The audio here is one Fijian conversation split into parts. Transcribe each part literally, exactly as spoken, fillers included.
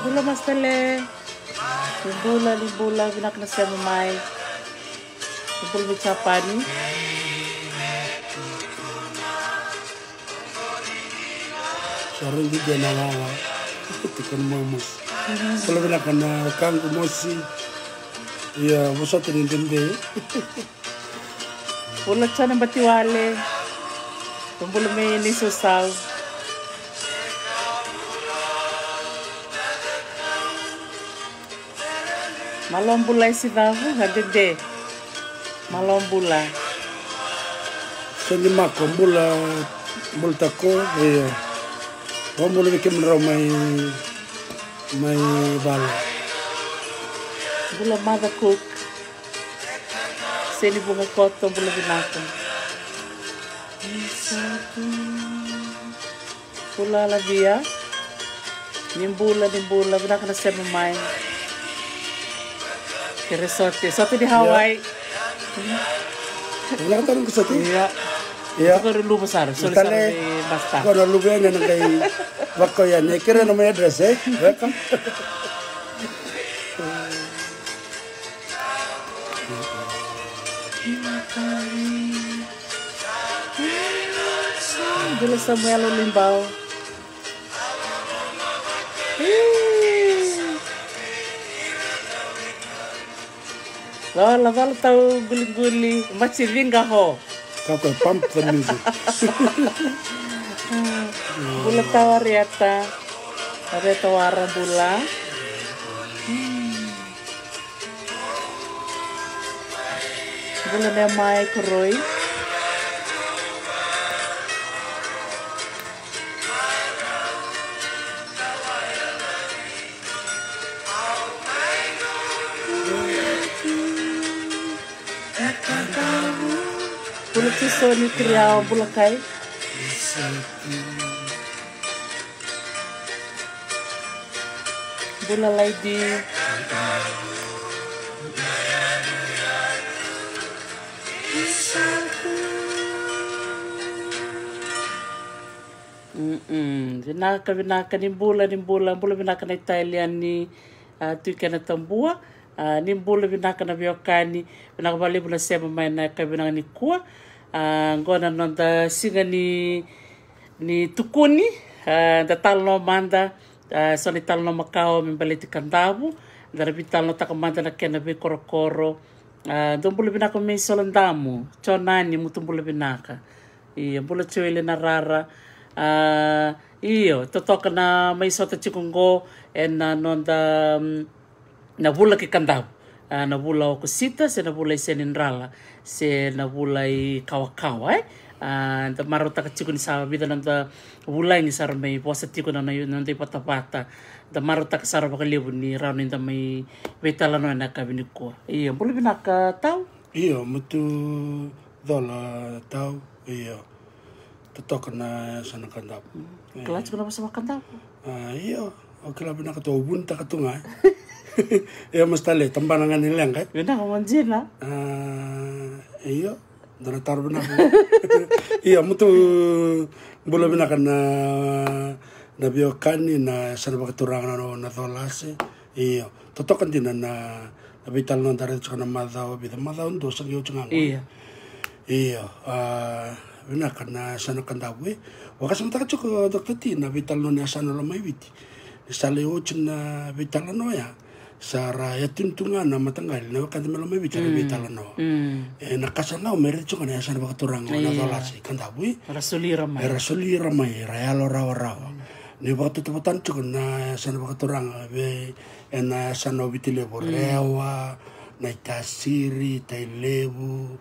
Bula Mastele. Ni bula, ni bula, vinaka na sema mai. Ni bula mai Japani. Sa raici dua na wawa. Tiko ni mau mosi. Bula vinaka na wekaqu mosi. Ia, vosota ni dede. Bula Jone Batiwale. Bula mai Nisusau. Malo bula e Sicavu, ga dede. Malo bula. Seni Mako, bula, bula tako, e. Vakabula vei kemudrau mai, mai vale. Bula Mother Cook. Seni Vuqa Koto, bula vinaka. Bula Lavia. Ni bula, ni bula, vinaka na sema mai. Kere sote, sote ni Hawaii. Vinaka tale na sote. Ia. Ia. Tiko ri luva sara, sori sara. Tale. Ni basta. Ko na luva yani na qai vakaoya ni kere na mai address, e? Welcome. Bula Samuela Libau. Cola, cola tau guliguli, mati viga ho. Kakua e pump the music. Bula tau Arieta. Arieta Wara bula. Bula Nemai Koroi. Bula Tisoni Kiriao, bula kai. Bula Laidi. Mm-mm. Vinaka, vinaka, ni bula, ni bula, bula vinaka na Italian ni, a, Tui kei na Tabua. A, ni bula vinaka na veiwekani, vinaka vakalevu na sema mai na yakavi vinaka nikua. A, qo na noda siga ni, ni tukuni, a, da talanoa mada, a, so na italanoa makawa me baleti Kadavu, da na veitalanoataka mada na kena veikorokoro. A, dou bula vinaka mai Solodamu, Jonani, mutu bula vinaka. Io, bula Joeli na rara. A, io, totoka na mai sota tiko qo, ena noda, mm, na vula ki Kadavu. A, na vula o Okosita, se na vula i Senidrala, se na vula i Kawakawa, e? A, da marautaka tiko ni sa vica na noda vulagi sara mai vosa tiko na, na, na noda ivatavata. Da marautaka sara vakalevu ni rawa ni da mai veitalanoa ena yakavi nikua. Io, bula vinaka tau. Io, mutu cola tau, io. Totoka na yasana Kadavu. Mm. E. Kila tiko na vosa vakaDavu. A, io, o kila vinaka tu, o vunitaka tu ga. Io, Masta Le, tabana ga ni leqa. Vinaka mo jina. A, io, dua na taro vinaka. Io, mutu bula vinaka na, na veiwekani, na yasana vakaturaga na, na Colase. Io, totoka dina na, na veitalanoa da raica tiko na macawa, vica macawa dua sa qai oti ga qo. Io. Io, a, vinaka na yasana Kadavu, e. Vakasamataka tiko, Doctor T, na veitalanoa ni yasana Lomaiviti. Ni sa lai oti na veitalanoa ya, sa ra yatuni tu ga na mataqali, na wekada mai Lomaiviti, ra veitalanoa. Mm. E, na ka sa na me raica tiko na yasana vakaturaga na Colase, Kadavu, e. Era soli ira mai. Era soli ira mai, era yalo rawarawa. Ni vakatautauvatataka tiko na yasana vakaturaga vei ena yasana o Viti Levu, Rewa, Naitasiri, Tailevu,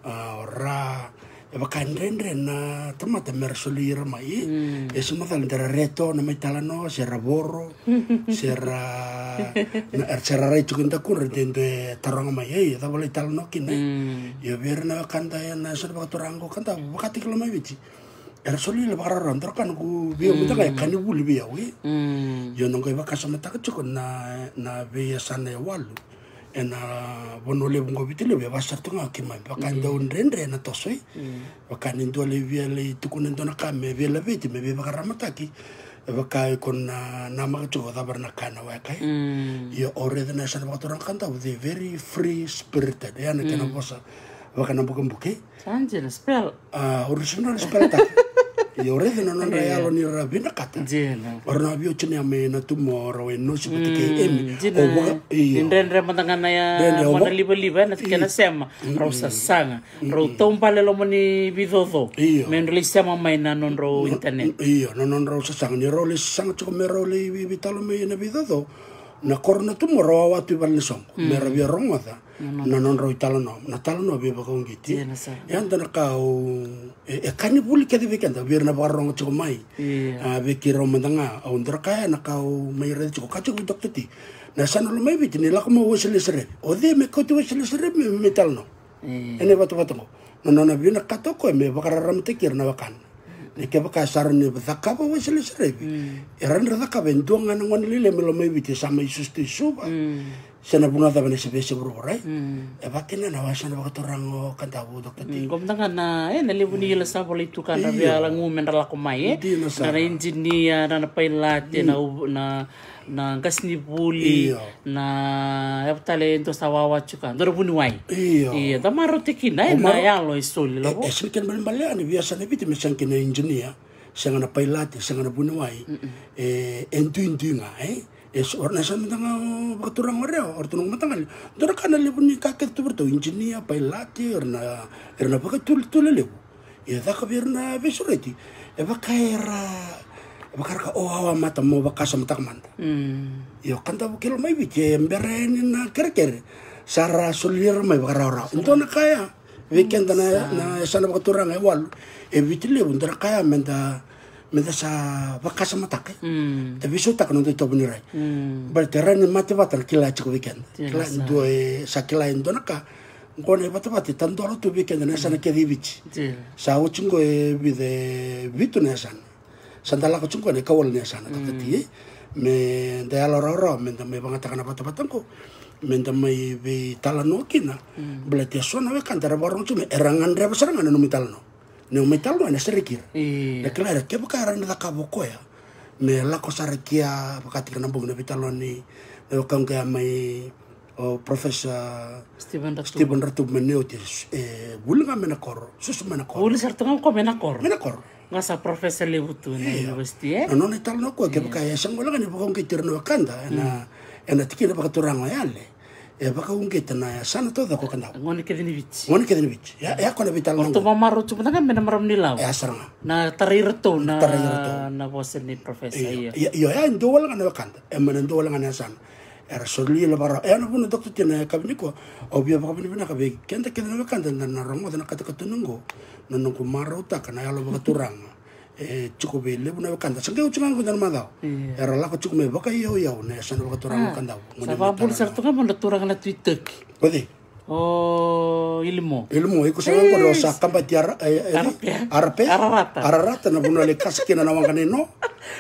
a, o Ra. E vaka e dredre na tamata mera soli ira mai. E se macala de ra reto na mai talanoa, se ra voro, se ra, na, se ra rai tiko e dakudra de dua e taroga mai, ei, e cava lai talanoa kina, e? Io, vei ira na wekada ena yasana vakaturaga qo Kadavu, vakataki Lomaiviti. Era soli ira vakararawa, dua na ka noqu vei au mada ga e ka ni vuli vei au, e. Io, noqu vakasamataka tiko na, na veiyasana e walu ena vanua levu qo Viti Levu, e vaka sara tu ga o keimami, vaka e dau dredre na toso, e. Vaka ni dua lai via lai tukuna e dua na ka me veilaveti, me veivakararamataki. E vaka iko na namaka tiko cava era na kaya na weka, e? Mm. Io, au raica na yasana vakaturaga Kadavu, they very free spirited. E ya na kena vosa vaka na bukabuka, e? Sa dina, spell. A, au raica na spell taka. Io, au raica na nodra yalo ni ra vinakata. Dina. O ra na via tinia mai na tumo, o ra wai nosi vata kei Emi. Dina. O vaka, io. Ni dredre mada ga na ya, dredre, o mona vaka livaliva, e, na kena sema. Rau sasaga. Rau taubale loma ni vicoco. Io. Me drau lai sema mai na nodrau internet. Io, na nodrau sasaga. Ni rau lai sasaga tiko me rau lai vi-, veitalanoa mai na vicoco. Na koro na tumo rau wawa tu i vale ni soqo. Me ra via rogoca na nodrau italanoa. Na talanoa veivakauqeti. Io, na sa. Ia da na ka au, e, e ka ni vuli kece vei keda, vei ira na vakarorogo tiko mai. Io. A, vei keirau mada ga, au dau kaya na ka au mai raica tiko, ka tiko vei Doctor T. Na yasana Lomaiviti, ni lako mai o Waisale Serevi. O cei me kauti Waisale Serevi me, me talanoa? E. Ena ivatavata oqo. Na nona vinakata o koya me vakararamataki ira na wekana. Ni kevaka sa rawa ni cakava o Waisale Serevi. Mm. E rawa ni ra cakava e dua ga na gone lailai mai Lomaiviti sa mai susu tu i Suva. Mm. Se na vanua cava, na se vei se vuravura, e? Mm. E vaka kina na yasana vakaturaga o Kadavu, Doctor T. Mm, qo mada ga na, e, na levu ni ila sa volai tu ka dra via lagu me dra lako mai, e? Dina sara. Na, na ijinia, na, na pailate, na, na na qasenivuli, io, na, e vaka tale e dua sa wawa tiko, dua na vuniwai. Io. Io, da marautaki kina, e, na yalo e soli, e, lavo. E sega ni kena balebale yani vei yasana e Viti me sega kina na ijinia, sega na pailate, sega na vuniwai. Mm-mm. E, e duidui ga, e. E so, o ira na yasana mada ga vakaturaga o Rewa, o ratou na mataqali. Dua na ka na levu ni ka kece tu vei ratou, ijinia, pailate, o ira na, o ira na vakatulutulu levu. Ia caka vei ira na veisureti. E vaka era, e vaka era ka, o, au a mata mo vakasamataka mada. Mm. Io, Kadavu kei Lomaiviti e bera yani na kerekere. Sa ra soli ira mai vakarawarawa. Dua na ka ya vei keda na, na yasana vakaturaga e walu e Viti Levu, dua na ka ya meda, meda sa vakasamataka. Mm. Da veisautaka na noda itovo ni rai. Mm. Baleta e rawa ni mate vata na kila tiko vei keda. Kila sa. Dua e, sa kila e dua na ka. Qo na ivatavata e tadola tu vei keda na yasana kece e Viti. Sa oti qo e vica, e vitu na yasana. Sa da lako tiko qo na ikawalu na yasana, Doctor T, e. Me da yalo rawarawa me da mai vagataka na vatavata qo, me da mai veitalanoa kina. Baleta e so na wekada era vakarorogo tiko mai, era gadreva sara ga na nomu italanoa. Ni o mai talanoa ena sereki ira. Io. Na kila era, kevaka era na cakava o koya me lako sara ki ya, vakataki ira na bogi na veitalanoa ni, na wekaqu ya mai, o Professor Stephen Ratubu. Stephen Ratubu mai na oti, e, vuli ga mai na koro, susu mai na koro. Vuli sara tu ga o koya mai na koro. Mai na koro. Ga sa professor levu tu na university, e? Na nona italanoa o koya, kevaka e sega wale ga ni vakauqeti ira na wekada ena, ena tikina vakaturaga o Yale. E vakauqeta na yasana taucoko o Kadavu. Gone kece ni Viti. Gone kece ni Viti. Ya, ya ko na veitalanoa. O ratou vamarau tu mada ga mai na marama ni Lau. Ya sara ga. Na tarai iratou na, tarai iratou na vosa ni professor. Io, io, io, ya e dua wale ga na wekada. E mai na dua wale ga na yasana. Era soli ila vakarau. E ya na vuna, Doctor T, na yakavi nikua, au via vakavinavinaka vei keda kece na wekada da na rogoca na katakata ni qo. Na noqu marautaka na yalo vakaturaga. E tiko vei levu na wekada. Sa qai oti ga qo na macawa. Io. Era lako tiko mai vakaiyauyau na yasana vakaturaga o Kadavu. Sa vakabula sara tu ga mo na turaga na Tui Turkey. O cei? O Ilimo. Ilimo, iko sa qai qo sa kabati ara, e, e, Arapea. Arapea. Ararata. Ararata na vanua lai kasa kina na waqa nei Noa.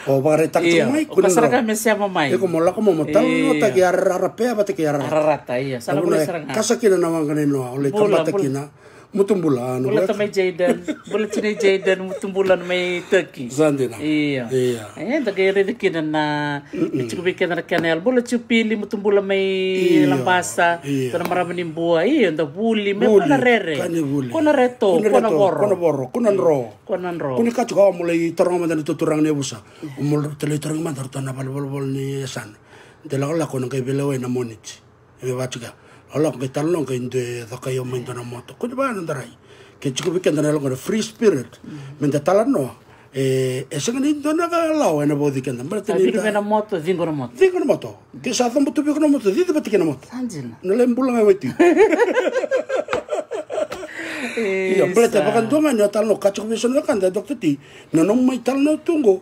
O vakaraitaka tiko mai, io, o kua ni sara ga me sema mai. Iko mo lako mo, mo talanoataki Arapea vata kei Ararata. Ararata, io. Sa na vanua lai kasa kina na waqa nei Noa, o lai kabata kina. Mutubula, bula tamai Jaden, bula tinai Jaden, Mutubula mai Turkey. Sa dina. Io. Io. E, da qai raica kina na, e tiko vei keda na kena yalo. Bula Jupili, Mutubula mai Labasa. Io. Dua na marama ni Bua, io, da vuli, me vuli, kua na rere. Kua na vuli. Kua na reto, kua na voro. Kua na voro, kua na dro. Kua na dro. Kua ni ka tiko, au mo lai taroga mada na turaga ni yavusa. Au mo lai taroga mada ratou na valenivolavola ni yasana. De lakolako na qai veilewai na Moniti. E vaka tiko ya. Lakolako qai talanoa qai dua e cokai au mai dua na moto. Kua ni vaka na noda rai. Ke tiko vei keda na yalo qo na free spirit. Mm. Meda talanoa. E, e sega ni dua na ka lawa ena vauci keda. Baleta ni da viri mai na moto, ciqo na moto. Ciqo na moto. Ke sa coba tu vei iko na moto, cici vata kei na moto. Sa dina. Na lai bula ga e wai tu. E, io, baleta sa vakadua ga ni o talanoa, ka tiko vei so na wekada, Doctor T. Na nomu mai talanoa tu qo.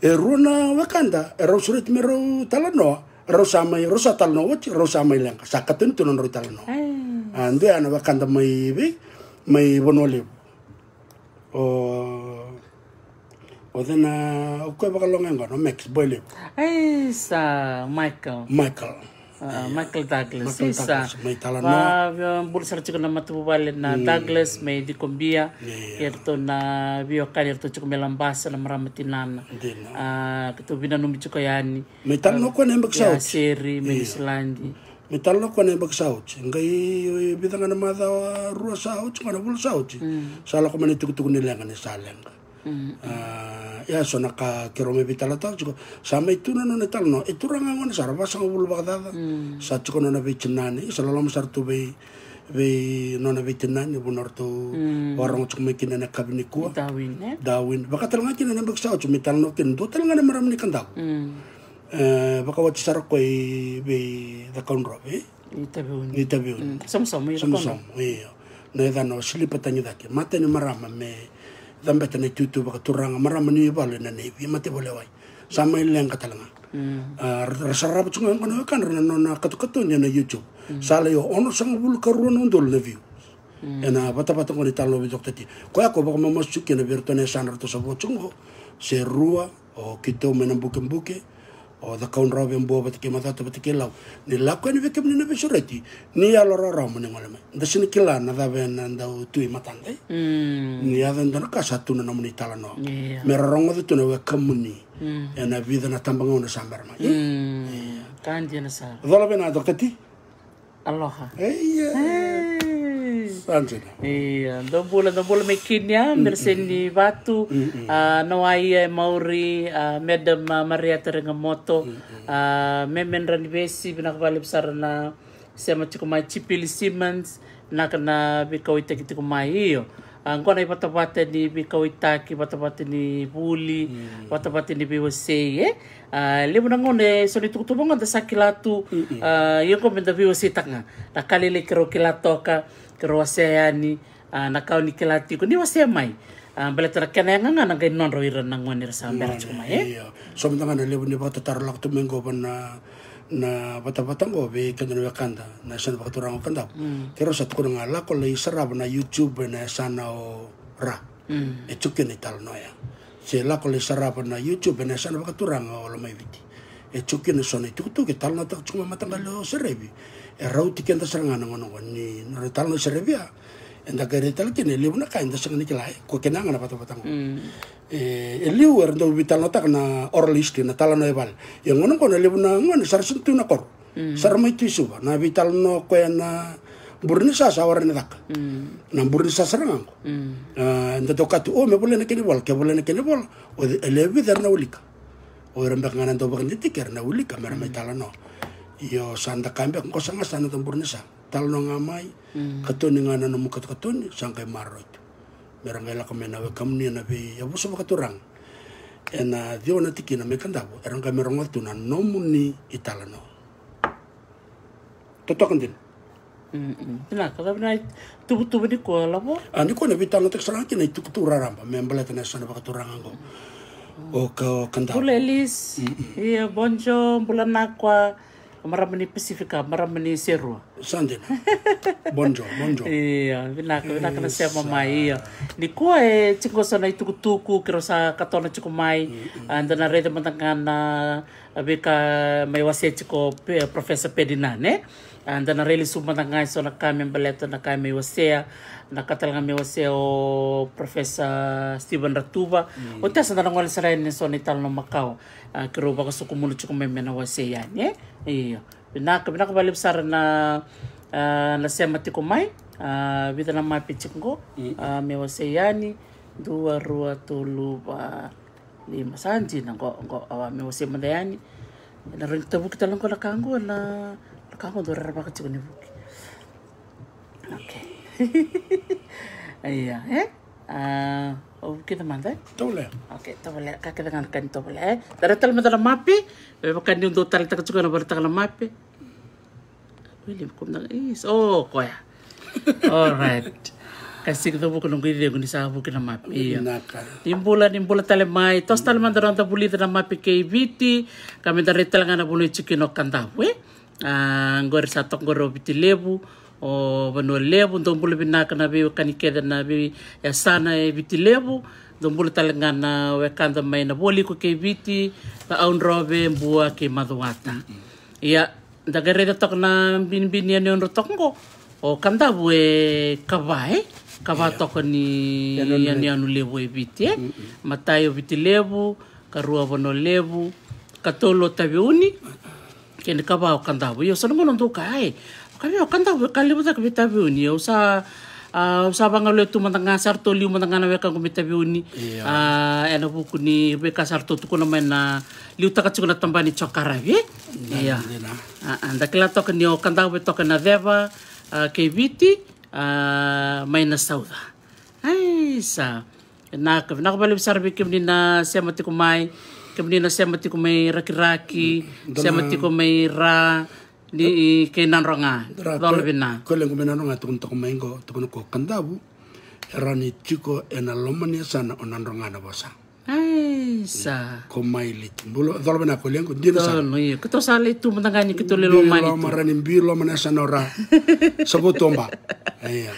E rua na wekada, e rau sureti me rau talanoa. Rau sa mai, rau sa talanoa oti, rau sa mai leqa. Sa katoni tu na nodrau italanoa. Ai. A, dua ya na wekada mai vei, mai Vanua Levu. O, o cei na, o koya e vakaloga e qo, o Max, boy levu. Ai, sa Michael. Michael. Ah, Michael Douglas, Michael isa. Douglas, mai Talanoa. Va, va, bula sara tiko na matavuvale na Douglas, mai Cikobia. Ia, ia. Kei ratou na veiwekani, ratou tiko mai Labasa, na marama tinana. Dina. Ah, keitou vinanumi tiko yani. Mai Talanoa koya na yabaki sa oti. Seri, mai Niusiladi. Mai Talanoa koya na yabaki sa oti. Qai vica ga na macawa rua sa oti, qo na vula sa oti. Sa lako mai na itukutuku ni leqa ni sa leqa. Ah, ia so na ka keirau mai veitalanoataka tiko. Sa mai tu na nona italanoa. E turaga gone sara, vasagavulu vakacaca. Sa tiko nona veitinani. Sa loloma sara tu vei, vei nona veitinani, vuna ratou varogo tiko mai kina na kavi nikua. Darwin, e? Darwin. Vaka tale ga kina na yabaki sa oti, mai Talanoa kina. Dua tale ga na marama ni Kadavu. E, vakawati sara koya i vei Cakaudrove, e? Ni Taveuni. Ni Taveuni. Samusamu, i Cakaudrove. Samusamu, io. Na yacana o Silipa Tagicake. Mata ni marama me cabeta na itutu vakaturaga, marama ni valu ena navy, mate volewai. Sa mai leqa tale ga. Ah, ra, ra sarava tiko ga qo na wekadra na nona katokatoni ena YouTube. Sa lai o onosagavulu ka rua na udolu na view. Ena vatavata qo ni Talanoa vei Doctor T. Koya ko vakamamasu tiko kina vei iratou na yasana ratou sa vo tiko qo. Serua, o keitou mai Nabukebuke, o Cakaudrove, Bua vata kei Macuata vata kei Lau. Ni lako yani vei kemuni na veisureti, ni yalo rawarawa mo ni gole mai. Da sega ni kila na cava ena dau tu i matada, e? Ni yaco e dua na ka sa tu na nomuni italanoa. Ia. Me ra rogoca tu na wekamuni. Ena vica na tabagauna sa bera mai. Ia. Ka dina sara. Cola vei na Doctor T. Aloha. Eia. Sa dina. Ia, dou bula, dou bula mai Kinia, Mereseni Vatu, ah, Noaia e Mauri, ah, Madam, ah, Marieta Regamoto, ah, Meme Dranivesi, vinaka vakalevu sara na sema tiko mai, Chipili Simmons, vinaka na veikauwaitaki tiko mai, io. Ah, qo na ivatavata ni veikauwaitaki, vatavata ni vuli, vatavata ni veiwasei, e? Ah, levu na gauna e so na itukutuku qo da sa kila tu, ah, ia qo me da veiwaseitaka ga. Na ka lailai keirau kila toka, keirau wasea yani, ah, na ka o ni kila tiko, ni wasea mai. Ah, baleta na kena yaga ga na qai nodra o ira na gone era sa bera tiko mai, e? Io. So mada ga na levu ni vakatataro lako tu mai qo va na, na vatavata qo vei keda na wekada, na yasana vakaturaga o Kadavu. Keirau sa tukuna ga, lako lai sarava na YouTube ena yasana o Ra. E tiko kina italanoa ya. Se lako lai sarava na YouTube ena yasana vakaturaga o Lomaiviti. E tiko kina so na itukutuku e talanoataka tiko mai mataqali o Serevi. E rauti keda sara ga na gauna qo ni na italanoa o Serevi ya. Eda qai rai tale kina e levu na ka eda sega ni kila, e, ko kena ga na vatavata qo. E, e liu era dau veitalanoataka na oral history, na talanoa e vale. Ia gauna qo na levu na gone sa ra sega tu na koro. Sa ra mai tu i Suva, na veitalanoa koya na buri ni sa sa wara ni caka. Na buri ni sa sara ga qo. Ah, eda dau kaya tu, o, me volai na kena ivola, ke volai na kena ivola, o, e lewe vica era na wilika. O ira beka ga na dau vakadidike era na wilika me ra mai talanoa. Io, sa da kaya beka qo sa ga sa noda buri ni sa. Talanoa ga mai, katoni ga na nomu katokatoni, sa qai maroroi tu. Me ra qai lako mai na wekamuni ena veiyavusa vakaturaga. Ena ciwa na tikina mai Kadavu, era qai mai rogoca tu na nomuni italanoa. Totoka dina. Vinaka, cava na ituvatuva nikua, Lavo? A, nikua na veitalanoataki sara ga kina na itukutuku raraba me baleta na yasana vakaturaga qo. O Ka, o Kadavu. Bula Elis. Ia, bonjo, bula Nakua. Marama ni Pasifika, marama ni Serua. Sa dina. Bonjo, bonjo. Ia, vinaka, vinaka na sema mai, ia. Nikua e tiko so na itukutuku keirau sa katona tiko mai. A, da na raica mada ga na veika mai wasea tiko Professor Pedina, ne? A, da na railesuva mada ga e so na ka me baleta na ka mai wasea, na ka tale ga mai wasea o Professor Stephen Ratuva. Oti ya sa da na gole sara yani e so na italanoa makawa. A, keirau vakasokumuna tiko mai me na wasea yani, e? Io. Vinaka, vinaka vakalevu sara na, a, na sema tiko mai. A, vica na mapi tiko qo. A, me wasea yani. Dua, rua, tolu, va, lima. Sa dina qo, qo, a, me wasea mada yani. Na rairai tavuki tale qo na ka qo, na, na ka qo dau rerevaka tiko ni vuki. Okay. Ia, e? A, o kida mada, e? Tovolea. Okay, tovolea. Ka kece ga na ka ni tovolea, e? Tara tale mada na mapi. Me vaka niu dau taleitaka tiko na valetaka na mapi. William, kum na, is, o, koya. All right. Ka siki cavuka noqu icegu ni sa vuki na mapi. Ia. Vinaka. Ni bula, ni bula tale mai. Toso tale mada na noda vulica na mapi kei Viti. Ka me da rai tale ga na vanua e tiko kina o Kadavu, e? A, qori sa toka qori o Viti Levu, o Vanua Levu, dou bula vinaka na veiwekani kece na veiyasana e Viti Levu, dou bula tale ga na wekada mai na Vualiku kei Viti, Cakaudrove, Bua kei Macuata. Ia, Da qai raica toka na binibini yanuyanu toka qo. O Kadavu e kava, e? Kava toka ni yanuyanu levu e Viti, e? Matai o Viti Levu, karua Vanua Levu, katolu o Taveuni, kei na kava o Kadavu. Io, sa na gauna dou kaya, e, ka vei o Kadavu e ka levu cake vei Taveuni. Au sa, a, au sa vagalevu tu mada ga, sa ratou liu mada ga na wekaqu mai Taveuni. Io. A, ena vuku ni veika sa ratou tukuna mai na liutaka tiko na tabana ni Jokaravi, e? Io. A, a, da kila toka ni o Kadavu e toka na ceva, a, kei Viti, a, mai na sauca. Ai, sa. Vinaka, vinaka vakalevu sara vei kemuni na sema tiko mai, kemuni na sema tiko mai Rakiraki, sema tiko mai Ra, ni kei Nadroga. Cola vina. Ko lequ mai Nadroga, tukuna toka mai qo, tukuna ko Kadavu e rawa ni tiko ena loma ni yasana o Nadroga na vosa. Ai, sa. Ko mai Liti. Bula, cola vina ko lequ, dina sara. Donu, io. Keitou sa lai tu mada ga ni keitou lai loma ni tu. Rani biloma na yasana o Ra. Sa votu o Ba. Io.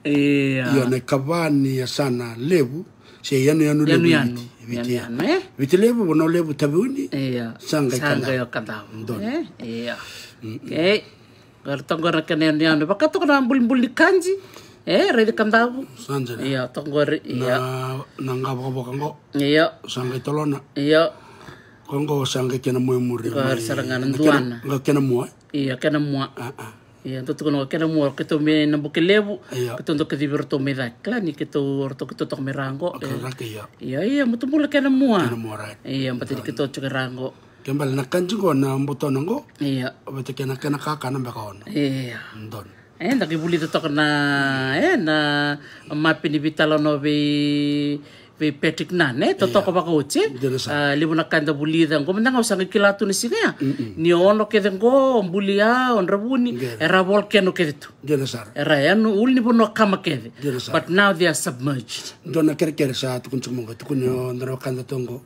Io, na ikava ni yasana levu se yanuyanu levu i Viti. Viti, yanuyanu, e? Viti Levu, Vanua Levu, Taveuni. Io. Sa qai Kadavu. Donu. Io. Okei. Qori toka qori na kena yanuyanu. Vaka toka na bulibuli ni kaji. E, raici Kadavu. Sa dina. Io, toka qori, io. Na, na qavokavoka qo. Io. Sa qai tolona. Io. Ko qo sa qai kena mua e muri. Qori sara ga na duana. Qo kena mua. Io, kena mua. A, a. Io, dou tukuna qo kena mua, keitou mai Nabukelevu. Io. Keitou dau kacivi iratou mai cake. Kila ni keitou, ratou keitou toka mai ra qo. Io, io, mutu bula kena mua. Kena mua, right. Io, baleta ni keitou tiko ra qo. Ke bale na kaji qo na botona qo. Io. Vata kei na kena kakana beka ono. Io. Donu. E, da qai vulica toka na, e, na mape ni veitalanoa vei, vei Patrick Nunn, e, totoka vakaoti, e. Dina sara. A, levu na ka da vulica qo, mada ga au sa qai kila tu na siga ya. Ni ono kece qo, o Bulia, o Dravuni, era volcano kece tu. Dina sara. Era, e, ulu ni vanua kama kece. Dina sara. But now they are submerged. Dua na kerekere sa tukuni tiko mai qo, tukuni o Dravakada toqo.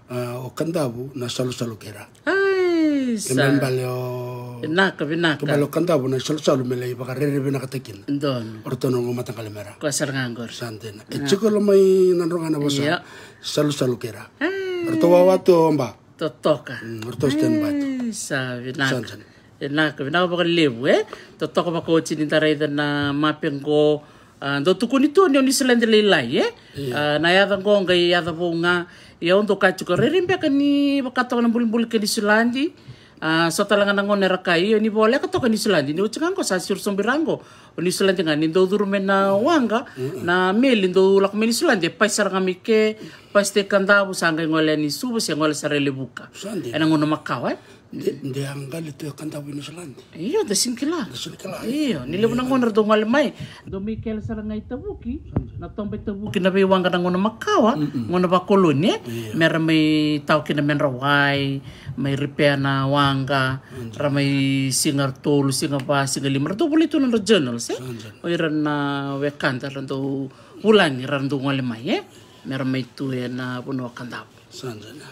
A, o Kadavu na salusalu kei ra. Ai, sa. Kena bale o, vinaka, vinaka. Kena bale o Kadavu na salusalu me lai vakarerevinatakina. Donu. O ratou na noqu mataqali me ra. Koya sara ga qori. Sa dina. E tiko lo mai Nadroga na vosa. Io. Salusalu kei ra. Ai. O ratou wawa tu o Ba. Totoka. Mm, o ratou stand by tu. Ai, sa, vinaka. Sa dina. Vinaka, vinaka vakalevu, e? Totoka vakaoti ni da raica na mape qo. A, dou tukuni tu ni o Niusiladi lailai, e? Io. A, na yaca qo qai yaca vou ga. Ia au dau kaya tiko, rairai beka ni vaka toka na bulibuli kei Niusiladi. A, so tale ga na gauna era kaya, io, ni voleka toka Niusiladi. Ni oti ga qo sa siro sobu ira qo. O Niusiladi ga ni dau curu mai na waqa, na meli dau lako mai Niusiladi, e pai sara ga mai ke, pai sara i Kadavu, sa qai gole yani Suva, se gole sara i Levuka. Sa dina. Ena gauna makawa, e? De, de a qali tu e Kadavu i Niusiladi. Io, da sega ni kila. Da sega ni kila. Io, ni levu na gauna ra dau gole mai. Dau mai kele sara ga i Tavuki, na toba i Tavuki, na veiwaqa na gauna makawa, gauna vakoloni, e? Io. Mera mai tawa kina medra wai, mai repair na waqa, ra mai siga tolu, siga va, siga lima, ra dau volai tu na nodra journals, e? Sa dina. O ira na wekada ra dau vulagi, ra dau gole mai, e? Mera mai tu ena vanua o Kadavu. Sa dina.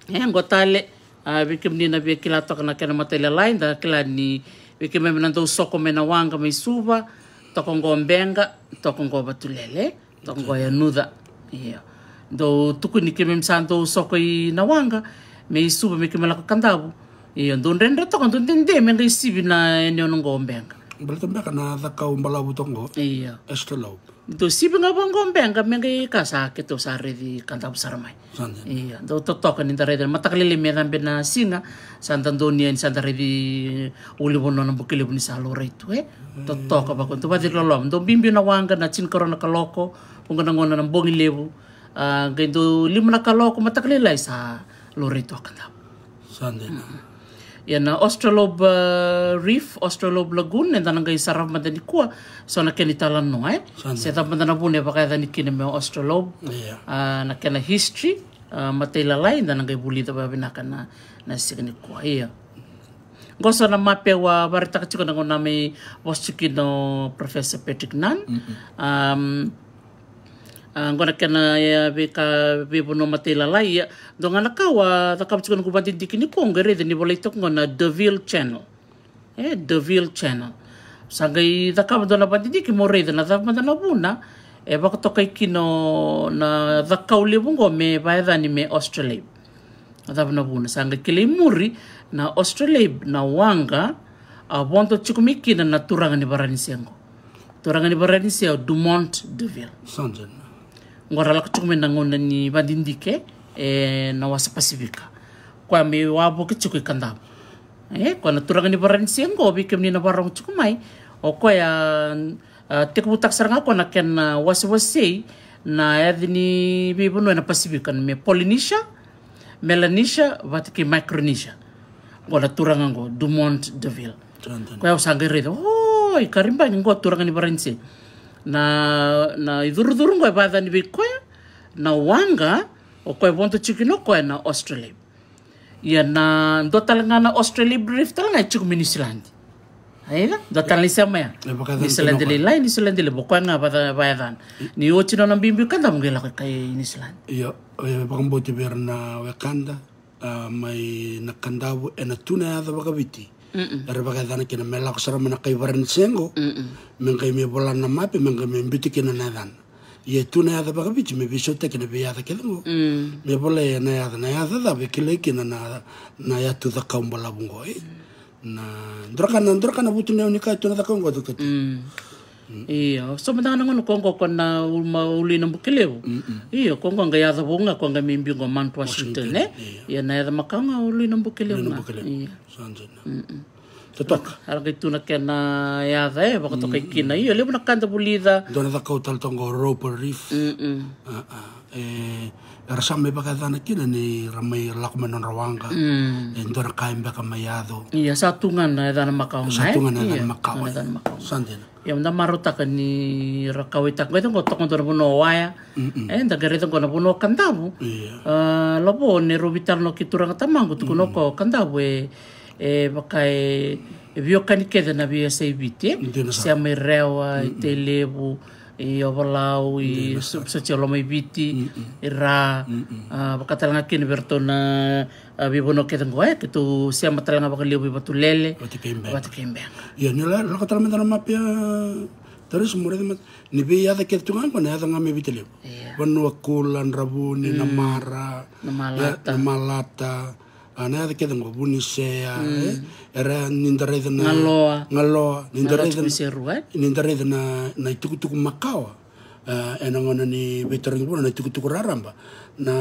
E, qo tale, a, vei kemuni na via kila toka na kena matailalai, da kila ni vei keimami na dau soko mai na waqa mai Suva, toka qo Beqa, toka qo Vatulele, toka qo Yanuca. Io. Dou tukuni keimami sa dau soko i na waqa, mai Suva, me keimami lako Kadavu. Io, dou dredre toka, dou dede me qai sivi na yanuyanu qo Beqa. Baleta beka na cakau balavu toka qo. Io. Astrolabe. Dou sivi ga vaqo Beqa me qai ka sa keitou sa raici Kadavu sara mai. Sa dina. Io, dou totoka ni da raici. Mataka lailai me cabe na siga, sa da donuya ni sa da raici ulunivanua na Bukelevu ni sa laurai tu, e. Totoka vaqo, dou vaciri loloma. Dou biubiu na waqa na tinikarua na kaloko, vuqa na gauna na bogi levu. A, qai dou lima na kaloko, mataka lailai sa laurai tu o Kadavu. Sa dina. Ia na Australobe, a, Reef, Australobe Lagoon, eda na qai sarava mada nikua, so na kena italanoa, e? Sa dina. Se cava mada na vuna e vakayacani kina me Australobe. Io. A, na kena history, a, matailalai, eda na qai vulica vakavinaka na, na siga nikua. Io. Qo so na mape au a vakaraitaka tiko na gauna mai vosa tiko kina o Professor Patrick Nunn. Am, A, qo na kena, e, veika veivanua matailalai, ia. Dua ga na ka au a cakava tiko noqu vakadidike nikua, qai raica ni volai toka qo na D'Urville Channel. E, D'Urville Channel. Sa qai cakava dua na vakadidike mo raica na cava mada na vuna e vakatokai kina o na cakau levu qo me vakayacani me Australabe. Na cava na vuna, sa qai kilai muri na Australabe na waqa A vodo tiko mai kina na turaga ni Varanise qo. Turaga ni Varanise o Dumont D'Urville. Sa dina. Qo ra lako tiko mai na gauna ni vadidike e na wasa Pasifika. Koya me wavoki tiko i Kadavu. E, koya na turaga ni Varanise qo, vei kemuni na varogo tiko mai. O koya, a, tekivutaka sara ga koya na kena, a, wasewasei na yaca ni veivanua e na Pasifika, me Polynesia, Melanesia vata kei Micronesia. Qo na turaga qo, Dumont D'Urville. Sa dina. Koya au sa qai raica, o, i karibagi qo turaga ni Varanise. Na, na icurucuru qo e vakayacani vei koya na waqa, o koya vodo tiko kina o koya na Australia. Ia na dua tale ga na Australia Reef tale ga e tiko mai Niusiladi. Aia, dua tale na isema ya. E vakayacana Niusiladi kina o koya. Lailai, Niusiladi levu, o koya ga vaka, vakayacana. Ni oti nona biubiu Kadavu qai lako i Niusiladi. Io, e vakabauti vei ira na wekada, a, mai na Kadavu, e na tu na yaca vakaviti. Mm-mm. Era vakayacana kina me lako sara mai na kai Varanise qo. Mm-mm. Me qai mai vola na mape, me qai mai biuti kina na yacana. Ia e tu na yaca vakaviti me veisautaki na veiyaca kece qo. Mm. Me volai na yaca, na yaca cava e kilai kina na, na yatu cakau balavu qo, e? Na, dua na ka na, dua na ka na vutuniyau ni ka e tu na cakau qo, Doctor T. Mm. Mm. Io, so mada ga na gauna ko qo ko na ulu, ma, ulu i na Bukelevu. Mm-mm. Io, ko qo qai yaca vou ga, ko qai mai biu qo Mount Washington, Washington, e? Io. Ia na yaca makawa ga ulu i na Bukelevu ga. Ulu i na Bukelevu. Io. Sa dina. Mm-mm. Totoka. Era qai tu na kena yaca e vakatokai kina. Io, levu na ka da vulica. Dua na cakau tale toka qo Roper Reef. Mm-mm. A, a. E, era sa mai vakayacana kina ni ra mai lako mai nodra waqa. Mm. E dua na ka e beka mai yaco. Ia, sa tu ga na yacana makawa ga, e? Sa tu ga na yacana makawa. Sa dina. Ia, da marautaka ni ra kauwaitaka qo, toka qo na vanua o Waya. Mm-mm. E, da qai raica qo na vanua o Kadavu. Ia. A, lavo, ni rau veitalanoa kei turaga tamaqu, tukuna o koya o Kadavu e, e vaka e, e veiwekani kece na veiyasai Viti, e? Dina sara. Sema i Rewa, i Tailevu, i Ovalau, i Soti, Lomaiviti, i Ra, a, vaka tale ga kina vei iratou na, a, veivanua kece qo, e, keitou sema tale ga vakalevu i Vatulele. Vata kei Beqa. Vata kei Beqa. Ia, ni la, lako tale mada na mape, a, Tarisa, mo raica mada. Ni veiyaca kece tu ga qo, na yaca ga mai Viti levu. Ia. Vanua Kula, Dravuni, Namara, Namalata. Na Malata, a, na yaca kece qo, Vunisea, e? Era ni da raica na Galoa. Galoa, ni da raica na, ni da raica na, na itukutuku makawa. A, e na gauna ni veitarogi vou na itukutuku raraba. Na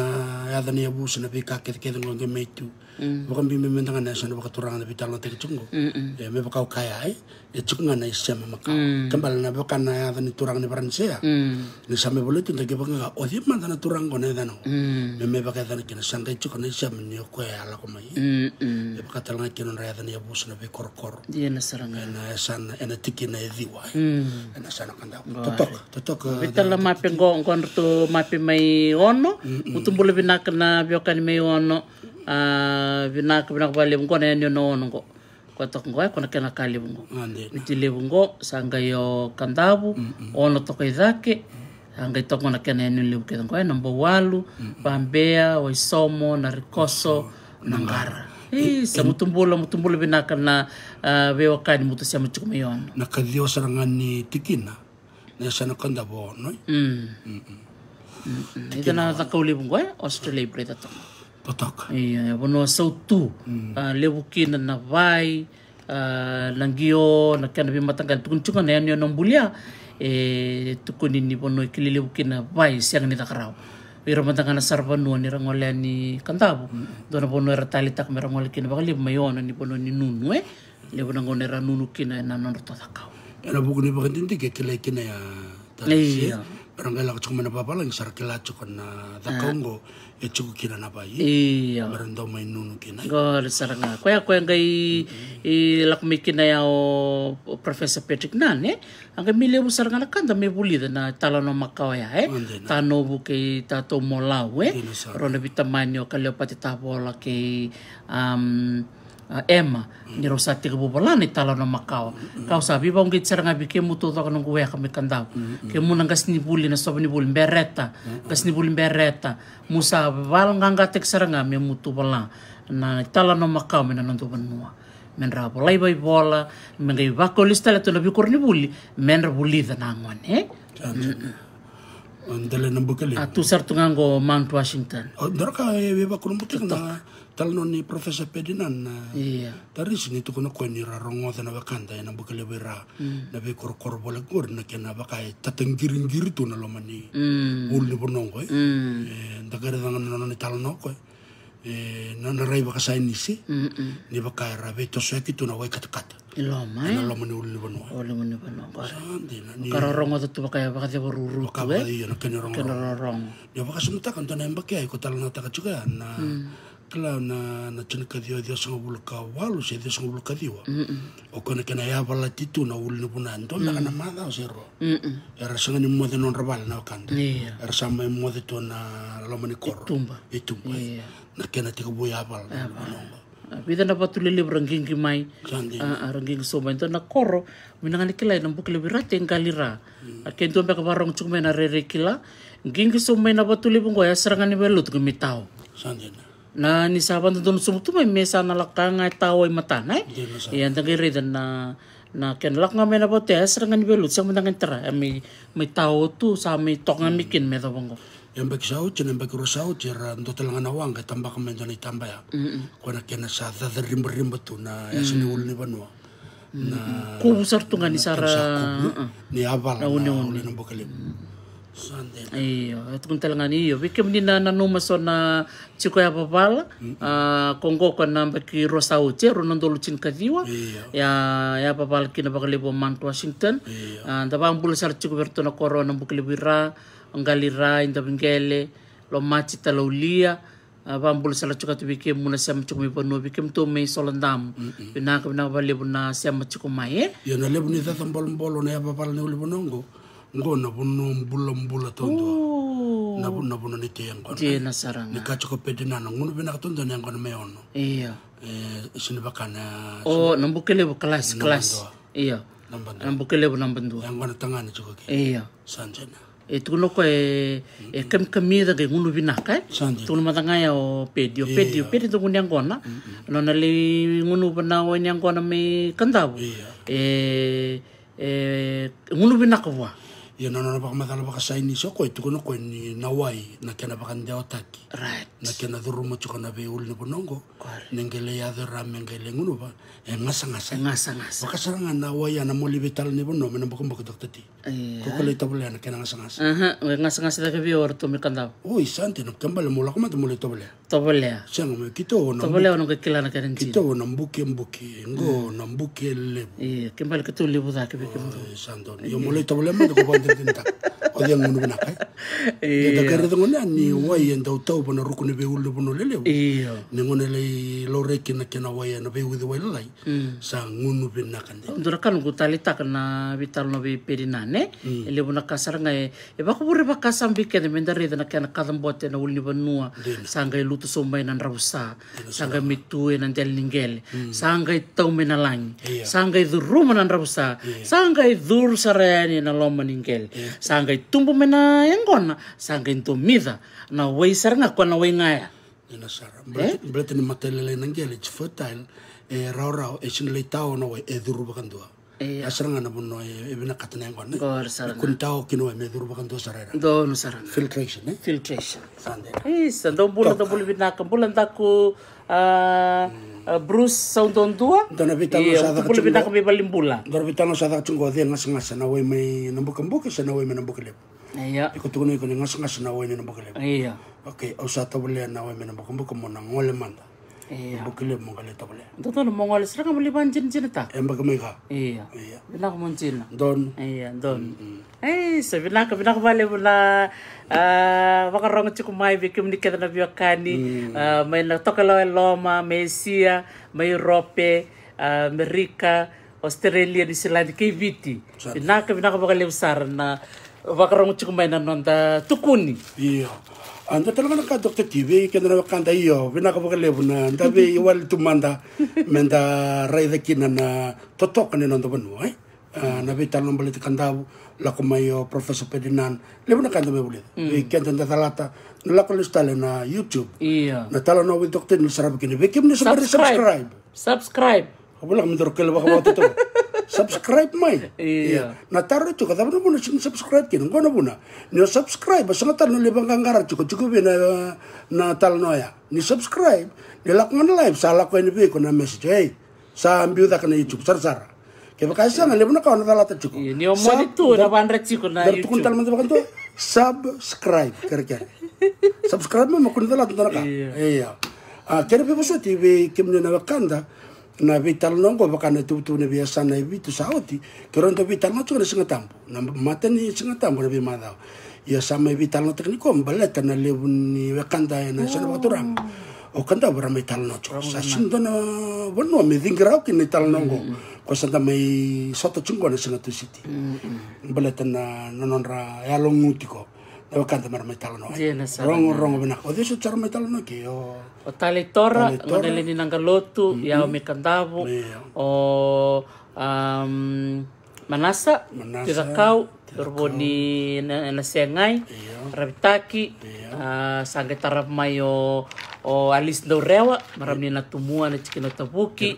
yaca ni yavusa, na veika kece kece qo qai mai tu. Mm. Vakabibi meda ga na yasana vakaturaga na veitalanoataki tiko qo. Mm-mm. E, me vaka au kaya, e, e tiko ga na isema makawa. Mm. Ke bale na vaka na yaca ni turaga ni Varanise ya. Mm. Ni sa mai volai tu, da qai vaka ga, o cei mada na turaga qo na yacana qo. Mm. Me mai vakayacana kina, sa qai tiko na isema ni o koya a lako mai. Mm-mm. E vaka tale ga kina nodra yaca ni yavusa na veikorokoro. Dina sara ga. E na yasana, e na tikina e ciwa, e. Mm. E na yasana Kadavu. Qori. Totoka, totoka. Veitalanoa mape qo, qo dratou mape mai Ono. Mm-mm. Mutu bula vinaka na veiwekani mai Ono. A, vinaka, vinaka vakalevu qo na yanuyanu o Ono qo. Ko toka qo, e, ko na kena ka levu qo. A, dina. Viti levu qo, sa qai o Kadavu, mm-mm, Ono toka i cake, sa qai toka qo na kena yanuyanu levu kece qo, e, Nabouwalu, mm-mm, Vabea, Waisomo, Narikoso, Naqara. Naqara. E, sa mutu bula, mutu bula vinaka na, a, veiwekani mutu sema tiko mai Ono. Na kaciwa sara ga ni tikina. Na yasana Kadavu o Ono, e? Mm. Mm-mm. Mm-mm. Ita na cakau levu qo, e? Australia, Brazil, toka. Totoka. Ia, e vanua sautu. Mm. A, levu kina na vai, a, na qio, na kena veimataqali, tukuni tiko na yanuyanu o Bulia. E tukuni ni vanua e kilai levu kina vai, sega ni caka rawa. Ira mada ga na saravanua ni ra gole yani Kadavu. Mm. Dua na vanua era taleitaka me ra gole kina vakalevu mai Ono ni vanua ni nunu, e? Levu na gauna era nunu kina ena nodratou cakau. Ena vuku ni vakadidike e kilai kina ya, Tarisi. Io. Era qai lako tiko mai na vavalagi, sa ra kila tiko na cakau qo e tiko kina na vai. Io. Me ra dau mai nunu kina. Qori sara ga. Koya, koya qai, mm-mm, e lako mai kina ya o, o Professor Patrick Nunn, e? A qai mai levu sara ga na ka da mai vulica na italanoa makawa ya, e? Dina. Tanovu kei Tatou Molau, e? Dina sara. Rau na veitamani o Kaleopati Tavola kei, am, a, Emma, mm, ni rau sa tekivu vola na italanoa makawa. Mm, mm. Kau sa veivakauqeti sara ga vei kemudou taucoko noqu weka mai Kadavu. Mm, mm. Kemu na qasenivuli, na sova ni vuli, Bereta. Mm, mm. Qasenivuli Bereta. Mu sa vakayaloqaqataki sara ga me mutu vola na italanoa makawa mai na noda vanua. Me ra volai vaivola, me qai vakau lesu tale tu na veikoronivuli, me ra vulica na gone, e? Sa dina. Mm-mm. O dela na buka levu. A tu sara tu ga qo Mount Washington. O dora ka e veivakunabuti na talanoa ni Professor Ferdinand na Tarisi ni tukuna koya ni ra rogoca na wekada ena buka levu i ra na veikorokoro vale qori na kena vaka e tataqiriqiri tu na loma ni ulu ni vanua qo e. Da qai raica ga na nona italanoa koya. E, na, na rai vakasainisi ni vaka era veitosoyaki tu na wai katakata i loma, ena loma ni ulu ni vanua. Ulu ni vanua qori. Sa dina ni ka ra rogoca tu vaka e vakaceva ruru tu e. Ena kena rorogo. Ni vakasamataka dua na yabaki ai ko talanoataka tiko ya na kila na, na tinikaciwa ciwasagavulu ka walu se ciwasagavulu ka ciwa. O koya na kena yavalati tu na ulu ni vanua dua beka na macawa se rua. Era sega ni moce nodra vale na wekada. Era sa mai moce tu na loma ni koro. Tuba. I tuba. Na kena tekivu yavala na vanua. A vica na vatu lelevu ra qiqi mai. Sa dina. A ra qiqi so mai dua na koro. Vinaka ni kilai na buka levu i ra te qali ra. A ke dua beka varogo tiko mai na rairai kila. Qiqi so mai na vatu levu qo e sara ga ni veilotu qo me tao. Sa dina. Na ni sa vadodonu sobu tu mai me sa na laka ga e tao i matana e. Ia da qai raica na, na kena lako ga mai na vatu e sara ga ni veilotu sega mada ga ni tara e mai, mai tao tu sa mai toka ga mai kina me cava qo. E baki sa oti, na baki rua sa oti era dua tale ga na waqa e tabaka mai dua na itabaya. Koya na kena sa caca ribariba tu na yasa ni ulu ni vanua. Na kuvu sara tu ga ni sara ni yavala na ulu na buka levu. Sa dina. Io, e tukuni tale ga ni io vei kemuni na nanuma so na tiko yavavala. A ko qo ko na baki rua sa oti e rua na udolu tinikaciwa. Ia yavavala kina vakalevu o Mount Washington. A da vakabula sara tiko vei ratou na koro na buka levu i ra. O qali ra i daviqele, lomati talaulia. A vakabula sara tiko tu vei kemu na sema tiko mai vanua vei kemu tu mai Solodamu. Vinaka, vinaka vakalevu na sema tiko mai e. Ia na levu ni caca bolobolo na yavavala ni ulu ni vanua qo. Qo na vanua bulabula taudua. Na vanua ni tei yaqona. Dina sara ga. Ni ka tiko Ferdinand na gunu vinaka taudua na yaqona mai Ono. Ia. E sini vaka na o na buka levu kalasi kalasi. Ia. Na buka levu naba dua. Yaqona tagane tiko ke. Ia. Sa dina. E tukuna o koya e kamikamica qai gunu vinaka e. Tukuna mada ga ya o Pedi, o Pedi, o Pedi dau gunu yaqona. Nona lai gunuva na wai ni yaqona mai Kadavu. E, e gunu vinaka vua. Ia na nona vakamacala vakasainisi o koya e tukuna o koya ni na wai na kena vakadewataki. Na kena curuma tiko na veiulu ni vanua oqo. Ni qai lai yaco e ra me qai lai gunuva e gasagasa. Gasagasa. Vaka sara ga na wai ya na moli vei tale ni vanua me na bukabuka Doctor T. Ko ko lai tovolea na kena gasagasa. Aha, e gasagasa cake vei o ratou me Kadavu. Oi, sa dina, ke bale mo lako mada mo lai tovolea. Tovolea. Sega me keitou na tovolea, o na qai kila na kena dina. Keitou na bukebuke, qo na buke levu. Io, ke bale keitou levu cake vei kemudou. Oi, sa donu. Io, mo lai tovolea mada ko vakadinadinataka. O cei gunu vinaka e. Io. Da qai raica gona ni wai e dau tauva na ruku ni veiulu ni vanua lelevu. Io. Ni gona lai laurai kina kena wai ena veiuciwai lalai. Sa gunu vinaka dina. Dua na ka noqu taleitaka na veitalanoa vei Perinane. E levu na ka sara ga e, e vakavure vakasama vei keda me da raica na kena kacabote na ulu ni vanua. Sa qai lutu sobu mai na dravusa. Sa qai mai tu ena dela ni qele. Sa qai tau mai na lagi. Sa qai curuma na dravusa. Sa qai curu sara yani ena loma ni qele. Sa qai tubu mai na yaqona. Sa qai domica na wai sara ga, koya na wai ga ya. Ena sara. Baleta, baleta ni matailalai na qele, it's fertile, e rawarawa, e sega ni lai tao na wai, e curu vakadua. Ia. Ya sara ga na vanua e, e vinakata na yaqona. Qori sara ga. Kua ni tao kina wai me curu vakadua sara era. Donu sara ga. Filtration, e? Filtration. Sa dina. Isa, dou bula, dou bula vinaka, bula daku, a, a, Bruce Saudodua. Dua na veitalanoa sa caka tiko qo. Bula vinaka mai valenibula. Dua na veitalanoa sa caka tiko qo, o cei e gasagasa, na wai mai Nabukebuke se na wai mai Nabukelevu? Ia. Iko tukuna iko ni gasagasa na wai ni Nabukelevu. Ia. Okay, au sa tovolea na wai mai Nabukebuke, mo na gole mada. Ia. Nabukelevu mo qai lai tovolea. Dodonu mo gole sara ga mo lai vakadinadinataka. E baki mai ka. Ia. Ia. Vinaka mo dina. Donu. Ia, donu. Mm, mm. Ei, sa vinaka, vinaka vakalevu na, a, vakarorogo tiko mai vei kemuni kece na veiwekani, a, mai na Tokalau e Loma, mai Esia, mai Urope, a, Amerika, Australia, Niusiladi kei Viti. Sa dina. Vinaka, vinaka vakalevu sara na vakarorogo tiko mai na noda tukuni. Io. A, dua tale ga na ka, Doctor T, vei keda na wekada, io, vinaka vakalevu na da veiwali tu mada me da raica kina na totoka ni noda vanua, e? A, na veitalanoa baleti Kadavu, lako mai o Professor Ferdinand, levu na ka da mai vulica. Mm. Vei keda da calata, na lako lesu tale na YouTube. Io. Na Talanoa with Doctor T, ni sarava kina. Vei kemuni sa bera ni subscribe. Subscribe. Subscribe. Au voleka me daru kele vakavakatotoka. Subscribe mai. Ia. Na taro tiko, cava na vuna sega ni subscribe kina? Qo na vuna. Ni o subscribe, o sega tale na lai vaqaqara tiko, tiko vei na, na talanoa ya. Ni subscribe, ni lako ga na live, sa lako yani vei iko na message. Ei, sa biu cake na YouTube, sarasara. Kevaka e sega, levu na ka o na calata tiko. Ia, ni o moni tu, na vadra tiko na YouTube. Tukuna tale mada vakadua. Subscribe, kerekere. Subscribe mai, mo kua ni calata dua na ka. Ia. A, kena veivosoti vei kemuni na wekada, na veitalanoa oqo vaka na tuvatuva na veiyasana e vitu sa oti, keirau dau veitalanoa tiko na Siga Tabu. Na mata ni Siga Tabu na veimacawa. Ia sa mai veitalanoataki nikua baleta na levu ni wekada ena yasana vakaturaga. O Kadavu era mai talanoa tiko. Sa sega ni dua na vanua me ciqirau kina na italanoa oqo. Ko sa da mai sota tiko qo na Siga Tusiti. Baleta na, na nodra yalogu tiko. Na wekada mera mai talanoa. Rogorogo vinaka. O cei soti sara mai talanoa ke? O Tale Tora, Tale Tora. Gona Leni Naqalotu, Yao me Kadavu. O, um, Manasa, Manasa, Tuicakau, Tuicakau. Ravoni na, na Segai, Ravitaki, a, sa qai tarava mai o, o Alice Daurewa, marama ni Natumua, na tikina o Tavuki.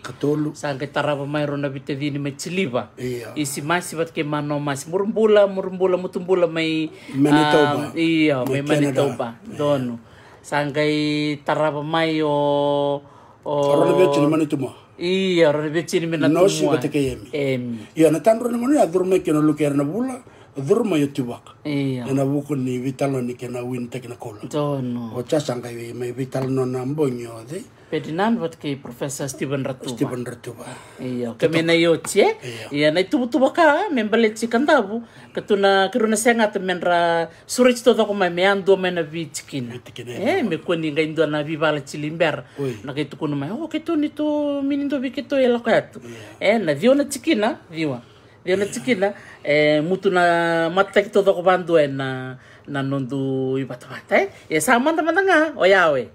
Sa qai tarava mai rau na veitacini mai Tiliva. Isi Masi vata kei Mano Masi. Murubula, Murubula, Mutubula mai Manitoba. Io, mai Manitoba. Donu. Sa qai tarava mai o, o rau na veitacini mai Natumua. Io, rau na veitacini mai Natumua. Nosi vata kei Emi. Io, na tadra na gauna ya, curu mai kina o Luke Ernavula, curu mai o Tuvaka. Io. Ena vuku ni veitalanoa ni kena winitaki na koula. Donu. O Jasa qai mai veitalanoa na bogi o cei? Ferdinand vata kei Professor Stephen Ratuva. Stephen Ratuva. Io, ka me na iotie. Io. Ia na ituvatuva ka me baleti Kadavu, ka tu na, keirau na segata medra sureti taucoko mai me yadua mai na veitikina. Veitikina, e, me kua ni qai dua na veivala tili bera. Na qai tukuna mai, o, keitou ni tu, mini dua vei keitou e lako yatu. E, na ciwa na tikina, ciwa. Ciwa na tikina, e, mutu na matataki taucoko vadua ena, na nodu ivatavata, e. E sa mada mada ga o Yawe.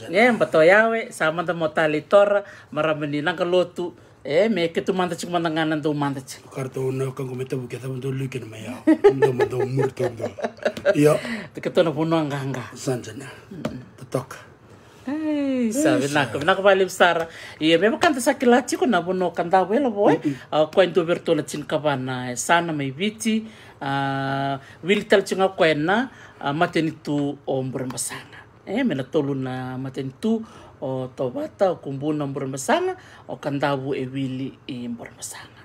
E, bata o Yawe, sa mada mo Tale Tora, marama ni Naqalotu, e, me keitou mada tiko mada ga na dau mada tiko. Ka ratou na wekaqu mai Tavuki, e cava dou liu kina mai Yao? Dou mada dou muri taudua. Io. Keitou na vanua qaqa. Sa dina. Totoka. Ei, sa vinaka, vinaka vakalevu sara. Ia, me vaka da sa kila tiko na vanua o Kadavu e lavo, e. A, koya e dua vei iratou na tinikava na yasana mai Viti. A, wili tale tiko ga o koya na, a, matanitu o Burebasaga. E, me na tolu na matanitu, o Tovata, o Kubuna, o Burebasaga, o Kadavu e wili i Burebasaga.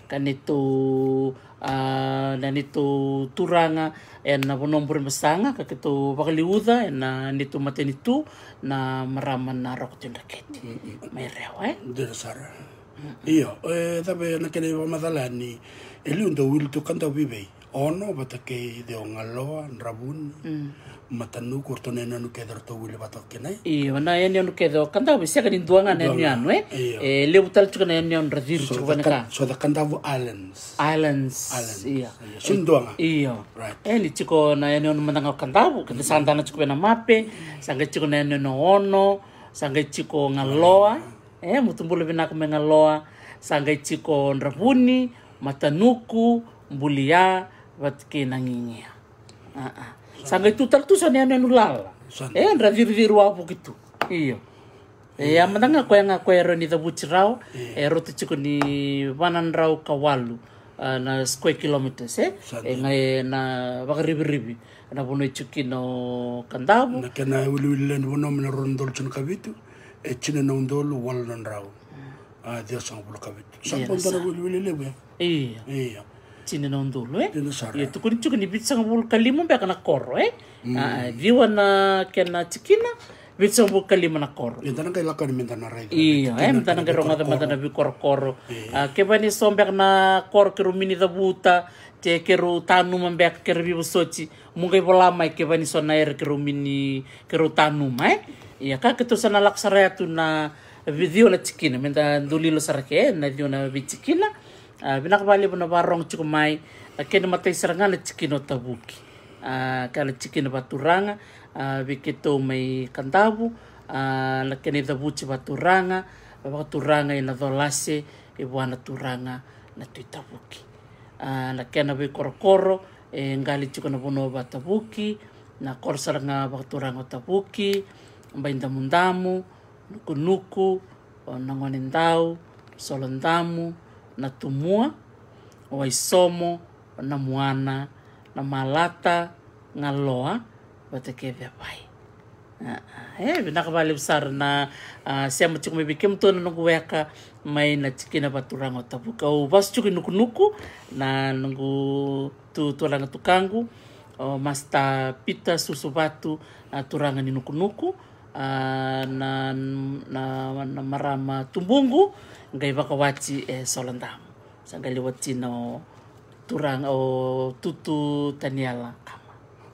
Ka neitou, a, na neitou turaga ena vanua o Burebasaga, ka keitou vakaliuca ena neitou matanitu na marama na Roko Tui Dreketi. Mai Rewa, e? Dina sara. Io, e, cava na kena ivakamacala ni e liu dau wili tu Kadavu vei? Ono vata kei cei? O Galoa, Dravuni, Matanuku, o ratou na yanuyanu kece ratou wili vata kina, e? Io, na yanuyanu kece o Kadavu, e sega ni dua ga na yanuyanu, e? Io. E levu tale tiko na yanuyanu ra ciri tiko vata kina. So the Kadavu Islands. Islands. Islands. Io. Io, sega ni dua ga. Io. Right. E, ni tiko na yanuyanu mada ga o Kadavu, keda sa dana tiko vei na mape, sa qai tiko na yanuyanu o Ono, sa qai tiko o Galoa. E, Mutubula vinaka mai Galoa, sa qai tiko o Dravuni, Matanuku, Bulia, vata kei Nagigia. A, a. Sa qai tu tale tu so na yanuyanu lala. E, dra ciriciri wavoki tu. Io. E, a mada ga koya ga koya e rawa ni cavuti rawa, e rauta tiko ni va na drau ka walu, a, na square kilometres, e? E, ga e na vakarivirivi na vanua e tiko kina o Kadavu. Na kena wiliwili lewe ni vanua mai na rua na udolu tini ka vitu, e tini na udolu walu na drau. A, ciwasagavulu ka vitu. Sa bau dua na wiliwili levu, e? Io. Io. Tini na udolu, e? Dina sara. Io, tukuni tiko ni vitusagavulu ka lima beka na koro, e? A, ciwa na kena tikina, vitusagavulu ka lima na koro. Eda na qai lako yani meda na raica. Io, e, meda na qai rogoca mada na veikorokoro. Io. A, kevaka ni so beka na koro keirau mini cavuta, se keirau tanuma beka, keirau veivosoti, mo qai vola mai kevaka ni so na ere keirau mini, keirau tanuma, e? Ia, ka keitou sa na lako sara yatu na vei ciwa na tikina, meda dau lilo sara ke na ciwa na veitikina. A, vinaka vakalevu na vakarogo tiko mai. A, kena imatai sara ga na tikina o Tavuki. A, ka na tikina vakaturaga, a, vei keitou mai Kadavu, a, na kena icavuti vakaturaga, vakaturaga ina colase, e vua na turaga na Tui Tavuki. A, na kena veikorokoro, e qali tiko na vanua vatavuki, na koro sara ga vakaturaga o Tavuki, Baidamudamu, Nukunuku, o Nagonedau, Solodamu, na Tumua, o Waisomo, o Namuana, na Malata, Galoa, vata kei Cevai. A, a, e vinaka vakalevu sara na, a, sema tiko mai vei kemudou na noqu weka mai na tikina vakaturaga o Tavuki. Au vasu tiko i Nukunuku, na noqu tu turaga tukaqu o Master Peter Susuvatu, a, turaga ni Nukunuku, a, na, na, na marama tubuqu qai vakawati e Soladamu. Sa qai lewa tina o turaga o Tutu Taniela Kama.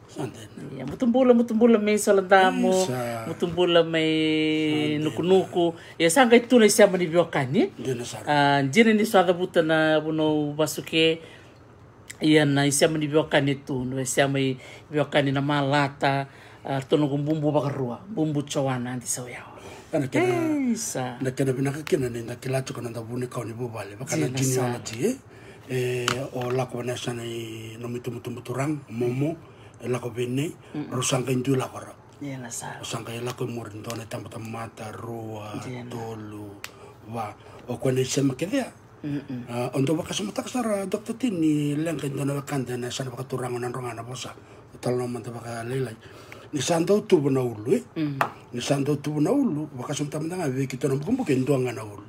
Sa dina. Ia, mutubula, mutubula mai Soladamu, isa, mutubula mai, sa dina, Nukunuku. Ia, sa qai tu na isema ni veiwekani. Dina sara. A, dina ni sa cavuta na vanua au vasu ke. Ia, na isema ni veiwekani tu, na isema i veiwekani na Malata, a, ratou noqu bubu vakarua, bubu Joana Adisauyawa. Ia, na kena, isa, na kena vinaka kina ni da kila tiko na noda vunikau ni vuvale, vaka na, dina sara, genealogy, e? E, o lako vei na yasana i nomu itubutubu turaga, momo, e lako vei nei, mm-mm, rau sa qai dui lako rawa. Ia, na sara. O sa qai lako i muri, dua na itabatamata, rua, dina, tolu, va. O koya na isema kece ya. Mm-mm. A, o dau vakasamataka sara, Doctor T, ni leqa e dua na wekada ena yasana vakaturaga o Nadroga na vosa. Au talanoa mada vakalailai. Ni sa dau tuva na ulu, e? Mm. Ni sa dau tuva na ulu, vakasamataka mada ga vei keitou na bukabuka e dua ga na ulu.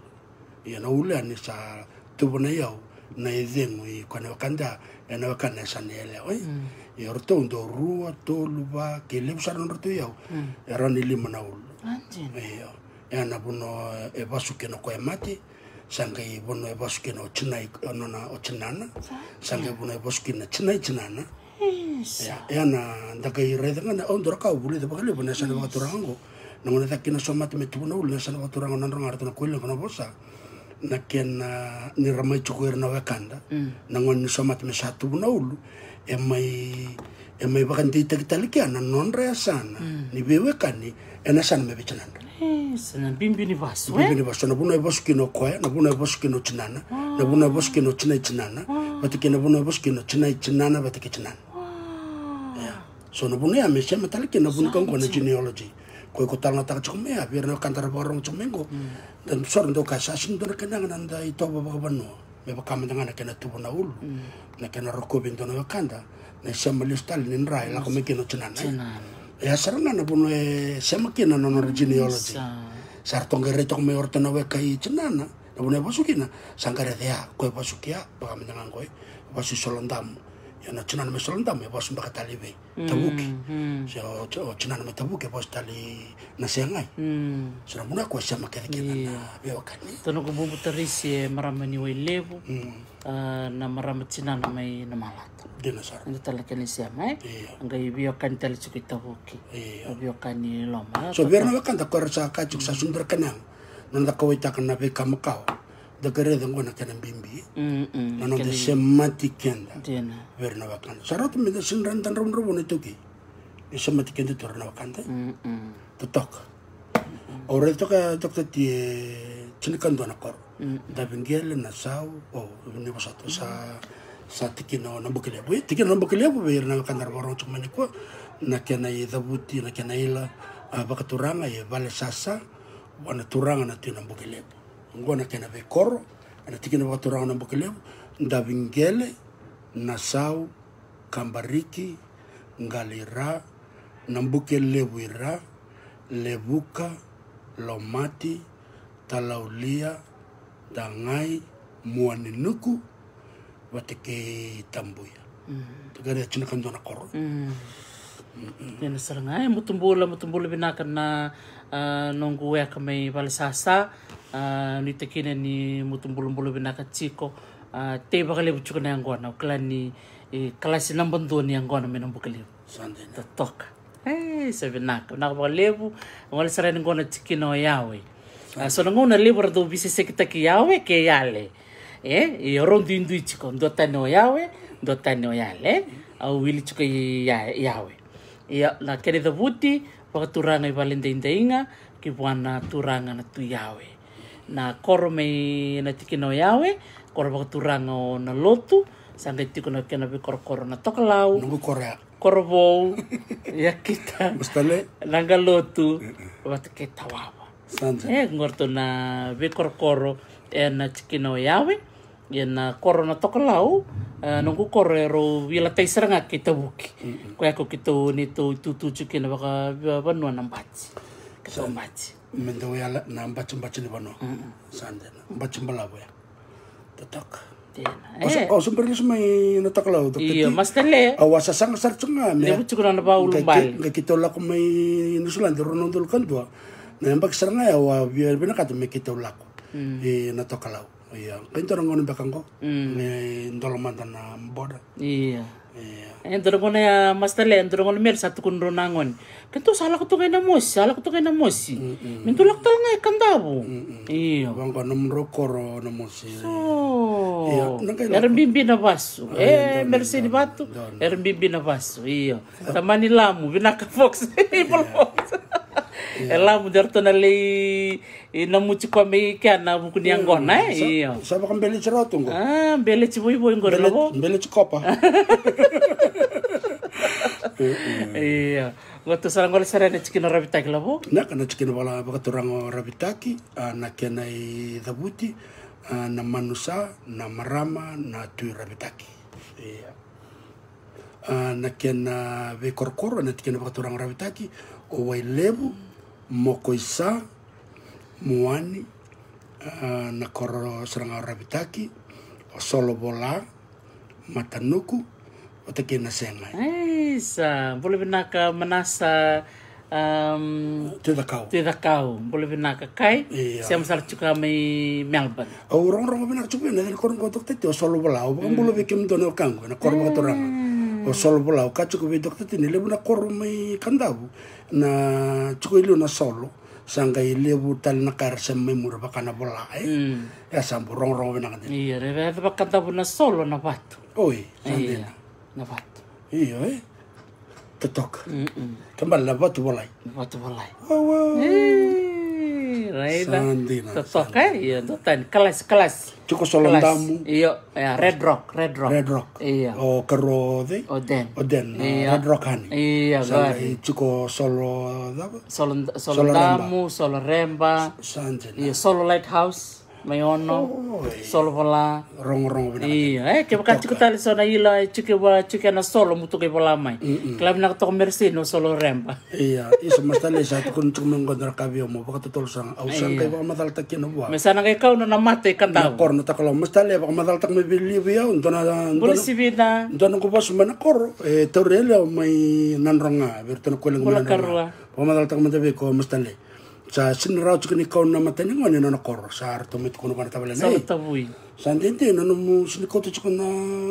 Ia na ulu ya ni sa tuva na iyau, na icegu i koya na wekada, ena wekana e sa na yalewa, e? Mm. Ia o ratou dau rua, tolu, va, ke levu sara na nodratou iyau, mm, e rawa ni lima na ulu. A, dina. Io. Ia na vanua e vasu kina o koya e mate, sa qai vanua e vasu kina o tinai, o nona, o tinana. Sa, sa qai, ia, vanua e vasu kina tinai tinana. Isa. Ia, ia na da qai raica ga na, au dau raica, au vulica vakalevu na yasana, isa, vakaturaga oqo. Na gauna caka kina o Somate me tuva na ulu, na yasana vakaturaga o Nadroga, ratou na Koilequ na vosa. Na kena ni ra mai tiko ira na wekada. Mm. Na gauna ni Somate me sa tuva na ulu, e mai, e mai vakadeitaki tale kina na nodra yasana, mm, ni veiwekani, ena yasana mai vei tinadra. E, sa na bibi ni vasu, bibi, e? Ni vasu. Na vanua e vasu kina o koya, na vanua e vasu kina o tinana, a, na vanua e vasu kina o tinai tinana, a, vata kei na vanua e vasu kina o tinai tinana vata kei tinana. A. Ia. So na vanua ya me sema tale kina na vunikau oqo na, sa dina, genealogy. Koya ko talanoataka tiko mai ya vei ira na wekada ra vakarorogo tiko mai oqo. Mm. Da soro dau kaya sa sega ni dua na kena yaga na noda itovo vakavanua. Me vaka mada ga na kena tuva na ulu, mm, na kena rokovi e dua na wekada, na isema lesu tale ni dra e lako mai kina o tinana, e? Tinana. E ya sara ga na vanua e sema kina na nodra, mm, genealogy. Sa. Sa ratou qai rai toka mai o ratou na weka i tinana, na vanua e vasu kina, sa qai raica ya, ko e vasu kea, vaka mada ga qo, e vasu i Soladamu. Ia na tinana mai Soladamu e vasu beka tale i vei? Mm, Tavuki. Mm. So, o, o tinana mai Tavuki e vasu tale i Nasegai. Mm. So na vanua ko e sema kece kina, ia, na veiwekani. Tou noqu bubu Tarisi e marama ni Wailevu. Mm. A, na marama tinana mai Namalata. Dina sara. Eda tale kena isema, e? Ia. A qai veiwekani tale tiko i Tavuki. Ia. A veiwekani loma. So, vei ira na wekada ko era sa kaya tiko, mm, sa sega ni dua na kena yaga. Na noda kauwaitaka na veika makawa. Da qai raica oqo na kena bibi. Mm, mm, na noda, kena semati keda. Dina. Vei ira na wekada. Sa rauta me da sega ni rawa ni da dravudravua na iTaukei. Ni semati keda tu ira na wekada. Mm, mm. Totoka. Mm, mm. Au raica toka, Doctor T, e tinikadua na koro. Mm, mm. Daviqele, Nasau, o, ni vosa tu, sa, sa tikina o Nabukelevu. E, tikina o Nabukelevu, vei ira na wekada ra vakarorogo tiko mai nikua. Na kena icavuti, na kena ila, a, vakaturaga, e Valesasa, vua na turaga na Tui Nabukelevu. Oqo na kena veikoro, ena tikina vakaturaga o Nabukelevu, Daviqele, Nasau, Kabariki, Qaliira, Nabukelevu ira, Levuka, Lomati, Talaulia, Daqai, Muaninuku, vata kei Tabuya. Mm. Tiko e tinikadua na koro. Mm. Mm-mm. Dina sara ga, e, mutubula, mutubula vinaka na, a, noqu weka mai Valesasa, a, nuitaka kina ni mutubulabula vinaka tiko, a, tei vakalevu tiko na yaqona, au kila ni, e, kalasi naba dua ni yaqona mai Nabukelevu. Sa dina. Totoka. E, sa vinaka, vinaka vakalevu. Gole sara yani qo na tikina o Yawe. A, so na gauna levu era dau veisesekitaki Yawe kei Yale. E, ia rau duidui tiko, dua tani o Yawe, dua tani o Yale. Au wili tiko i Ya-, Yawe. Ia, na kena icavuti, vakaturaga i Valedaidaiga, ki vua na turaga na Tui Yawe. Na koro mai na tikina o Yawe, koro vakaturaga o Nalotu, sa qai tiko na kena veikorokoro na Tokalau. Noqu koro ya. Korovou, Yakita, Mustale, Naqalotu, mm-mm, vata kei Tawava. Sa dina. E, qo ratou na veikorokoro ena tikina o Yawe. Ia na koro na Tokalau, e, noqu koro e rau veilatai sara ga kei Tavuki. Koya ko keitou, neitou itutu tiko kina vakavanua na Bati. Keitou Bati. Me dau yala na batibati ni vanua. Sa dina. Bati balavu ya. Totoka. Dina. Au sa, e, au sa bera lesu mai na Tokalau, Doctor T. Io, Master Le. Au a sasaga sara tiko ga me levu tiko na nona vakaulubale. Qai keitou lako mai Niusiladi rua na udolu ka dua. Na yabaki sara ga ya au a via vinakata me keitou lako. E, na Tokalau. Ia, qai dua na gauna beka qo. Me dola mada na border. Ia. Ia. E, dua na gauna ya, Master Le, dua na gauna mai sa tukuna drau na gone. Keitou sa lako tu ga i Namosi, sa lako tu ga i Namosi. Me dou lako tale ga i Kadavu. Ia. Vaqo nomudrau koro Namosi. So. Ia, na qai lako. Era bibi na vasu. E, me ra sega ni vatu. Era bibi na vasu. Ia. Tamani Lamu, vinaka Fox. Evil Fox. E Lamu, de ratou na lei, e, Namuti koya mai kea na vuku ni yaqona, e? Io. Sa vakabeleti rawa tu qo. A, beleti voivoi qori, Lavo. Beleti kopa. Io. Qo tou sa na gole sara na tikina Ravitaki, Lavo. Na ka na tikina vala vakaturaga o Ravitaki, a, na kena icavuti, a, na Manusa, na marama, na Tui Ravitaki. Io. A, na kena veikorokoro, na tikina vakaturaga o Ravitaki, o Wailevu, Mokoisa, Muani, a, na koro sara ga o Ravitaki, o Solovola, Matanuku, vata kei Nasegai. Isa, bula vinaka Manasa, Am, Tui Cakau. Tui Cakau, bula vinaka kai. Io. Sema sara tiko mai Melbourne. Au rogorogo vinaka tiko vei na koro qo, Doctor T, o Solovola. Au vakabula vei kemudou na wekaqu ena koro vakaturaga. O Solovola, au kaya tiko vei Doctor T ni levu na koro mai Kadavu na tiko i liu na solo. Sa qai levu tale na ka era sema mai muri vaka na vola, e? E sa bau rogorogo vinaka dina. Io, era yaca vaka Kadavu na solo na vatu. Oi, sa dina. Na vatu. Io, e? Totoka. Ke bale na vatu volai. Vatu volai. Wow, wow. E, raica. Sa dina. Totoka, e? Io, dua tani. Kalasi, kalasi. Tiko Solo Damu. Io, e, Red Rock, Red Rock. Red Rock. Io. O karua o cei? O Den. O Den, na Red Rock Honey. Io, sa qori. Tiko Solo cava? Solo, Solo Damu, Solo Reba. Sa dina. Io, Solo Lighthouse. Mai Ono, Solovola. Rogorogo vinaka. Io, e, kevaka tiko tale so na ila, e, tiko va, tiko na solo, mo tuka i vola mai. Kila vinaka toka me ra sega ni o Solo Reba. Io, isa Master Le sa tukuna tiko mai qo na ka vei au mo vakatotolo sara ga. Au sa qai vakamacalataka kina vua. Me sa na qai kau na mata i Kadavu. Na koro na Tokalau, Master Le vakamacalataka mai vei liu vei au, dua na, dua na, dua na qo vasu mai na koro, e, tauri e liu mai Nadroga, vei iratou na koya lequ mai Nadroga. Vakamacalataka mada vei iko Master Le. Sa sega ni rawa tiko ni kau na mata ni gone na nona koro, sa ratou mai tukuna vua na tavalenai. Sa tavui. Sa dede na nomu sega ni kauta tiko na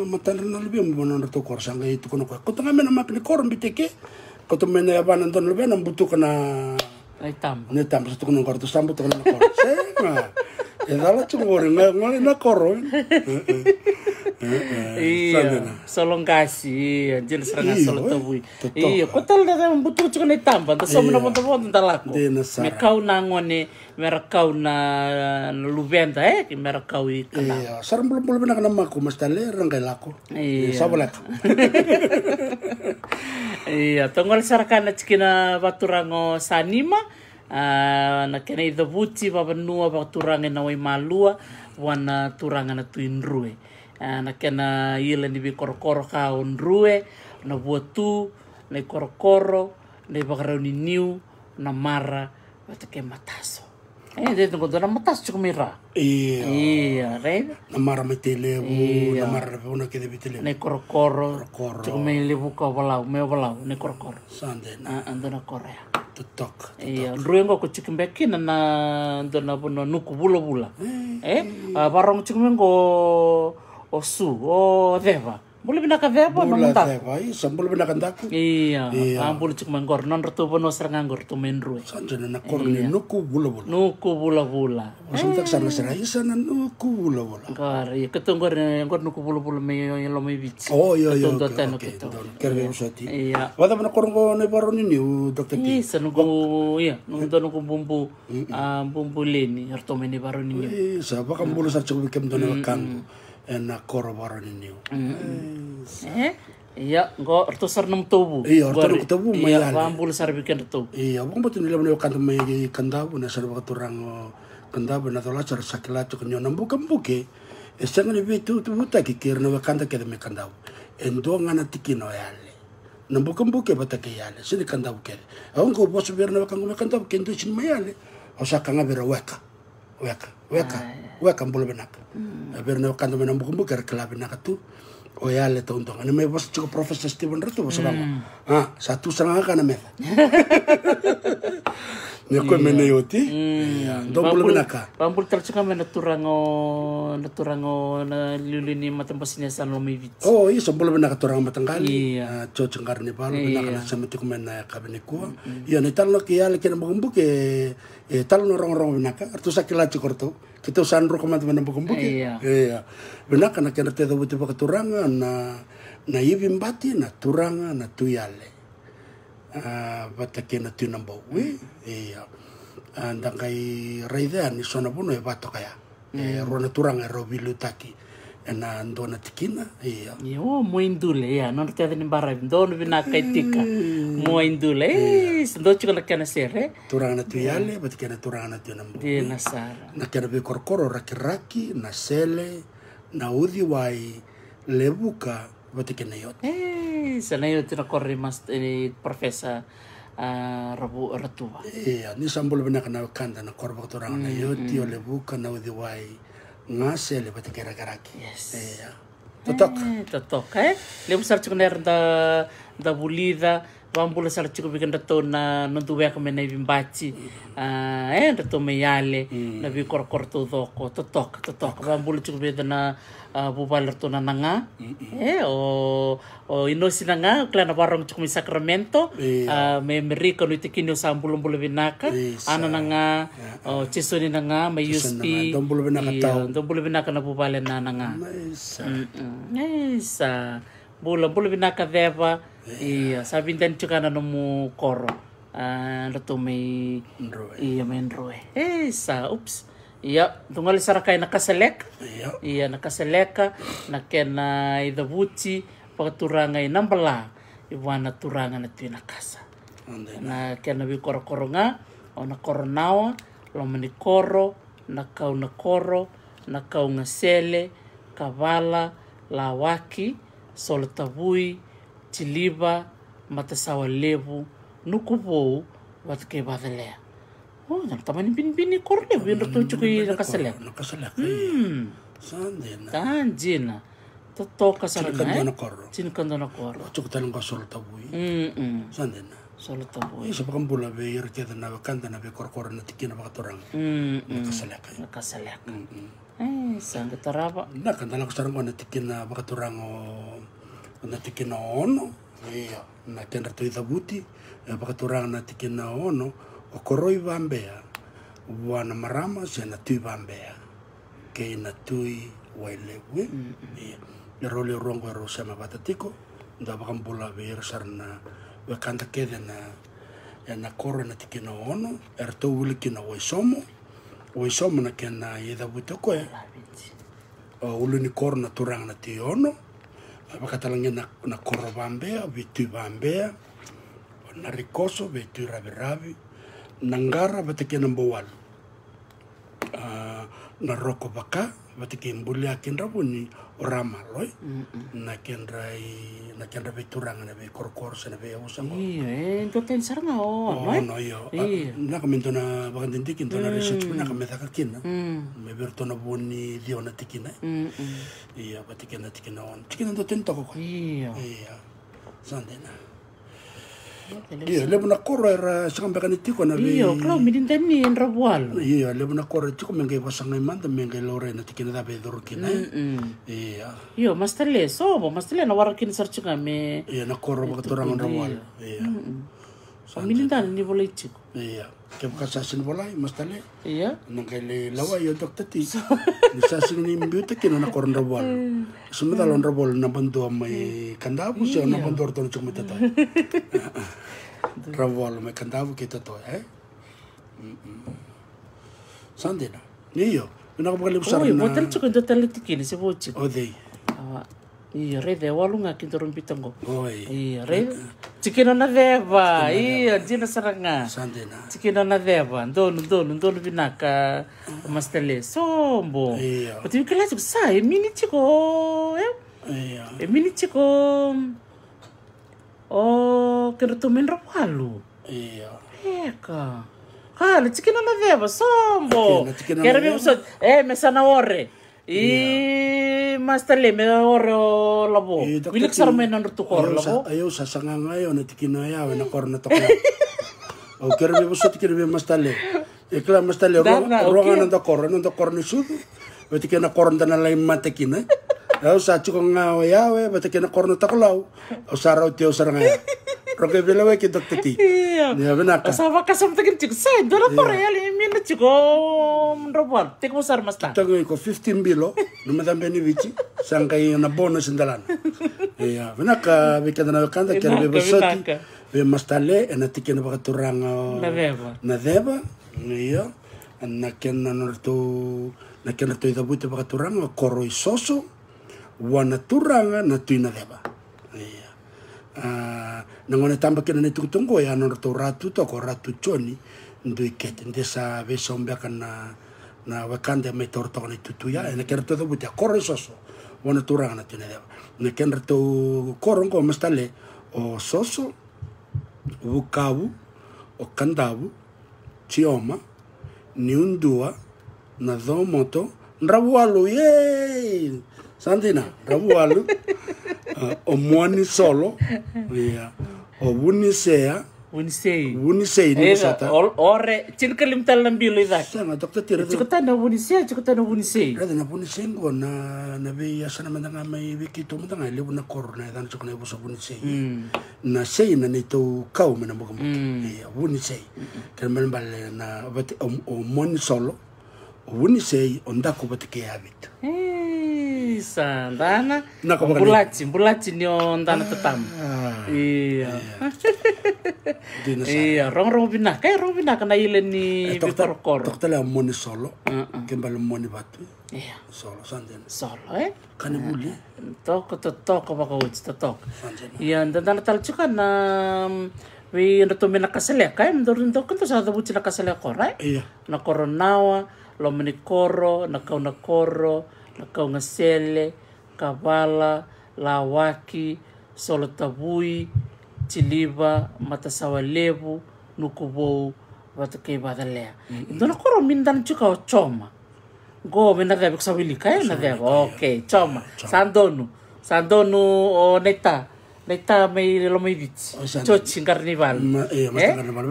matadra na luvemu vua na nodratou koro, sa qai tukuna o koya. Kauta ga mai na mapa ni koro, biuta ke. Kauta mai na yavana dua na luvena, butuka na itaba. Na itaba, sa tukuna o koya ratou sa butuka na koro. Sega. E cala tiko qori, ga gole na koro. Io. Solo qasi, io, dina sara ga Solo tavui. Io, ko tale da butuka tiko na itaba, da sauma na vodovodo da lako. Me kau na gone, me ra kau na, na luveda, e, me ra kau i Kadavu. Io, sa ra bulabula vinaka na mako, Master Le, ra qai lako. Io. Sa voleka. Io, tou gole sara ka na tikina vakaturaga o Sanima. A, na kena icavuti vavanua vakaturaga ena Waimalua, vua na turaga na Tui Drue. A, na kena ila ni veikorokoro ka o Drue, na Vuatu, na iKorokoro, na iVakarau ni Niu, na Mara, vata kei Mataso. E, de tu qo dua na mataso tiko mai ra. Io. Io, raica. Na Mara mai Tailevu, na Mara na vuna kece vei Tailevu. Na iKorokoro. Korokoro. Tiko mai Levuka o Valau, mai o Valau, na iKorokoro. Sa dina. A, a dua na koro ya. Totoka, totoka. Io, Drue qo ko tiko beka kina na dua na vanua Nuku Vulavula. E, a, varogo tiko mai qo o Su, o Ceva. Bula vinaka Ceva, nomu daku. Ceva, isa, bula vinaka daku. Io, a bula tiko mai qori, nodratou vanua sara ga qori, ratou mai Drue. Sa dina na koro ni Nuku Vulavula. Nuku Vulavula. Vosota sara na sara, isa na Nuku Vulavula. Qori, io, keitou qori, qori Nuku Vulavula mai, io, io, Lomaiviti. O, io, io, keitou dua tani keitou. Kere vei vosoti. Io. Vakacava na koro qo na iVakarau ni Niu, Doctor T? Isa, noqu, io, noqu dua noqu bubu, a, bubu Leni, eratou mai na iVakarau ni Niu. Isa, vakabula sara tiko vei kemudou na wekaqu. Ena koro Vakarau ni Niu. E? Ia, qo, ratou sara na nomu tauvu. Io, ratou noqu tauvu mai Yale. Vakabula sara vei kedratou. Io, vakabauta ni levu na wekada mai Kadavu, na sara vakaturaga o Kadavu, na cola sara sa kila tiko ni o na bukebuke. E sega ni veitautavutaki kei ira na wekada kece mai Kadavu. E dua ga na tikina o Yale. Na Bukebuke vata kei Yale, sega ni Kadavu kece. Au qai vosa vei ira na wekaqu mai Kadavu, ke dua e sega ni mai Yale, au sa kaya ga vei ira, weka, weka, weka, weka, bula vinaka. A, vei ira na wekada mai na Bukebuke, era kila vinaka tu o Yale Taudoga. Ni mai vosa tiko Professor Steven Ratu, vosa vaqo. A, sa tu sara ga ka na meca. Ni o koya mai Naioti. Ia, dou bula vinaka. Vabula tale tiko ga mai na turaga o, na turaga o, na liuliu ni matabose ni yasana Lomaiviti. O, isa, bula vinaka turaga mataqali. Ia. A, George Qaranivalu, vinaka na sema tiko mai na yakavi nikua. Ia, na italanoa kei Yale kei na Bukebuke, e, e talanoa rogorogo vinaka. Ratou sa kila tiko ratou. Keitou sa druka mada mai na Bukebuke. Ia. Ia. Vinaka na kedratou cavuti vakaturaga, na, na Ivibati, na turaga, na Tui Yale. A, vata kei na Tui Nabou, e? Ia. A, da qai raica yani so na vanua e vatoka ya. E rua na turaga erau veiliutaki ena dua na tikina, ia. Io, Muaidule, ia, nodra tete ni baravi, donu vinaka e tika. Muaidule, e, se dou tiko na kena sere. Turaga na Tui Yale, vata kei na turaga na Tui Nabou. Dina sara. Na kena veikorokoro, Rakiraki, Nasele, na Uciwai, Levuka, vata kei Naioti. E, sa Naioti na koro i mas-, i Professor, a, Ravu-, Ratuva. Ia, ni sa bula vinaka na wekada na koro vakaturaga Naioti, o Levuka, na Uciwai, Nasele, vata kei Rakiraki. Yes. Ia. Totoka. E, totoka, e. Levu sara tiko na era da, da vulica, vabula sara tiko vei kedratou na noda weka mai na Ivibati. A, e, dratou mai Yale, na veikorokoro taucoko, totoka, totoka. Vabula tiko vei na, a, vuvale ratou na Naga. E, o, o Inosi Naga, kila na varogo tiko mai Sacramento. Ia. A, mai Amerika, nuitaki ni o sa bulabula vinaka. Isa. Ana Naga, o Jason Naga, mai U S P. Dou bula vinaka tau. Dou bula vinaka na vuvale na Naga. Isa. Isa. Bula, bula vinaka Ceva. Ia, sa vidani tiko na nomu koro. A, dratou mai Drue. Ia, mai Drue. E, sa, oops. Ia, dou gole sara ka i Nakasaleka. Ia. Ia, Nakasaleka, na kena icavuti vakaturaga i Nabala, i vua na turaga na Tui Nakasa. Na kena veikorokoro ga, o Nakoronawa, Lomanikoro, Nakaunakoro, Nakaugasele, Kavala, Lawaki, Solotavui, Tiliva, Matasawa Levu, Nukuvou, vata kei Vacalea. O, na tamani binibini koro levu, e dratou tiko i Nakasaleka. Nakasaleka, ia. Sa dina. Sa dina. Totoka sara ga, e? Tinikadua na koro. Tinikadua na koro. O tiko tale qo Solotavui. Sa dina. Solotavui. Isa, vakabula vei ira kece na wekada na veikorokoro na tikina vakaturaga. Nakasaleka. Nakasaleka. E, sa qai tarava. Na ka da lako sara qo na tikina vakaturaga o, na tikina ono. Ia, na kedratou icavuti, e, vakaturaga na tikina ono, o Koroi Vabea, vua na marama se na Tui Vabea kei na Tui Wailevu, e? Ia, erau lewe rua qo erau sema vata tiko. Da vakabula vei ira sara na wekada kece na, ena koro ena tikina ono, eratou wili kina o Waisomo. Waisomo na kena icavuti o koya. O Ulunikoro na turaga na Tui Ono. A, vakatalega na, na koro Vabea vei Tui Vabea. O Narikoso vei Tui Raviravi. Naqara vata kei Nabouwalu. A, Narokovaka vata kei Buliaki Dravuni, o Ramalo, e? Na kedra i, na kedra veituraga na veikorokoro se na veiyavusa qo. Io, e duatani sara ga o ono, e? Ono, io. A, vinaka me dua na vakadidike, dua na research vinaka me caka kina. Me vei iratou na vo ni ciwa na tikina, e? Io, vata kei na tikina ono. Tikina duatani toka o koya. Io. Io. Sa dina. Io, levu na koro era sega beka ni tiko na vei. Io, kila, me ni dani e Dravuwalu. Io, levu na koro e tiko me qai vasagai mada, me qai laurai na tikina cava e curu kina, e? Io. Io, Masta Le, so, vo, Masta Le na wara kina sara tiko ga me. Io, na koro vakaturaga o Dravuwalu. Io. Sa dina. Me ni dani ni volai tiko. Io. Kevaka sa sega ni volai, Masta Le. Io. Na qai lai lawai o Doctor T. Ni sa sega ni biuta kina na koro Dravuwalu. Sa macala o Dravuwalu naba dua mai Kadavu, se o naba dua ratou na tiko mai Totoya. Dravuwalu mai Kadavu kei Totoya, e? Sa dina. Io. Vinaka vakalevu sara. Oi, na vo tale tiko e dua tale tikina, se vo tiko. O cei? Awa. Io, raica e walu ga ki daru bita qo. Oi. Io, raica. Tikina na ceva. Tikina na ceva. Io, dina sara ga. Sa dina. Tikina na ceva. Donu, donu, donu vinaka. Masta Le. Sobo. Io. Vati kila tiko sa, e mini tiko. E, io. E mini tiko. O kedratou me dra walu. Io. Eka. Ka, na tikina na ceva, sobo. Kera me vosoti. E, me sa na ore. I Masta Le, me ore o Lavo. Wilika sara mai na nodratou koro, Lavo. Au sa saga ga o na tikina ya, o na koro na toka. Au kera me vosoti kina me Masta Le. E kila Masta Le, rua ga na noda koro, na noda koro ni sucu. Vata kei na koro da na lai mata kina. Au sa tiko ga o yawe, vata kei na koro na tokalau. Au sa rauti au sara ga ya. Roka e veilawa ki Doctor T. Ia vinaka. Au sa vakasamataki tiko sa, dua na koro e yali e mina tiko. Dra walu. Tiko sara Masta. Tiko iko fifteen bilo. Numa cabe ni Viti. Sa qai na bonus dalana. Ia vinaka vei keda na wekada, kera vei vosoti. Vei Masta Le, ena tikina vakaturaga o na ceva. Na ceva, io. Na kena nodratou, na kedratou icavuti vakaturaga o koro i Soso, vua na turaga na Tui na Ceva. Io. A, na gone taba kina na itukutuku qo, ya nodratou ratu toka o Ratu Joni Dui Kete. De sa veisau beka na, na wekada e mai taura toka na itutu ya, ena kedratou icavuti a koro i Soso, vua na turaga na Tui na Ceva. Na kedratou koro qo Masta Le, o Soso, Vukavu, o Kadavu, Jioma, Niudua, Nacomoto, Dravualu, yay! Sa dina, Dravualu, a, o Muanisolo, ia, o Vunisea, Vunisei. Vunisei, ni sata. Ore, tinikalima tale na bilo i cake. Sega, Doctor T. Tiko tani na Vunisea, tiko tani na Vunisei. Raica na Vunisei qo na, na veiyasana mada ga mai vei keitou mada ga, e levu na koro na yacana tiko na ivosa Vunisei. Na sei na neitou kau mai na bukabuka. Ia, Vunisei. Kena ibalebale na vata o, o Monisolo, o Vunisei, o Daku vata kei Avitu. Ei, sa dana. Bulati, bulati ni o dana tatama. Ia. Ia, rogorogo vinaka, e, rogo vinaka na ila ni veikorokoro. Toka tale a Monisolo, ke bale Monivatu. Ia. Solo, sa dina. Solo, e? Ka ni vuli. Toka, totoka vakaoti, totoka. Ia, da dana tale tiko na, vei dratou me na kasaleka, e? Dou, dou, dou sa cavuti na kasaleka koro, e? Ia. Na koro Nawa, Lomanikoro, Nakaunakoro, Nakaugasele, Kavala, Lawaki, Solotavui, Tiliva, Matasawalevu, Nukuvou, vata kei Vacalea. E dua na koro me dana tiko o Joma. Qo me na ceva, iko sa wilika, e? Na ceva. Okei, Joma. Sa donu. Sa donu o Naita. Naita mai Lomaiviti. Joji Qaranivalu.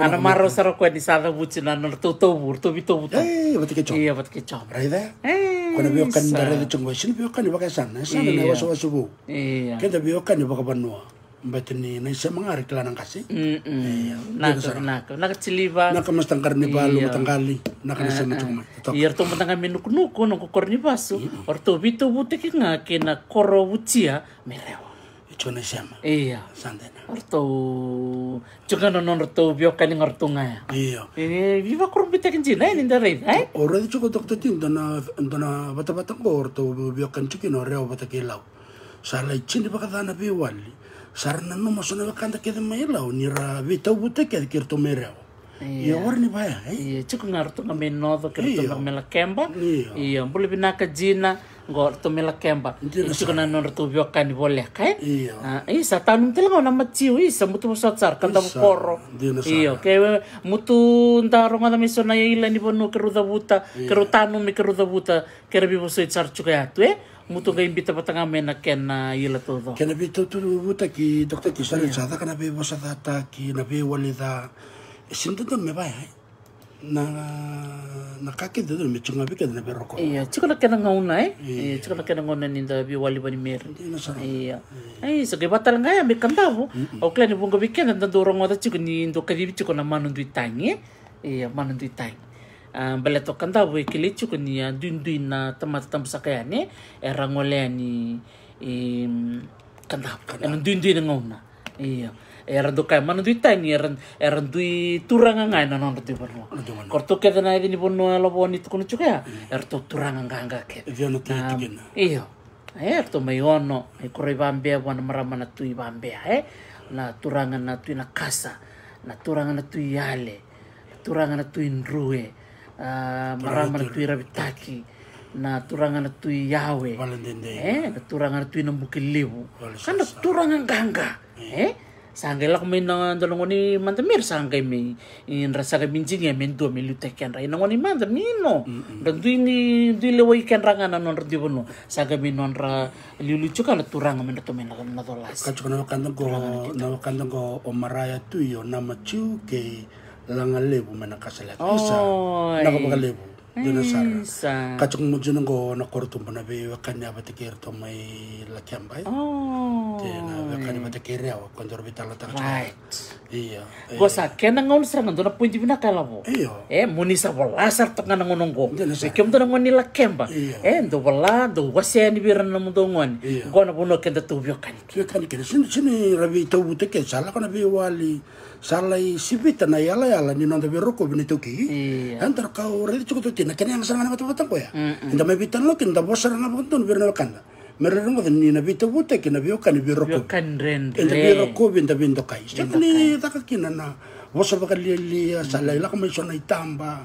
Ana marau sara koya ni sa cavuti na nona tauvu, ratou veitauvuta. Ia, vata kei Joma. Raica. Ko na veiwekani da raica tiko qo, e sega ni veiwekani vakayasana, e sa na wasawasa vou. Keda veiwekani vakavanua. Baleta ni na isema ga era kila na qase. Naka, naka, naka Tiliva. Naka Masta Qaranivalu, mataqali. Naka na sema tiko mai. Ia ratou mada ga me Nukunuku, noqu koro ni vasu. O ratou veitauvutaki ga kei na koro Vutia me Rewa. E tiko na isema. Ia. Sa dina. O ratou tiko ga na nodratou veiwekani ga ratou ga ya. Ia. E veivakurabuitaki dina, e, ni da raica, e? O raica tiko Doctor T, dua na, dua na vatavata qo o ratou veiwekani tiko kina o Rewa vata kei Lau. Sa lai tini vakaca na veiwali. Sa ra nanuma so na wekada kece mai Lau ni ra veitauvutaki kece kei ratou mai Rewa. Ia, ora ni vaya, e? Ia, tiko ga ratou ga mai Noco kei ratou ga mai Lakeba. Ia, bula vinaka dina, qo ratou mai Lakeba. Tiko na nodratou veiwekani voleka, e? Ia, sa tanumi tale ga o na Matiu, isa, mutu vosota sara, Kadavokoro. Ia, ke mutu da rogoca mai so na ila ni vanua keirau cavuta, keirau tanumi, keirau cavuta, kei ra veivosoti sara tiko ya tu, e? Mutu qai bita vata ga mai na kena ila taucoko. Kena veitautuvutaki, Doctor T, sa raica sa caka na veivosacataki, na veiwali ca. E sega ni dodonu me vaya, e? Na, na ka kece dodonu me tiko ga vei keda na veirokova. Ia, tiko na kena gauna, e? Ia, tiko na kena gauna ni da veiwali vani Meri. Dina sara. Ia. Ai, sa qai vaka tale ga ya mai Kadavu. Au kila ni vuqa vei keda da dau rogoca tiko ni dau kacivi tiko na Manu Duitagi, e? Ia, Manu Duitagi. A, baleta o Kadavu e kilai tiko ni a duidui na tamata tabusaka yani, e? Era gole yani i, mm, Kadavu. Ena duidui na gauna. Ia. Era dau kaya Manu Duitagi, era, era dui turaga ga ena nodra dui vanua. Ko ratou kece na yaca ni vanua Lavo ni tukuna tiko ya, eratou turaga qaqa kece. Io. E, ratou mai ono, e, koroi Vabea vua na marama na Tui Vabea, e. Na turaga na Tui Nakasa, na turaga na Tui Ale, na turaga na Tui Drue, a, marama na Tui Ravitaki, na turaga na Tui Yawe, e, na turaga na Tui Nabukelevu, ka na turaga qaqa, e. Sa qai lako mai na dua na gone mada mai ra sa qai mai, i, dra sa qai mai jigia me dua me liutaki kedra. I na gone mada mai no, dra dui ni, dui lewai kedra ga na nodra dui vanua. Sa qai mai nodra liuliu tiko na turaga me dratou mai na, na colasi. Ka tiko na wekada qo, na wekada qo o Maraya Tui, o Namatiu kei Lagalevu mai na Kasaleka. Isa, na ka vakalevu. Dina sara. Ka tiko mo dina qo na koro tubu na veiwekani a vata kei iratou mai Lakeba, e. Te na wekani vata kei Rewa, ko dora veitalanoataka tiko. Ia. Qo sa kena gauna sara ga dua na poidi vinaka e Lavo. Io. E, mo ni sa vola sara toka ga na gauna qo. Dina sara. Kemudou na gone ni Lakeba. Io. E, dou vola, dou wasea yani vei ira na nomudou gone. Io. Qo na vanua kedatou veiwekani. Veiwekani kina. Sini, sini ra veitauvuta kece, sa lako na veiwali. Sa lai sivita na iyalayala ni noda veirokovi na iTaukei. Eda ra ka o raica tiko toti na kena yaga sara ga na vatavata koya. Eda mai veitalanoa kina, da vosa sara ga vakadodonu vei ira na wekada. Me ra rogoca ni na veitavutaki na veiwekani veirokovi. Eda veirokovi, eda veidokai. Sega ni caka kina na vosa vakalialia, sa lai lako mai so na itaba.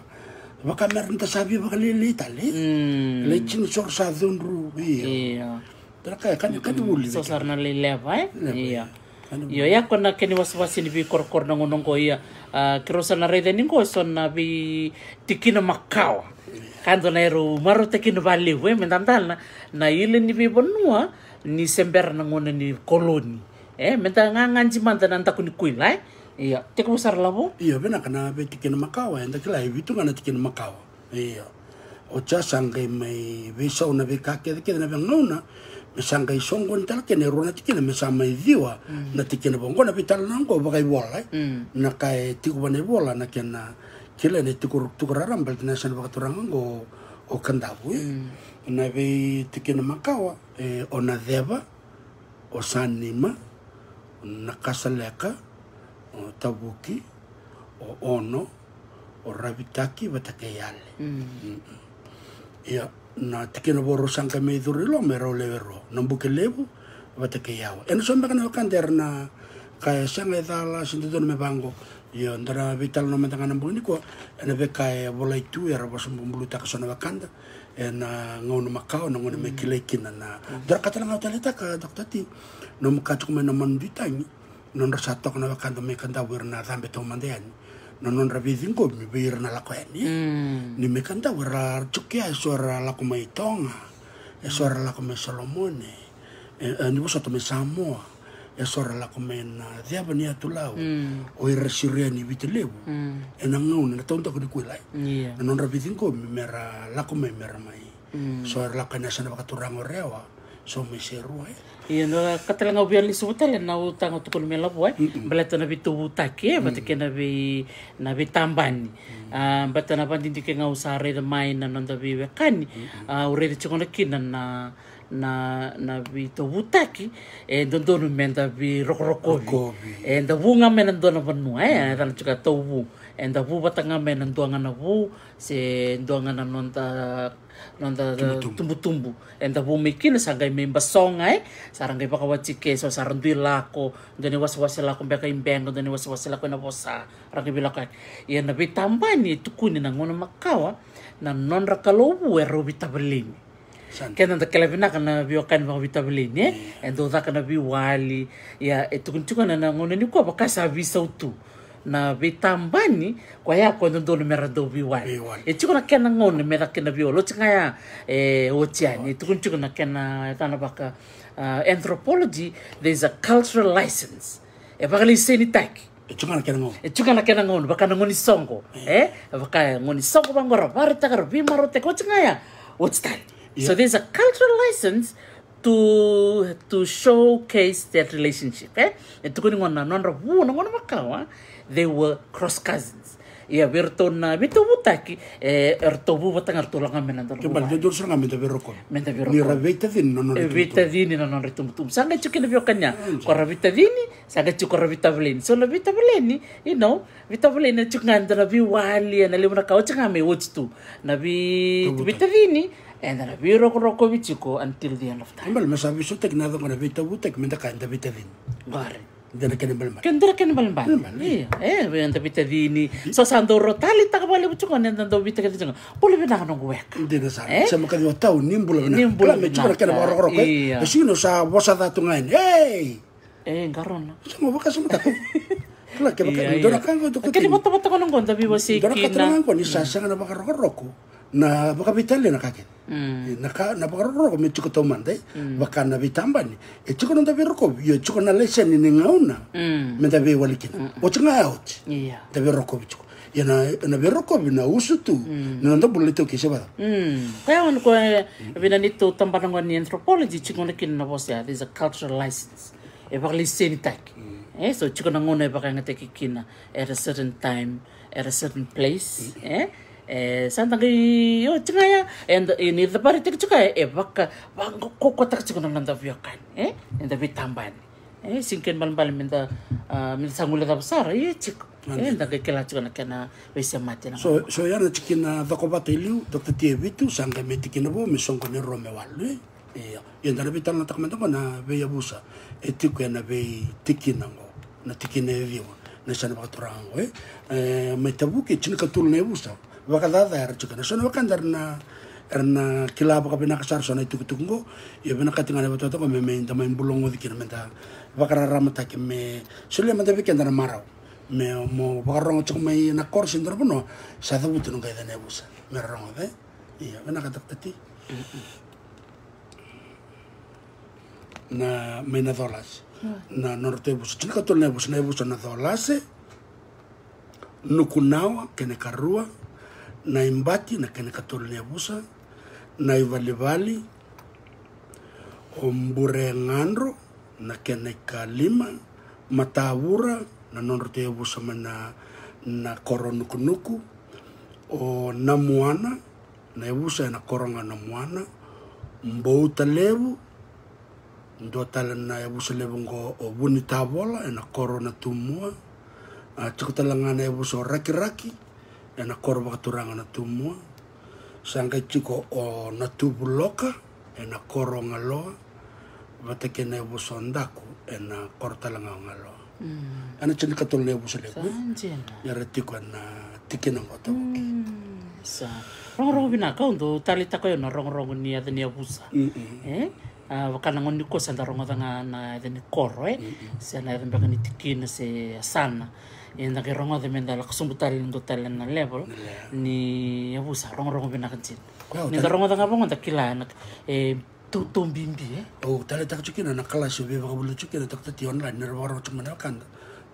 Vaka me ra da sa veivakalialiai tale. Lai tini so ra sa cudru. Io. Tara kaya kani, kani vuli. So sara na lai leva, e? Ia. Io, ia ko na kena wasewase ni veikorokoro na gauna qo, ia. A, keirau sa na raica ni qo so na veitikina makawa. Ka dua na erau marautaki kina vakalevu, e, me da dala na, na ile ni veivanua ni se bera na gauna ni koloni. E, me da gagaji mada na daku ni kuila, e? Ia, tekivu sara Lavo. Io, vinaka na veitikina makawa, eda kila e vitu ga na tikina makawa. Io. Oti ya sa qai mai veisau na veika kecekece na veigauna, me sa qai soqoni tale kina e rua na tikina, me sa mai ciwa na tikina vou. Qo na veitalanoa qo vakaivola, e. Na ka e tiko vua na ivola, na kena kilai na tiko, tiko raraba baleta na yasana vakaturaga qo o Kadavu, e. Na veitikina makawa, e, o Naceva, o Sanima, o Nakasaleka, o Tavuki, o Ono, o Ravitaki vata kei Yale. Ia, na tikina vou rau sa qai mai curu i loma me rau lewe rua, Nabukelevu vata kei Yawa. Ena so beka na wekada era na kaya sega e cala, se dodonu me vaqo. Ia, da na veitalanoa mada ga na bogi nikua ena veika e volai tu, era vosa bubulutaka so na wekada ena gauna makawa, na gauna me kilai kina na. Da ra ka tale ga au taleitaka, Doctor T, nomu ka tiko mai na manu duitagi, nodra sa toka na wekada mai Kadavu, ira na cabe taumada yani, na nodra veiciqomi vei ira na lako yani. Ni mai Kadavu era tiko ya, e so era lako mai Toga, e so era lako mai Solomone, e, e, ni vosota, mai Samoa, e so era lako mai na ceva ni yatu Lau, o ira Siriani, Viti Levu. Ena gauna, ena taudaku ni kuila, na nodra veiciqomi me ra lako mai, me ra mai. So era lako ena yasana vakaturaga o Rewa, so mai Serua, e. Ia, na ka tale ga au via lesuva tale na utaga tukuna mai Lavo, e. Baleta na veitovutaki, e, vata kei na vei, na veitabani. A, baleta na vadidike ga au sa raica mai na noda veiwekani. A, au raica tiko na kina na, na, na veitovutaki, e dodonu me da veirokorokovi. E da vu ga mai na dua na vanua, e, e cana tiko a tauvu. E da vu vata ga mai na dua ga na vu, se dua ga na noda, noda tubutubu. E da vu mai kina, sa qai mai basoga, e, sa ra qai vakawati ke, so sa ra dui lako, dua ni wasewase lako beka i Beqa, dua ni wasewase lako ena vosa, ra qai veilako yake. Ia na veitabani e tukuni na gauna makawa, na nodra kalou vu e rau veitavaleni. Keda da kila vinaka na veiwekani vakaveitavaleni, e? E dau caka na veiwali, ia, e tukuni tiko na, na gauna nikua vaka sa veisau tu. Na veitabani, koya ko e dodonu me ra dau veiwali. E tiko na kena gauna me caka kina veiwali. Oti ga ya, e, oti yani. E tukuni tiko na kena, e, cana vaka, a, anthropology, there's a cultural license. E vakalaisenitaki. E tiko ga na kena gauna. E tiko ga na kena gauna, vaka na gauna ni soqo. E, vaka gauna ni soqo vaqo ra vakaraitaka, ra veimarautaki, oti ga ya, oti tale. So there's a cultural license to, to showcase that relationship, e? E tukuni gona na nodra vu na gauna makawa, they were cross cousins. Ia vei iratou na veitovutaki, e, eratou vu vata ga, eratou laga me na dodonu. Kena ibalebale dodonu sara ga me da veirokovi. Me da veirokovi. Ni ra veitacini na nodra itubutubu. E, veitacini na nodra itubutubu. Sa qai tiko kina veiwekani ya. Ko ra veitacini, sa qai tiko ko ra veitavaleni. So na veitavaleni, you know, veitavaleni e tiko ga eda na veiwali, ena levu na ka oti ga me oti tu. Na vei, veitacini, eda na veirokorokovi tiko until the end of time. Kena ibalebale me sa veisautaki na yaca qo na veitovutaki, me da kaya eda veitacini. Qori. Dua na kena ibalebale. Kena dua na kena ibalebale. Io, e, vei eda veitacini. So sa dau rau taleitaka vakalevu tiko ni da dau veitacini tiko. Bula vinaka noqu weka. Dina sara. E? Sa makaci o tau ni bula vinaka. Ni bula vinaka. Kila me tiko na kena vakarokoroko, e? Io. E sega ni sa vosa ca tu ga yani. Ei! E, qarauna. Sa mo vakasamataka. Kila kevaka, io, dua na ka qo, dua na ka qo da veiwasei kina. Dua na ka tale ga qo ni sa sega na vakarokoroko. Na vakaveitalia na ka kece. Mm. Na ka, na vakarokoroko me tiko taumada, e. Mm. Vaka na veitabani. E tiko na noda veirokovi, io, e tiko na laiseni ni gauna. Mm. Me da veiwali kina. Mm. Oti ga ya oti. Ia. Da veirokovi tiko. Ia na, na veirokovi na usutu. Mm. Na noda bula na iTaukei se vacava. Mm. Koya gona ko, e, vei na neitou tabana gona ni anthropology, tiko gona kina na vosa ya, there's a cultural license. E vakalaisenitaki. Mm. E, so tiko na gauna e vakayagataki kina at a certain time, at a certain place. Mm. E, E, sa da qai oti ga ya, e, da, e, ni caparitaki tiko ya, e, vaka, vakaukauataka tiko na noda veiwekani, e, eda veitabani. E, sega ni kena ibalebale me da, a, me da sa guilecava sara, e, tiko. E, da qai kila tiko na kena veisemati na. So, so ya na tikina cokovata e liu, Doctor T e vitu, sa qai me tikina vou, me soqoni e rua me walu, e. Io, io, da na veitalanoataka mada qo na veiyavusa e tiko ena veitikina qo, na tikina e ciwa, na yasana vakaturaga qo, e. E, mai Tavuki, e tinikatolu na yavusa vakacaca era tiko. Na so na wekada era na, era na kila vakavinaka sara so na itukutuku qo. Io, vinakati ga na vatavata qo me, me da mai bulogoci kina, me da vakararamataki, me solia mada vei keda na marau me mo vakarogo tiko mai na koro se dua na vanua sa cavuti na noqu yaca na yavusa, me ra rogoca, e. Io, vinaka Doctor T. Na, mai na Colase. Mm. Na nodratou yavusa, tinikatolu na yavusa, na yavusa na Colase, Nukunawa kena ikarua, Naibati na kena ikatolu na yavusa, Naivalivali, o Buregadro na kena ikalima, Matavura na nodratou yavusa mai na, na koro Nukunuku, o Namuana, na yavusa ena koro ga Namuana, Boutalevu, dua tale na yavusa levu qo o Vunitavola ena koro Natumua, a, tiko tale ga na yavusa o Rakiraki ena koro vakaturaga Natumua, sa qai tiko o Natuvuloka ena koro Galoa, vata kei na yavusa o Daku ena koro tale ga o Galoa. Mm. Ena tinikatolu na yavusa levu. Sa dina. Era tiko ena tikina qo Tavuki. Mm. Sa rogorogo vinaka, au dau taleitaka o yau na rogorogo ni yaca ni yavusa. Mm-mm. E? A, vaka na gauna nikua sa da rogoca ga na yaca ni koro, e? Mm-mm. Se na yaca beka ni tikina se yasana. Eda qai rogoca me da lako sobu tale, dua tale na level ni yavusa, rogorogo vinaka dina. Ni da rogoca ga vaqo da kila na, e, tautauvata bibi, e? Au taleitaka tiko kina na kalasi au veivakavulica tiko kina, Doctor T, online, ni ra vakarorogo tiko mai na wekada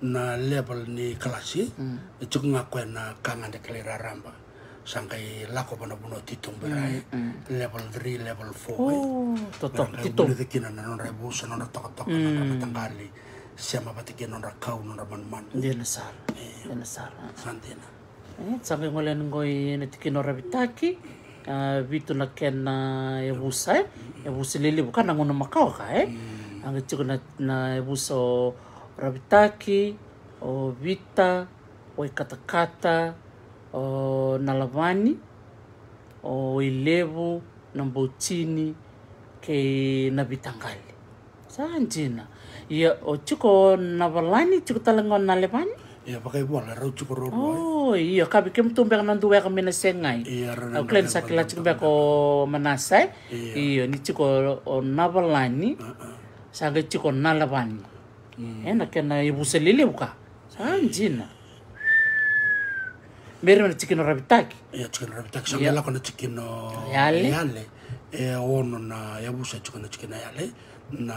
na level ni kalasi, e? Mm. E tiko ga koya na ka ga da kilai raraba. Sa qai lako vua na vanua titobu i ra, e? Mm, mm. Level three, level four, e? O, totoka, titobu. Vulica kina na nodra yavusa, nodra tokatoka, nodra mataqali, sema vata kei nodra kau, nodra manumanu. Dina sara. E. Dina sara. Sa dina. E, sa qai gole yani qo ena tikina o Ravitaki, a, vitu na kena yavusa, e? Yavusa lelevu, ka na gauna makawa ka, e? Mm. A qai tiko na, na yavusa o Ravitaki, o Vita, o Ikatakata, o Nalavani, o Ilevu, Naboutini, kei Navitaqali. Sa dina. Ia, o tiko o Navalani, tiko tale ga o Nalevani? Ia, vakaivola, rau tiko ruarua, e? O, io, ka vei kemudou beka na dau weka mai na Segai. Ia, rau na. Au kila ni sa kila tiko beka o Manasa, e? Ia. Io, ni tiko o Navalani. A, a. Sa qai tiko o Nalevani. Mm. E, na kena yavusa lelevu ka. Sa dina. Bera mai na tikina o Ravitaki. Ia, tikina o Ravitaki. Sa qai lako na tikina o Yale. Yale. E ono na yavusa tiko na tikina o Yale. Na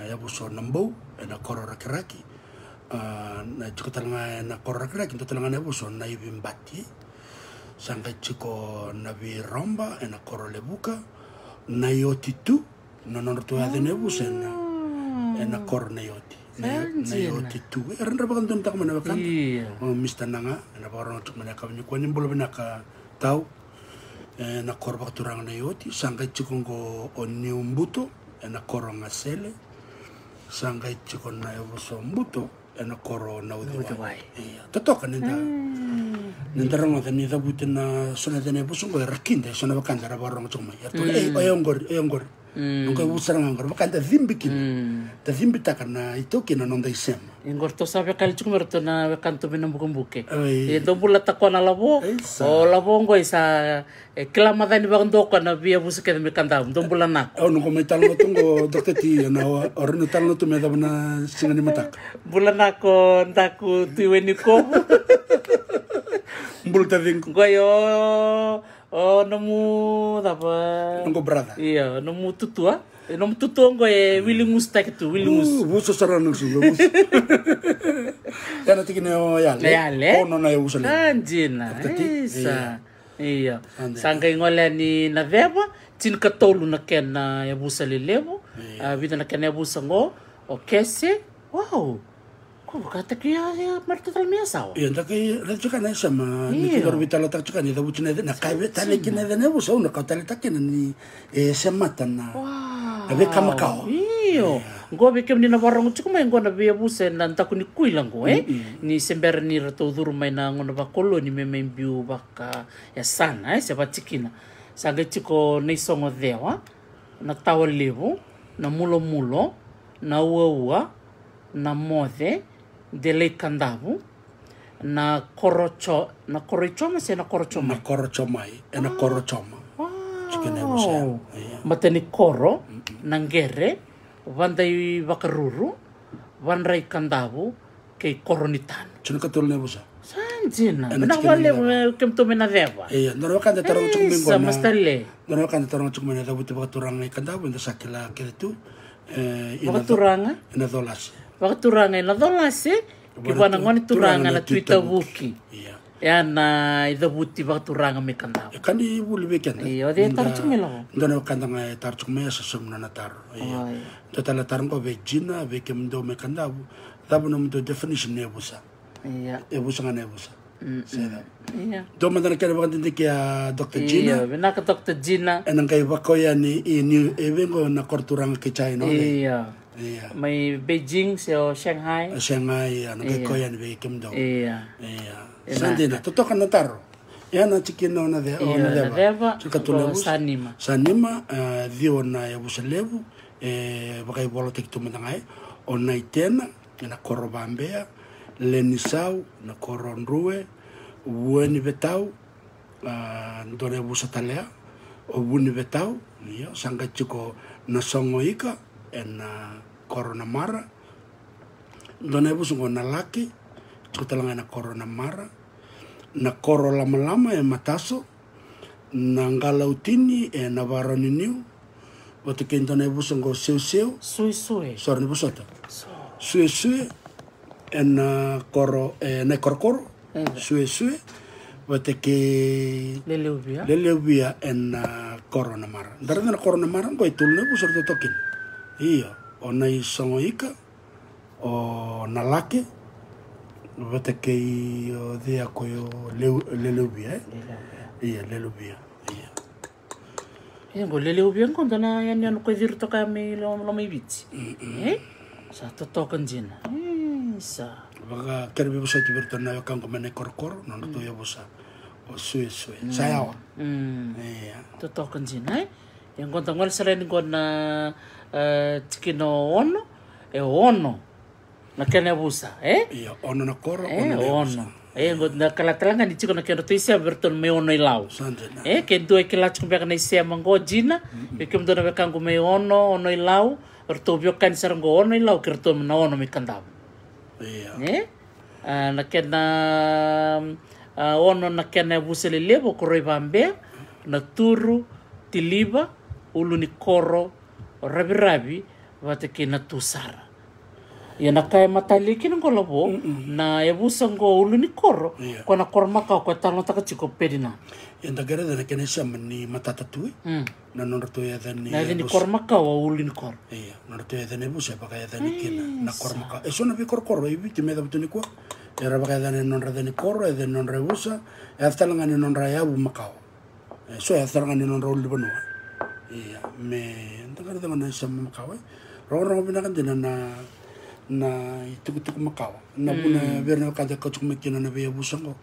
yavusa o Nabou, ena koro Rakiraki. A, na tiko tale ga ena koro Rakiraki, dua tale ga na yavusa o Naivibati. Sa qai tiko o Naviroba, ena koro Levuka. Naioti tu, na nodratou yaca na yavusa ena, ena koro Naioti. Na, na ioti tu era dra vakadonutaka mai na wekada. O Mr Naga ena vakarorogo tiko mai na yakavi nikua, ni bula vinaka tau. Ena koro vakaturaga na ioti, sa qai tiko oqo o Niu Buto ena koro Gasele. Sa qai tiko na yavusa o Buto ena koro Nauciwai. Totoka ni da, ni da rogoca ni cavuti na so na cena yavusa oqo, era kida e so na wekada era vakarorogo tiko mai, era toka, ei, oya oqori, oya oqori. Oqo e vusa sara ga oqori, vaka da cibi kina. Da cibitaka na iTaukei na noda isema. Oqori tou sa vekali tiko mai ratou na wekada tou mai na bukebuke. E dou bula takoa na lavo. O lavo oqo e sa E kila macani vakadua o koya na veiyavusa kece mai Kadavu. Dou bula nako. Au noqu mai talanoa tu qo, Doctor T, na o, o rau na talanoa tu me cava na siga ni mataka. Bula nako, Daku Tui Wainikovu. Bula taciqu. Qo io, o nomu cava? Noqu brother. Io, nomu tutua. E nomu tutua qo e wili gusutaki tu, wili gusu. Vusa sara na gusu, vusa. Ia na tikina o Yale. Yale. Ono na yavusa levu. Sa dina. Isa. Io. Sa qai gole yani na ceva, tinikatolu na kena yavusa lelevu. A, vica na kena yavusa qo, o kese. Wow. Ko vakataki ya, ya, marita tale me yasawa. Io, da kai raica tiko na isema, ni kidoro vitalataka tiko ni cavuti na, na kai vei tale kina na yavusa, au na kau tale taki na ni, e, semata na, na veika makawa. Io. Qo vei kemuni na vakarorogo tiko mai qo na veiyavusa ena daku ni kuila qo, e? Ni se bera ni ratou curu mai na gauna vakoloni me mai biu vaka yasana, e, se vatikina. Sa qai tiko na isogo cewa, na tawa levu, na mulomulo, na uaua, na moce, delai Kadavu, na koroco, na koroicoma se na korocomai? Na korocomai, e na korocoma. Tiko na yavusa ya. Mata ni koro, na qere, vadai vakaruru, vadrai Kadavu, kei koro ni tanu. Tinikatolu na yavusa. Sa dina. Vinaka vakalevu, e, kemudou mai na ceva. Io, dua na wekada taroga tiko mai qo na, dua na wekada taroga tiko mai na cavuti vakaturaga i Kadavu, eda sa kila kece tu. E, i na vakaturaga? I na Colase. Vakaturaga i na Colase, ki vua na gone turaga na Tui Tavuki. Io. Ia na icavuti vakaturaga mai Kadavu. E ka ni vuli vei keda. Io, o cei e taro tiko mai lavo? Dua na wekada ga e taro tiko mai, e sa saumi na nona taro. Io. Dua tale na taro qo vei Jina, vei kemudou mai Kadavu. Cava nomudou definition ni yavusa? Io. Yavusa ga na yavusa. Se cava? Io. Dua mada na kena vakadidike a Doctor Jina. Io, vinaka Doctor Jina. Ena qai vakau yani i Niu, e vei qo na koro turaga kei China, o cei? Io. Io. Mai Beijing se o Shanghai. O Shanghai, io, na qai kau yani vei kemudou. Io. Io. Sa dina, totoka na taro. Ia na tikina o na ceva, o na ceva. Tinikatolu na yavusa. Sa nima. Sa nima, e, ciwa na yavusa levu, e, vakaivolotaki tu mada ga, e. O Naitena, ena koro Vabea, Lenisau, na koro Drue, Vuanivetau, a, dua na yavusa tale ya, o Vunivetau, io, sa qai tiko na Sogoika, ena koro Namara, dua na yavusa qo Nalake, tiko tale ga ena koro Namara, na koro Lamalama e Mataso, na Qalautini e Navarau ni Niu, vata kei dua na yavusa qo Seuseu. Suesue. Sore, ni vosota. Suesue, ena koro, e, na ikorokoro. Suesue, vata kei Leleuvia. Leleuvia ena koro Namara. Da raica na koro Namara qo e tolu na yavusa era totoka kina. Io, o Naisogoika, o Nalake, vata kei o cei a koya, o Leu-, Leleuvia, e? Leleuvia. Io, Leleuvia. Io. E qo Leleuvia qo dua na yanuyanu koya e ciri toka mai lo-, Lomaiviti. E? Sa totoka dina. Isa. Vaka kere veivosoti vei iratou na wekaqu mai na ikorokoro, nodratou yavusa. O Suesue. Sa yawa. Io. Totoka dina, e? E qo da gole sara yani qo na, e, tikina o ono, e ono na kena yavusa, e? Io, ono na koro, e, ono na yavusa. E, qo da kila tale ga ni tiko na kedratou isema vei iratou mai Ono-i-Lau. Sa dina. E, ke dua e kila tiko beka na isema qo Jina, vei kemudou na wekaqu mai Ono, Ono-i-Lau, ratou veiwekani sara qo Ono-i-Lau, kei ratou na Ono mai Kadavu. Io. E? A, na kena, a, ono na kena yavusa lelevu, o Koroivabea, Naturu, Tiliva, Ulunikoro, Raviravi, vata kei Natusara. Ia na ka e matalia kina qo Lavo, na yavusa qo Ulu ni Koro, ko na koro makawa ko e talanoataka tiko Pedina. Ia da qai raica na kena isema ni matata tu, e? Na nodratou yaca ni koro makawa, Ulu ni Koro. Ia nodratou yaca ni yavusa e vakayacani kina na koro makawa. E so na veikorokoro e Viti me cavuta nikua, era vakayacani nodra yaca ni koro, yaca ni nodra yavusa, e yaca tale ga ni nodra yavu makawa. E so e yaca tale ga ni nodra ulunivanua. Ia me da qai raica na isema makawa, e? Rogorogo vinaka dina na, na itukutuku makawa. Na vuna vei ira na wekada e kau tiko mai kina na veiyavusa qo.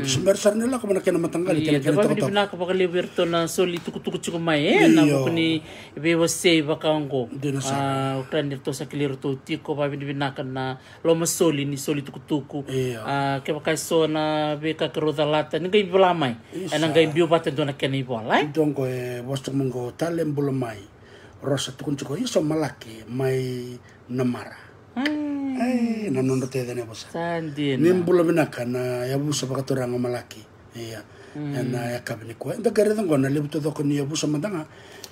Sebera sara ni lako mai na kena mataqali, kena kena tokatoka. Vinaka vakalevu vei iratou na soli tukutuku tiko mai, e? Na vuku ni veiwasei vaka oqo. Dina sara. A, o kila ni ratou sa kilai iratou tiko, vavinavinaka na loma soli ni soli tukutuku. A, kevaka e so na veika keirau calata, ni qai vola mai. Ena qai biu vata e dua na kena ivola, e? Dua qo e vosa tiko mai qo, Tale, bula mai. Rosa tukuna tiko, ia so Malaki mai Namara. Ai, na nodratou yaca ni yavusa. Sa dina. Ni bula vinaka na yavusa vakaturaga o Malaki. Ia. Ena yakavi nikua, eda qai raica qo na levu taucoko ni yavusa mada ga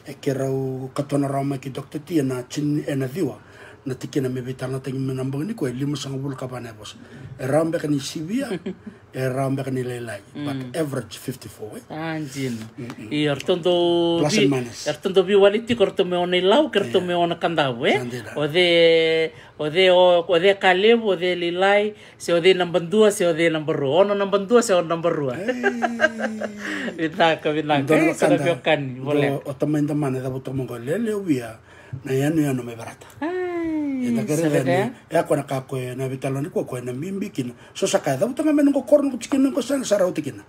e keirau katona rawa mai ki Doctor T ena tini, ena ciwa na tikina me veitalanoataki mai na bogi nikua, e limasagavulu ka va na yavusa. E rawa beka ni sivia, e rawa beka ni lailai, but average fifty-four, e? A, dina. Ia, eratou dau veiwali tiko, eratou me o na iLau kei ratou me o na Kadavu, e? O cei, o cei, o cei ka levu, o cei lailai, se o cei naba dua, se o cei naba rua, ono naba dua se ono naba rua. Vinaka, vinaka. E, sa na veiwekani voleka. O tamai damana e cavuta mai qo, leleuvia na yanuyanu mai Verata. Ai, eda qai raica ni, e a koya na ka koya na veitalanoa nikua koya na bibi kina. So sa ka e cavuta ga mai noqu koro, noqu tikina, noqu sa na sa rauta kina.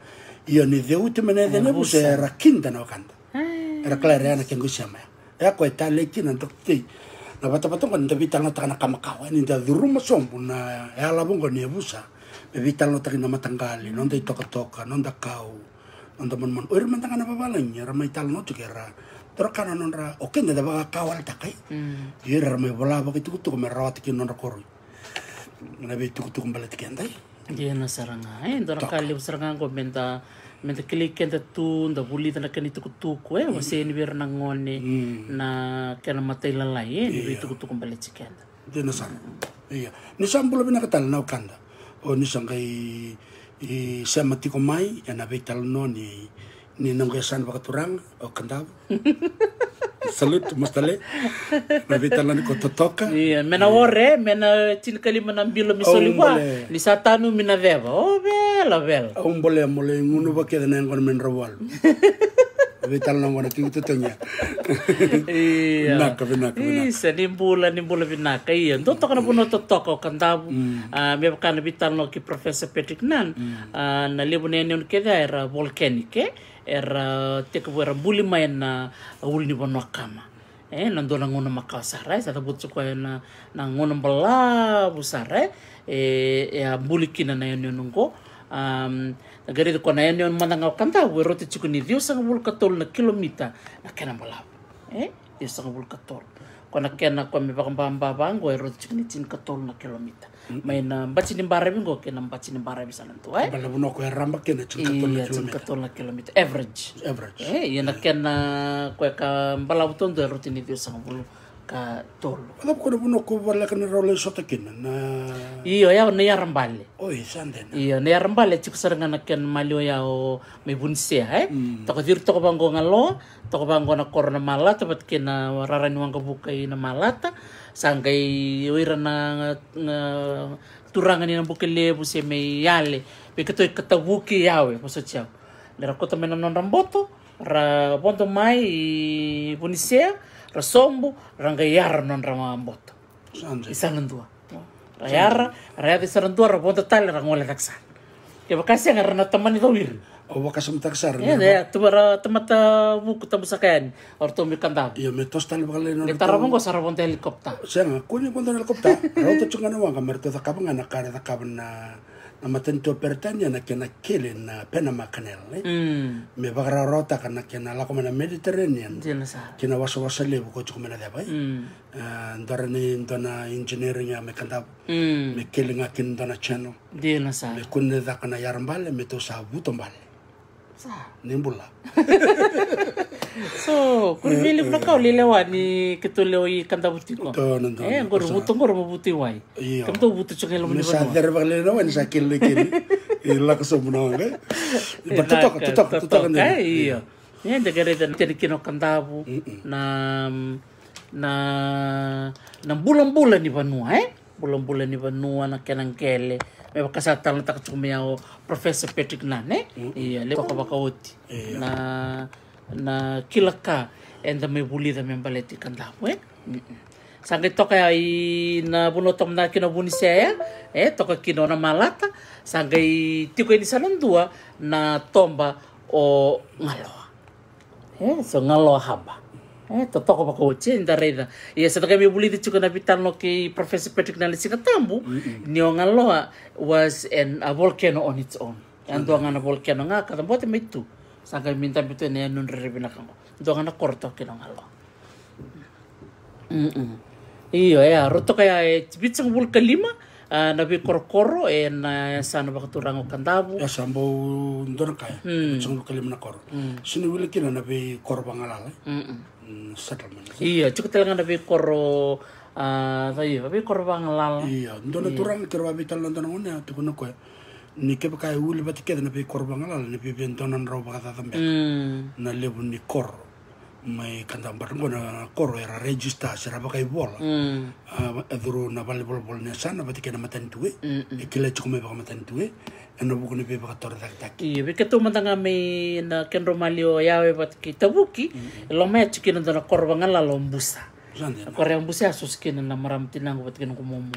Io, ni ceuti mai na yaca ni yavusa, era kida na wekada. Era kila era ya na kequ isema ya. E a koya e talei kina na Doctor T. Na vatavata qo ni da veitalanoataka na ka makawa, e, ni da curuma sobu na yalava qo ni yavusa. Me veitalanoataki na mataqali, noda itokatoka, noda kau, noda manumanu. O ira mada ga na vavalagi era mai talanoa tiko, era dua na ka na nodra, o keda da vakakawaletaka, e? Io, ira era mai vola vakaitukutuku me rawata kina nodra koroi. Na veitukutuku baleti keda, e? Dina sara ga, e? Dua na ka levu sara ga qo me da, me da kilai keda tu, da vulica na kena itukutuku, e? Wasei ni vei ira na gone na kena matailalai, e? Ni veitukutuku baleti keda. Dina sara. Ia. Ni sa bula vinaka tale na wekada. O ni sa qai, i, sema tiko mai ena veitalanoa ni, ni noqu yasana vakaturaga o Kadavu. Salute, Master Le. Na veitalanoa ni ko totoka. Ia, me na ore, me na tinikalima na bilo me soli vua. Ni sa tanumi na ceva. O vela, vela. Au bolea mo lai gunuva kece na yaqona me drau walu. Veitalanoa qo na kiu totogia. Ia. Vinaka, vinaka, vinaka. Isa, ni bula, ni bula vinaka. Ia, dua toka na vanua totoka o Kadavu. A, me vaka na veitalanoa kei Professor Patrick Nunn. A, na levu na yanuyanu kece era volcanic, e? Era tekivu, era buli mai ena ulunivanua kama. E, na dua na gauna makawa sara, e, sa cavuta tiko ena, na gauna balavu sara, e, e, e a buli kina na yanuyanu qo. Am, na qai raica ko na yanuyanu mada ga o Kadavu, e rauta tiko ni ciwasagavulu ka tolu na kilomita na kena balavu. E, ciwasagavulu ka tolu. Ko na kena ko me vakababa vaqo, e rauta tiko ni tinikatolu na kilomita. Mai na bati ni baravi qo kei na bati ni baravi sa na dua, e? Balavu na ko e raba kena tinikatolu na kilomita. Ia, tinikatolu na kilomita. Average. Average. E, ia na kena ko e ka balavu taudua e rauta ni ciwasagavulu ka tolu. Cava ko na vanua ko voleka ni rau lai sota kina na? Io, ya na Yarabale. Oi, sa dina. Io, na Yarabale e tiko sara ga na kena maliwa ya o mai Vunisea, e? Toka ciri toka vaqo Galoa, toka vaqo na koro na Malata, vata kei na rara ni waqavuka i na Malata. Sa qai o ira na, na turaga ni na Bukelevu se mai Yale, vei keitou i Katavuki, Yawe, vosoti au. Ni ra kauta mai na nodra boto, ra vodo mai i Vunisea, ra sobu, ra qai yara nodra boto. Sa dina. I Saradua. Ra yara, ra yaco i Saradua, ra vodo tale, ra gole cake sara. Kevaka sega, ra na tamani cawiri. Au vakasamataka sara. Ia, ia, tu ra tamata vuku tabu saka yani. O ratou mai Kadavu. Ia, me toso tale vakalailai na. Me tarava qo sa ra vodo helicopter. Sega, kua ni vodo na helicopter. Rauta tiko ga na waqa me ratou cakava ga na ka ra cakava na, na matanitu o Peritania na kena kele na Panama Canal, e? Mm. Me vakarawarawataka na kena lako mai na Mediterranean. Dina sara. Ki na wasawasa levu ko tiko mai na ceva, e? Mm. A, dua na, dua na engineering ya mai Kadavu. Mm. Me kele ga kina dua na channel. Dina sara. Me kune caka na Yarabale, me tou sa vuto bale. Sa. Ni bula. So, Kuri vei levu na ka o lelewa ni keitou lewa i Kadavu tiko. Dona, dona, e qori vutu qori mo vutu i wai. Io. Kemudou vutu tiko ga i loma ni vanua. Sa cere vakalele na wai ni sa kele na kele. I lako sobu na waqa. Totoka, totoka, totoka. Io. Ia da qai raica na tena kina o Kadavu na na na bulabula ni vanua, e bulabula ni vanua, na kena qele. Me vaka sa talanoataka tiko mai o Professor Patrick Nunn, e ia levu ka vakaoti na na kila ka eda mai vulica me baleti Kadavu, e. Sa qai toka ya i na vanua toka mada kina o Vunisea, e toka kina o Namalata. Sa qai tiko yani sa na dua na toba o Galoa. E so Galoa Harbour. E totoka vakaoti, e da raica. Ia sa da qai mai vulica tiko na veitalanoa kei Professor Patrick na le Siga Tabu ni o Galoa was an a volcano on its own. A dua ga na volcano ga ka cabote mai tu. Sa qai mai dabe tu ena yanuyanu rerevaka qo. Dua ga na koro toka kina o Galoa. Io, e a rau toka ya e vitusagavulu ka lima na veikorokoro ena yasana vakaturaga o Kadavu. Ia sa bau dua na ka ya vitusagavulu ka lima na koro. Sega ni wili kina na veikoro vagalala. Settlement. Io, tiko tale ga na veikoro. A io, veikoro vagalala. Io, dua na turaga keirau a veitalanoa dua na gauna ya, tukuna o koya ni kevaka e wili vata kece na veikoro vagalala ni via dua na drau vakacaca beka na levu ni koro mai Kadavu. But qo na koro era register se ra vakaivola e curu na valenivolavola ni yasana vata kei na matanitu e kilai tiko mai vakamatanitu e ena vuku ni veivakatorocaketaki. Io, vei keitou mada ga mai na kedrau maliwa o Yawe vata kei Tavuki, e loma ya tiko kina dua na koro vagalala o Busa. Na koro ya o Busa ya susu kina na marama tinaqu vata kei noqu momo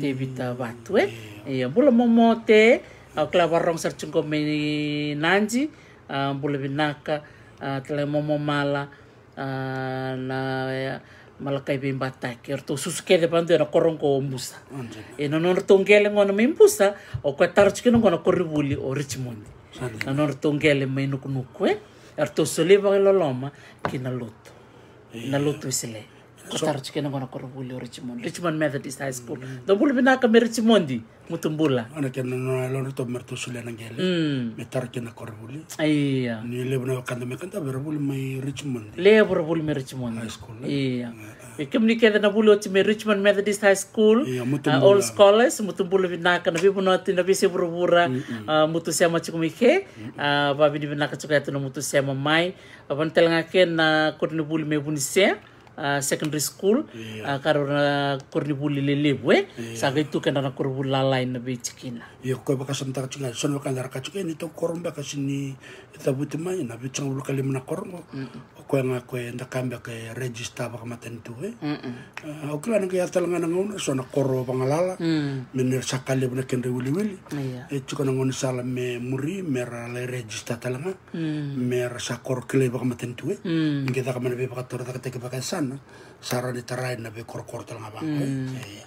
Tevita Vatu, e. Ia bula momo Te. Au kila vakarogo sara tiko mai Nadi. A bula vinaka. A tale momo Mala. A na Malakai Veibataki, eratou susu kece vakadua ena koro oqo o Busa. E na nodratou qele gona mai Busa, o koya tara tiko kina oqo na koronivuli o Richmond. Na nodratou qele mai Nukunuku, e eratou solia vakailoloma ki na lotu. Na lotu Wesele. Ko tara tiko kina oqo na koronivuli o Richmond, Richmond Methodist High School. Dou bula vinaka mai Richmond. Mutu bula. Ana kena nona yalo na tobu me ratou solia na qele me tara kina na koronivuli. Ia ni levu na wekada mai Kadavu era vuli mai Richmond. Levu era vuli mai Richmond High School. Ia e kemuni kece na vuli oti mai Richmond Methodist High School, All Scholars, mutu bula vinaka. Na veivanua oti na veiyasai vuravura, mutu sema tiko mai ke. A vavinavinaka tiko yatu na mutu sema mai. A vani tale ga ke na koronivuli mai Vunisea a secondary school. A ka rau na koronivuli lelevu, e sa qai tu kedra na koronivuli lalai na veitikina. Ia ko koya vakasamataka tiko ga so na wekada ra ka tiko ga ni tou koro beka sega ni cavuti mai na vitusagavulu ka lima na koro oqo. O koya ga koya eda ka beka e register vakamatanitu, e. Au kila na qai yaco tale ga na gauna so na koro vagalala me na sa ka levu na kedra iwiliwili. E tiko na gaunisala me muri me ra lai register tale ga me ra sa koro kilai vakamatanitu, e. Ni qai caka mai na veivakatorocaketaki vakayasana sa rawa ni tarai na veikorokoro tale ga vaqo, e.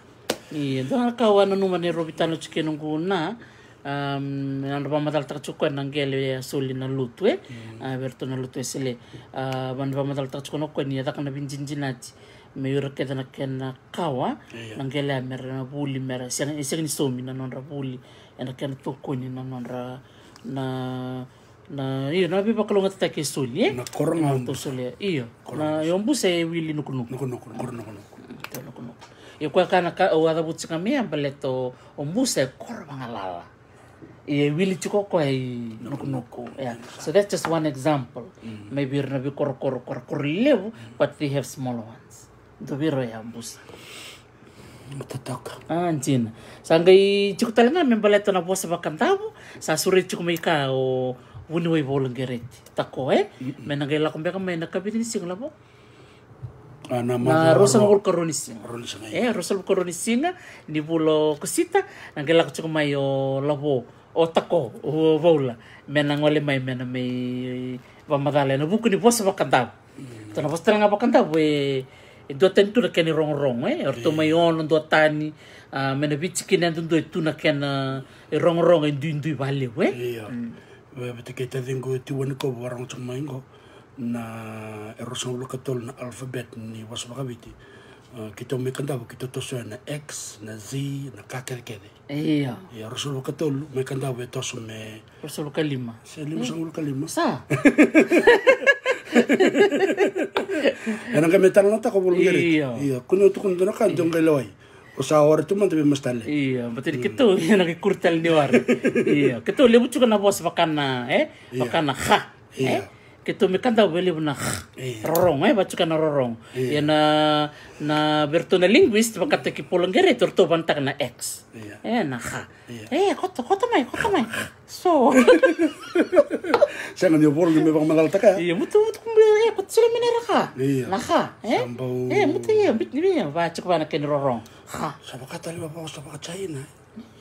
Ia dua na ka au a nanuma ni rau veitalanoa tiko kei noqu na, a na nodra vakamacalataka tiko koya na qele a soli na lotu, e. A vei iratou na lotu Wesele, a na vakamacalataka tiko na koya ni a caka na veidinadinati me ira kece na kena kawa na qele a me ra na vuli me ra sega, e sega ni saumi na nodra vuli, ena kena tokoni na nodra na na io na veivakalougatataki e soli, e. Na koro ga o Busa. Io na o Busa e wili Nukunuku. Nukunuku, koro Nukunuku. Io koya ka na ka au a cavuti ga mai a baleta o Busa e koro vagalala. Ia e wili tiko o koya i Nukunuku. So that's just one example. Mai vei ira na veikorokoro, korokoro levu, but they have smaller ones. Dua vei ira ya o Busa. Totoka. A dina. Sa qai tiko tale ga me baleta na vosa vakadavu sa sureti tiko mai ka o vuniwai Vola Qereti Tako, e. Me na qai lako beka mai na kavica ni siga lavo? Na ruasagavulu ka rua ni siga. E ruasagavulu ka rua ni siga ni vula o Okosita na qai lako tiko mai o lavo o Tako, o Vola, me na gole mai me na mai vakamacala ena vuku ni vosa vakadavu. Tou na vosa tale ga vakadavu e duatani tu na kena irogorogo, e. Eratou mai ono duatani, a me na veitikina yadudua e tu na kena irogorogo e duidui vakalevu, e. Ia vata kei taciqu e Tiwani Kovu vakarogo tiko mai qo na e ruasagavulu ka tolu na alphabet ni vosa vakaviti. Keitou mai Kadavu keitou toso ena X, na Z, na ka kecekece. Ia ruasagavulu ka tolu mai Kadavu e toso me ruasagavulu ka lima. Se limasagavulu ka lima sa. Ena qai me talanoataka o Volaqereiti. Io. Io, kua ni o tukuna dua na ka, dua qai lewai. O sa ore tu mada vei Master Lee. Io, baleta ni keitou, ena qai kuri tale ni ore. Io, keitou levu tiko na vosa vaka na, e? Io. Vaka na ha, e? Io. Keitou me Kadavu e levu na ha. Io. Rorogo, e? Vaka tiko na rorogo. Io. Ia na, na vei ratou na linguist, vakataki Volaqereiti, ratou vanataka na X. Io. E, na ha. Io. E, koto, koto mai, koto mai. So. Sega ni o Volaqereiti me vakamacalataka ya. Io, mutu, mutu, e, koto sila me na raka. Io. Na ha, e? Sa bau. E, mutu, io, bit, io, va tiko va na kena rorogo. Ha. Sa vakatale vava, sa vakajaina.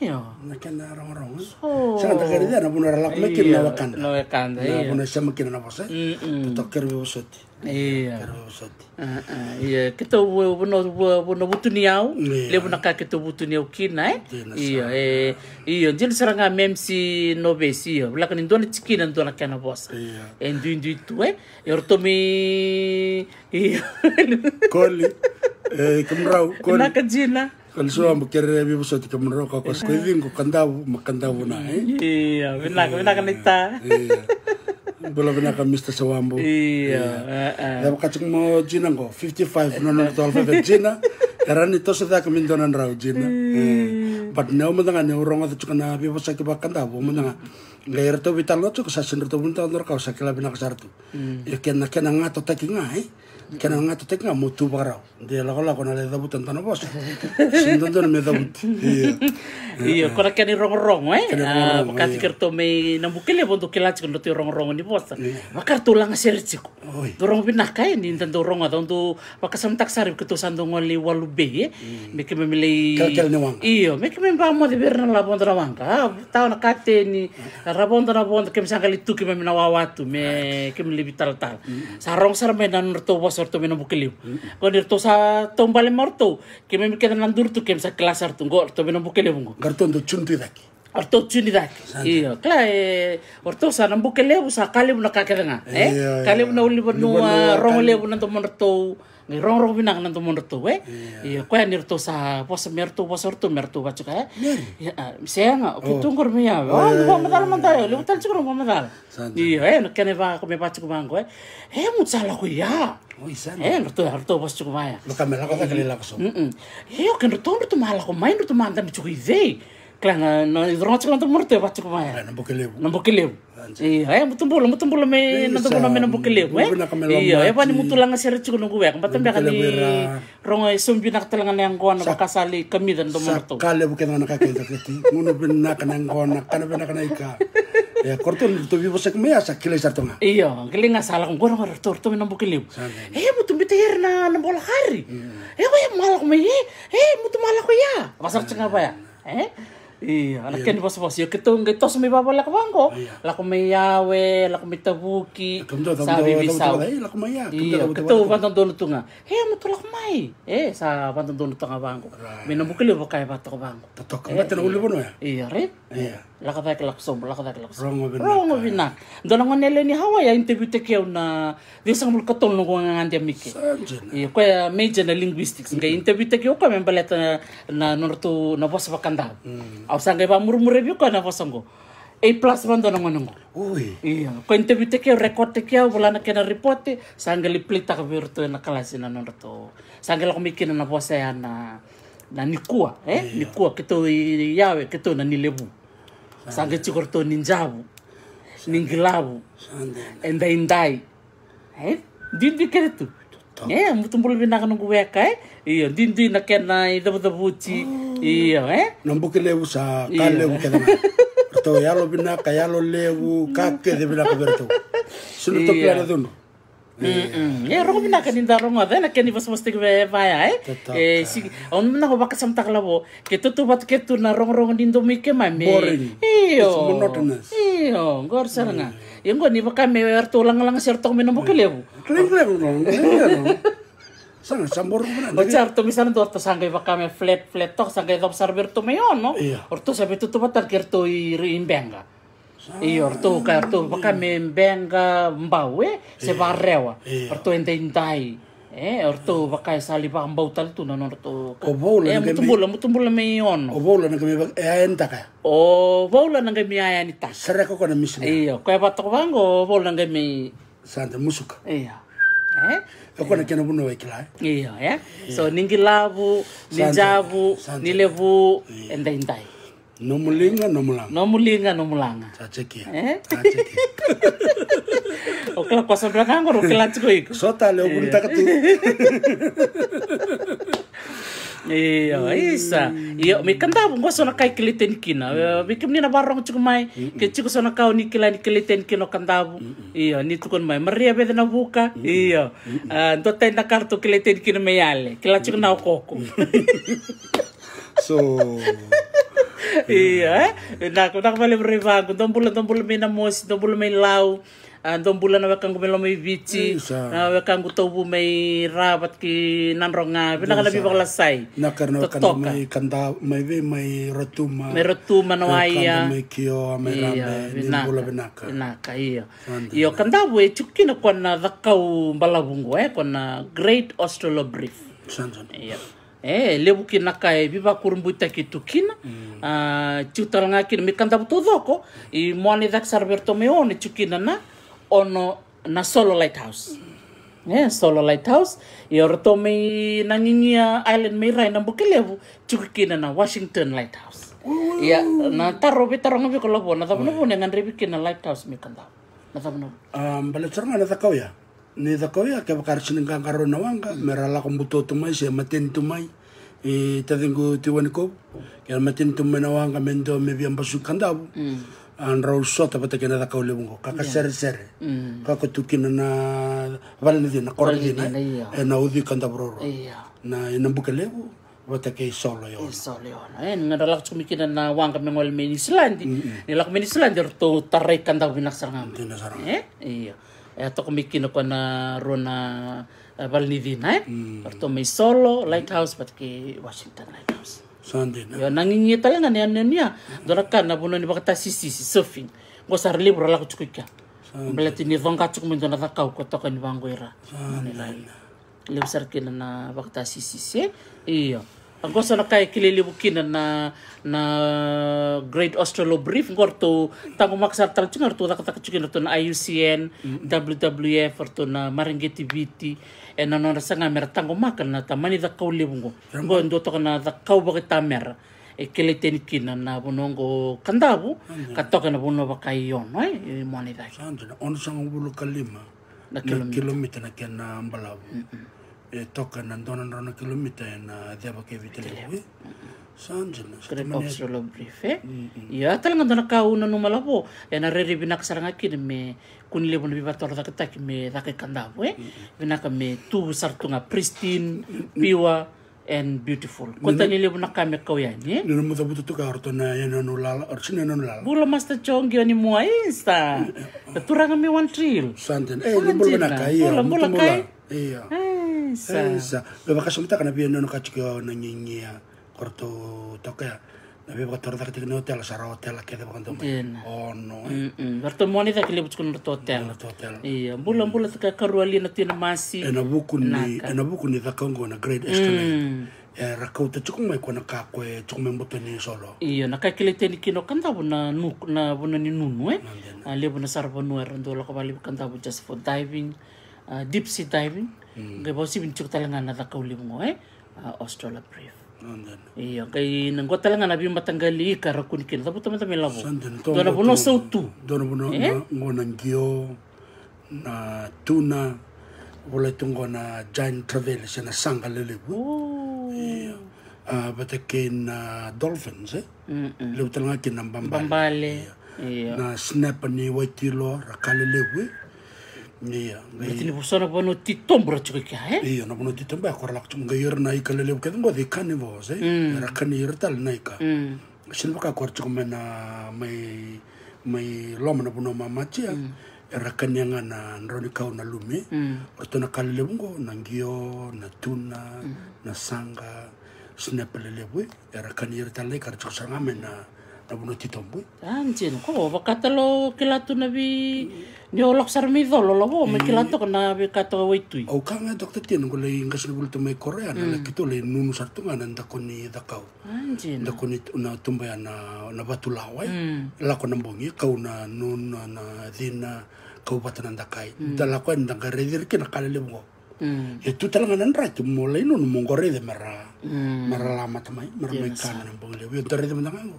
Io. Na kena rogorogo. So. Sega ni da kere ya na vuna ra lako mai kina na wekada. Na wekada, io. Na vuna e sema kina na vosa. Mm-mm. Totoka kere veivosoti. Io. Kere veivosoti. A, a, io. Keitou vu-, vuna, vu-, vuna vutuniyau. Io. Levu na ka keitou vutuniyau kina, e? Dina sara. Io, e, io, dina sara ga me M C Novesi, io. Vinaka ni dua na tikina, dua na kena vosa. Io. E duidui tu, e? Io, ratou mai, io. Koli. E, kemudrau, Koli. Vinaka Jina. Koli Suabu, kere veivosoti kemudrau ka kosi. Ko i Ciqo, Kadavu, ma Kadavu na, e? Io, vinaka, vinaka na ita. Io. Bula vinaka, Mister Suabu. Io, io. E, e. E vaka tiko mo Jina qo, fifty-five, no, no, twelve, Jina. Era ni toso cake me dua na drau, Jina. Io. E. But ni au mada ga ni au rogoca tiko na veivosaki vakaKadavu, au mada ga. Qai ratou veitalanoa tiko, sa sega ni ratou vunitaka dua na ka, au sa kila vinaka sara tu. Mm. Io, kena, kena gatotaki ga, e? Kena gatotaki ga mo tu vakarau. De lakolako na lai cavuta dua na vosa. Sega ni dodonu me cavuti. Io. Io, ko na kena irogorogo, e? Kena irogorogo, a, vakataki iratou mai Nabukelevu, dou kila tiko na ratou irogorogo ni vosa. Io. Vaka ratou lagasere tiko. Oi. Dou rogo vinaka, e, ni da dou rogoca, dou vakasamataka sara vei keitou sa dou gole i Walu Bay, e? Mm. Me keimami lai. Kelekele ni waqa. Io, me keimami vakamoce vei ira na lavoda na waqa. A, tawa na kateni, ra vodo na vodo, keimami sa qai lai tu keimami na wawa tu, me keimami lai veitalatala. Mm. Sa rogo sara mai na nodratou vosa o ratou mai Nabukelevu. Mm. Qo ni ratou sa taubale mai o ratou, keimami kece na duru tu, keimami sa kila sara tu, qo o ratou mai Nabukelevu qo. Qo ratou dau tune tu i cake. O ratou tune i cake. Sa dina. Io, kila e, o ratou sa Nabukelevu, sa ka levu na ka kece ga, e? Io, io. Ka levu na ulunivanua, ulunivanua, rogo levu na domodratou. Qai rogorogo vinaka na domodratou, e? Io. Io, koya ni ratou sa vosa me ratou, vosa ratou me ratou vaka tiko, e? Meri. Io, a, sega, o keitou qori mai ya. O, io, io, vakamacala mada, io, levu tale tiko na vakamacala. Sa dina. Io, e, na kena vaka me vaka tiko vaqo, e. E, mutu sa lako i ya. Oi, sa dina. E, ratou, ratou vosa tiko vaya. Vaka me lako cake lai lako sobu. Mm-mm. Io, kedratou, ratou ma lako mai, ratou ma dabe tiko i cei. Kila ga, na, rogo tiko na domodratou, e vaka tiko vaya. E, Nabukelevu. Nabukelevu. Io, e, mutu bula, mutu bula me na domo na me Nabukelevu, e? Io, e vani mutu lagasere tiko noqu weka, bata beka ni rogo e sobu vinaka tale ga na yaqona, vaka sa lai kamica na domodratou. Sa ka levu kece ga na ka kece kece. Gunu vinaka na yaqona, kana vinaka na ika. E, ko ratou ni ratou veivosaki mai ya sa kilai sara tu ga. Io, kilai ga sa lako qori, qori ratou, ratou mai Nabukelevu. E, mutu biuta ira na, na bola hari. E, o ya ma lako mai, e, e, mutu ma lako ya. Vaka sara tiko ga vaya. E? Io, na kena ivosavosa. Io, keitou qai toso mai vavoleka vaqo. Io. Lako mai Yawe, lako mai Tavuki, sa vivisau. Io, keitou vakadodonu tu ga. E, mutu lako mai. E, sa vakadodonu tu ga vaqo. Right. Me Nabukelevu vaka e vaka toka vaqo. Totoka. E, baleta na ulunivanua ya. Io, right? Io. Lako cake, lako sobu, lako cake, lako sobu. Rogo vinaka. Rogo vinaka. Dua na gone yalewa ni Hawaii a interview-taki au na ciwasagavulu ka tolu noqu waqaqade, Mike. Sa dina. Io, koya major na linguistics. Qai interview-taki au koya me baleta na, na nodratou na vosa vakaKadavu. Mm. Au sa qai vakamurimuri vei koya na vosa qo. A plus vadua na gone qo. Ui. Io, koya interview-taki au, record-taki au, vola na kena report, sa qai lai play-taka vei iratou ena kalasi na nodratou. Sa qai lako mai kina na vosa ya na, na nikua, e? Io. Nikua, keitou i Yawe, keitou na Nilevu. Sa qai tiko ratou ni Javu, ni Qilavu, edaidai. E? Duidui kece tu. E, mutu bula vinaka noqu weka, e? Io, duidui na kena icavucavuti. Io, e? Nabukelevu sa ka levu kece ga. Ratou yalo vinaka, yalo levu, ka kece vinaka vei ratou. Sega ni ratou kila na cudru. Mm-mm. E, rogo vinaka ni da rogoca, e, na kena ivosavosataki vaya, e? Totoka. E, si, au na vinaka vakasamataka lavo, keitou tu vata keitou na rogorogo ni domo i keimami. Boring. Io. It's monotonous. Io, qori sara ga. Io, qo ni vaka me ratou lagalaga sara toka mai Nabukelevu. Sa ga, sa boro vinaka. Oti ya ratou mai sa na dua, ratou sa qai vaka me flat, flat toka, sa qai yacova sara vei ratou mai Ono. Io. O ratou sa veitautauvata kei ratou i, i Beqa. Io, ratou ka, ratou vaka me Beqa, Bau, e? Se Varewa. Io. Ratou edaidai. E, ratou vaka e sa lai vakabau tale tu na nodratou ka. O Vaula, e, na qai mutu bula, mutu bula mai Ono. O Vaula na qai mai vaka, e, a, yanitaka. O Vaula na qai mai a yanitaka. Sereka ko na missionary. Io, koya vaka toka vaqo, o Vaula na qai mai. Sa da musuka. Io. E? E koya na kena vanua e kila, e? Io, e? So, ni qilavu, ni javu, ni levu, e daidai. Nomu liga, nomu laga. Nomu liga, nomu laga. Sa check-ia. E? Sa check-ia. O kila kosa beka qo, o kila tiko iko. So tale, o vunitaka tu. Io, isa. Io, me Kadavu, qo so na ka e kilai tani kina. E, vei kemuni na varogo tiko mai, ke tiko so na ka o ni kila ni kilai tani kina o Kadavu. Io, ni tukuna mai. Maria Vece na vuka. Io. A, dua tani na ka ratou kilai tani kina me yale. Kila tiko na okoko. So, io, e? Vinaka, vinaka vakalevu rai vaqo. Dou bula, dou bula mai Namosi, dou bula mai Lau. A, dou bula na wekaqu mai Lomaiviti. Isa. Na wekaqu Tauvu mai Ra vata kei Nadroga. Vinaka na veivakalasai. Na kara na wekada mai Kada, mai vei, mai Rotuma. Mai Rotuma na wai. Mai Kioa, mai Rabe, ni bula vinaka. Vinaka, io. Io, Kadavu e tiko kina koya na cakau balavu qo, e, koya na Great Australorpine Reef. Io. E levu kina na ka e veivakurabuitaki tu kina. A, tiko tale ga kina me Kadavu taucoko. I Moana i cake sara vei ratou mai Ono, e tiko kina na Ono na Solo Lighthouse. E, Solo Lighthouse. Io, ratou mai Nagigia Island mai Ra ena Bukelevu, tiko kina na Washington Lighthouse. Ia, na taro veitaroga vei iko Lavo, na cava na vuna e gadrevi kina na lighthouse me Kadavu? Na cava na vuna? A, baleta sara ga na cakau ya. Ni cakau ya, kevaka ra sega ni qaqarauni na waqa, me ra lako butobuto mai se mateni tu mai. I taciqu Tiwani Kovu, ke ra mateni tu mai na waqa me dua me via basuki Kadavu. A, drau sota vata kei na cakau levu qo. Kakaseresere. Ka ko tu kina na vale ni cina, koro ni cina, io. Ena uci Kadavu roro. Io. Na, ena Bukelevu vata kei Solo i Ono. I Solo i Ono. E, ni gadra lako tiko mai kina na waqa me gole mai Niusiladi. Ni lako mai Niusiladi, ratou tarai Kadavu vinaka sara ga mai. Dina sara ga. E? Io. E toka mai kina koya na rua na, e, vale ni cina, e? Ratou mai Solo Lighthouse vata kei Washington Lighthouse. Sa dina. Io, Nagigia tale ga na yanuyanu ya. Dua na ka na vanua ni vakatasisisi, surfing. Qo sa ra levu ra lako tiko i kea. Baleta ni coqa tiko mai dua na cakau ko toka ni vaqo i Ra. Sa dina. Levu sara kina na vakatasisisi, e? Io. A, qo sa na ka e kilai levu kina na, na Great Australorpine Reef, qo ratou taqomaka sara tale tiko ga, ratou cakacaka tiko kina ratou na I U C N, W W F, ratou na Mareqeti Viti, ena nodra saga me ra taqomaka na tamani cakau levu qo. Qo e dua toka na cakau vakaitamera e kilai tani kina na vanua qo Kadavu, ka toka na vanua vaka i Ono, e, i Moana i cake. Sa dina, ono sagavulu ka lima na kilomita na kena balavu. E toka na dua na drau na kilomita ena ceva kei Viti Levu. Sa dina, sa tamani. Great Australorpine Reef, e? Ia, tale ga dua na ka au nanuma Lavo, ena rairai vinaka sara ga kina me kua ni levu na veivakatorocaketaki me caka i Kadavu, e? Vinaka me tu sara tu ga pristine, pure and beautiful. Ko tani levu na ka me kau yani, e? Ni na mucavuta tu ka o ratou na yanuyanu lala, o ratou na yanuyanu lala. Bula Master Joe, qio ni mua, isa. Na turaga mai One Tree Hill. Sa dina. E, ni bula vinaka, ia. Bula, bula kai. Ia. Isa. Isa. Me vakasamataka na veiyanuyanu ka tiko na gigia. Ko ratou toka ya. Na veivakatorocaketaki ni otela, sa ra otela kece vakadua mai. Dina. Ono, e. Ratou Moana i cake levu tiko na ratou otela. Ia, bula, bula tiko Karualina Tuinamasi. Ena vuku ni, ena vuku ni cakau qo na Great Australorpine. Era kauta tiko mai ko na ka ko e tiko mai buto ni Solo. Io, na ka e kilai tani kina o Kadavu na nuku, na vanua ni nunu, e? A, levu na sara vanua era dau lako vakalevu Kadavu just for diving, a, deep sea diving. Qai vakauasivi ni tiko tale ga na cakau levu qo, e? A, Australorpine Reef. Io, qai na qo tale ga na veimataqali ika ra kune kina. Cavuta mada me Lavo. Dua na vanua sautu. Dua na vanua, e? Qo na qio, na tuna, volai tu qo na giant trevally se na saqa lelevu. Io. A, vata kei na dolphins, e? Levu tale ga kina na babale. Babale. Io. Na snapper ni waitilo, ra ka lelevu, e? Io. Baleta ni so na vanua titobu ra tiko i kea, e? Io, na vanua titobu ya ko ra lako tiko, qai ira na ika lelevu kece qo, the carnivores, e? Era kani ira tale na ika. Sega ni vaka ko ra tiko mai na, mai, mai loma na vanua mamatia. Era kania ga na draunikau, na lumi. O ratou na ka lelevu qo, na qio, na tuna, na saqa, snapper lelevu, e? Era kani ira tale na ika, ra tiko sara ga mai na, na vanua titobu. A, dina, ko vaka tale o kila tu na vei, ni o lako sara mai colo, Lavo, me kila toka na veika toka waitui. Au kaya ga, Doctor Tina, qo lai qasenivuli tu mai Korea, na laki tu lai nunu sara tu ga na dako ni cakau. A, dina. Dako ni, na tuba ya na, na vatu lawa, e? Lako na bogi, kau na nunu, na, na cina, Kau vata na dakai. Da lako yani da qai raici ira kina ka lelevu qo. E tu tale ga na draki mo lai nunu mo qo raica mera, mera lamata mai, mera mai kana na bogi levu. Io, da raica mada ga qo.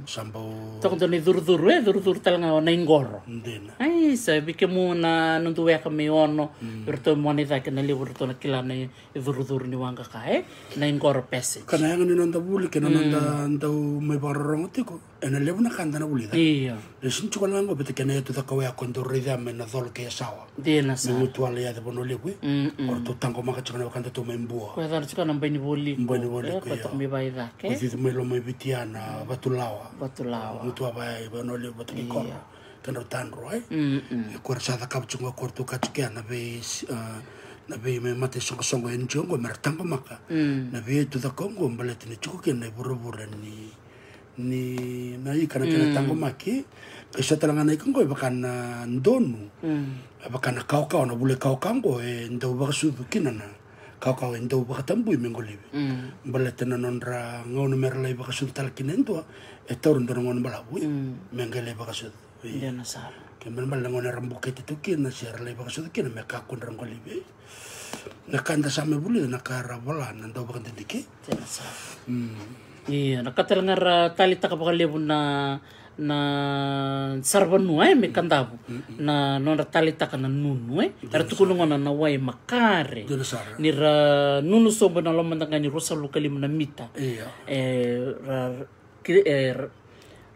Sa bau toka dua na icurucuru, e curucuru tale ga o na iqoro. Dina. Ai, sa vei kemuni na noda weka mai Ono, vei ratou mai Ono i cake na levu ratou na kila na icurucuru ni waqa ka, e? Na iqoro passage. Ka na yaga ni noda vuli kei na noda dau mai vakarorogo tiko. Ena levu na ka da na vulica. Io. E sega ni tiko la qo vata kei na yatu Cakawawa ko dau raica mai na Colo kei Yasawa. Dina sara. Me Gutuala, Yaca, Vanua Levu, e. O ratou taqomaka tiko na wekadatou mai Bua. Ko yacana tiko na Bainivoli. Bainivoli ko, ko ia. Ko tiko mai Vaicake. Ko cici mai Lomaiviti ya na Vatulawa. Vatulawa. Gutuwa, Vaya, Vanua Levu vata kei Koro. Kedrau tadru, e. E ko era sa cakava tiko qo, ko ratou ka tiko ya na vei, a, na vei me mata isoqosoqo N G O qo mera taqomaka. Na vei yatu Cakawawa qo baleta ni tiko kina na ivurevure ni ni na ika na kena taqomaki. Qai so tale ga na ika qo e vaka na donu. E vaka na kawakawa, na vula i kawakawa qo e dau vakasucu kina na kawakawa e dau vakatabui me qolivi. Baleta na nodra gauna mera lai vakasucu tale kina e dua, e taura dua na gauna balavu me qai lai vakasucu. Io. Dina sara. Ke mera bale na gauna era bukete tu kina se era lai vakasucu kina me kakua ni ra qolivi. Na ka da sa mai vulica, na ka era vola na dau vakadidike. Dina sara. Io, na ka tale ga era taleitaka vakalevu na, na saravanua, e, me Kadavu. Na nodra taleitaka na nunu, e. Era tukuna gona na wai makare. Dina sara. Ni ra nunu sobu ena loma mada ga ni ruasagavulu ka lima na mita. Io. E, ra, ki-, e, ra,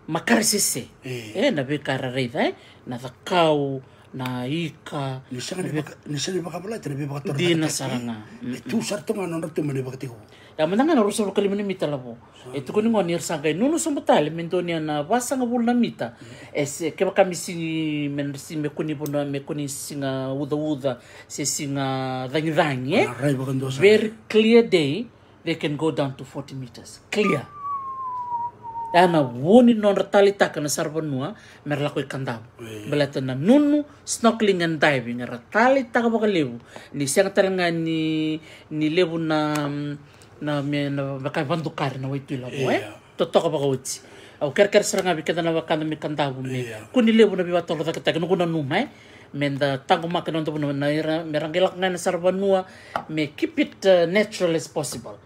makare sese. E, na veika era raica, e, na cakau, na ika. Ni sega ni vaka, ni sega ni vakavolati na veivakatorocaketaki. Dina sara ga. E tu sara tu ga na nodratou mai na ivakatekivu. Ia mada ga na ruasagavulu ka lima na mita lavo. E tukuni gona ni ra sa qai nunu sobu tale me donuya na vasagavulu na mita. E se, kevaka me sigi, me, me kua ni vanua, me kua ni siga ucauca se siga cagicagi, e. Very clear day. They can go down to forty meters. Clear. Ya na vu ni nodra taleitaka na saravanua mera lako i Kadavu. Baleta na nunu, snorkeling and diving, era taleitaka vakalevu. Ni sega tale ga ni, ni levu na, na me, na vaka e vadukari na waitui lavo, e. Totoka vakaoti. Au kerekere sara ga vei keda na wekada mai Kadavu me kua ni levu na veivakatorocaketaki, noqu nanuma, e. Meda taqomaka na noda vanua, na ira, mera qai lako ga ena saravanua, me keep it, uh, natural as possible.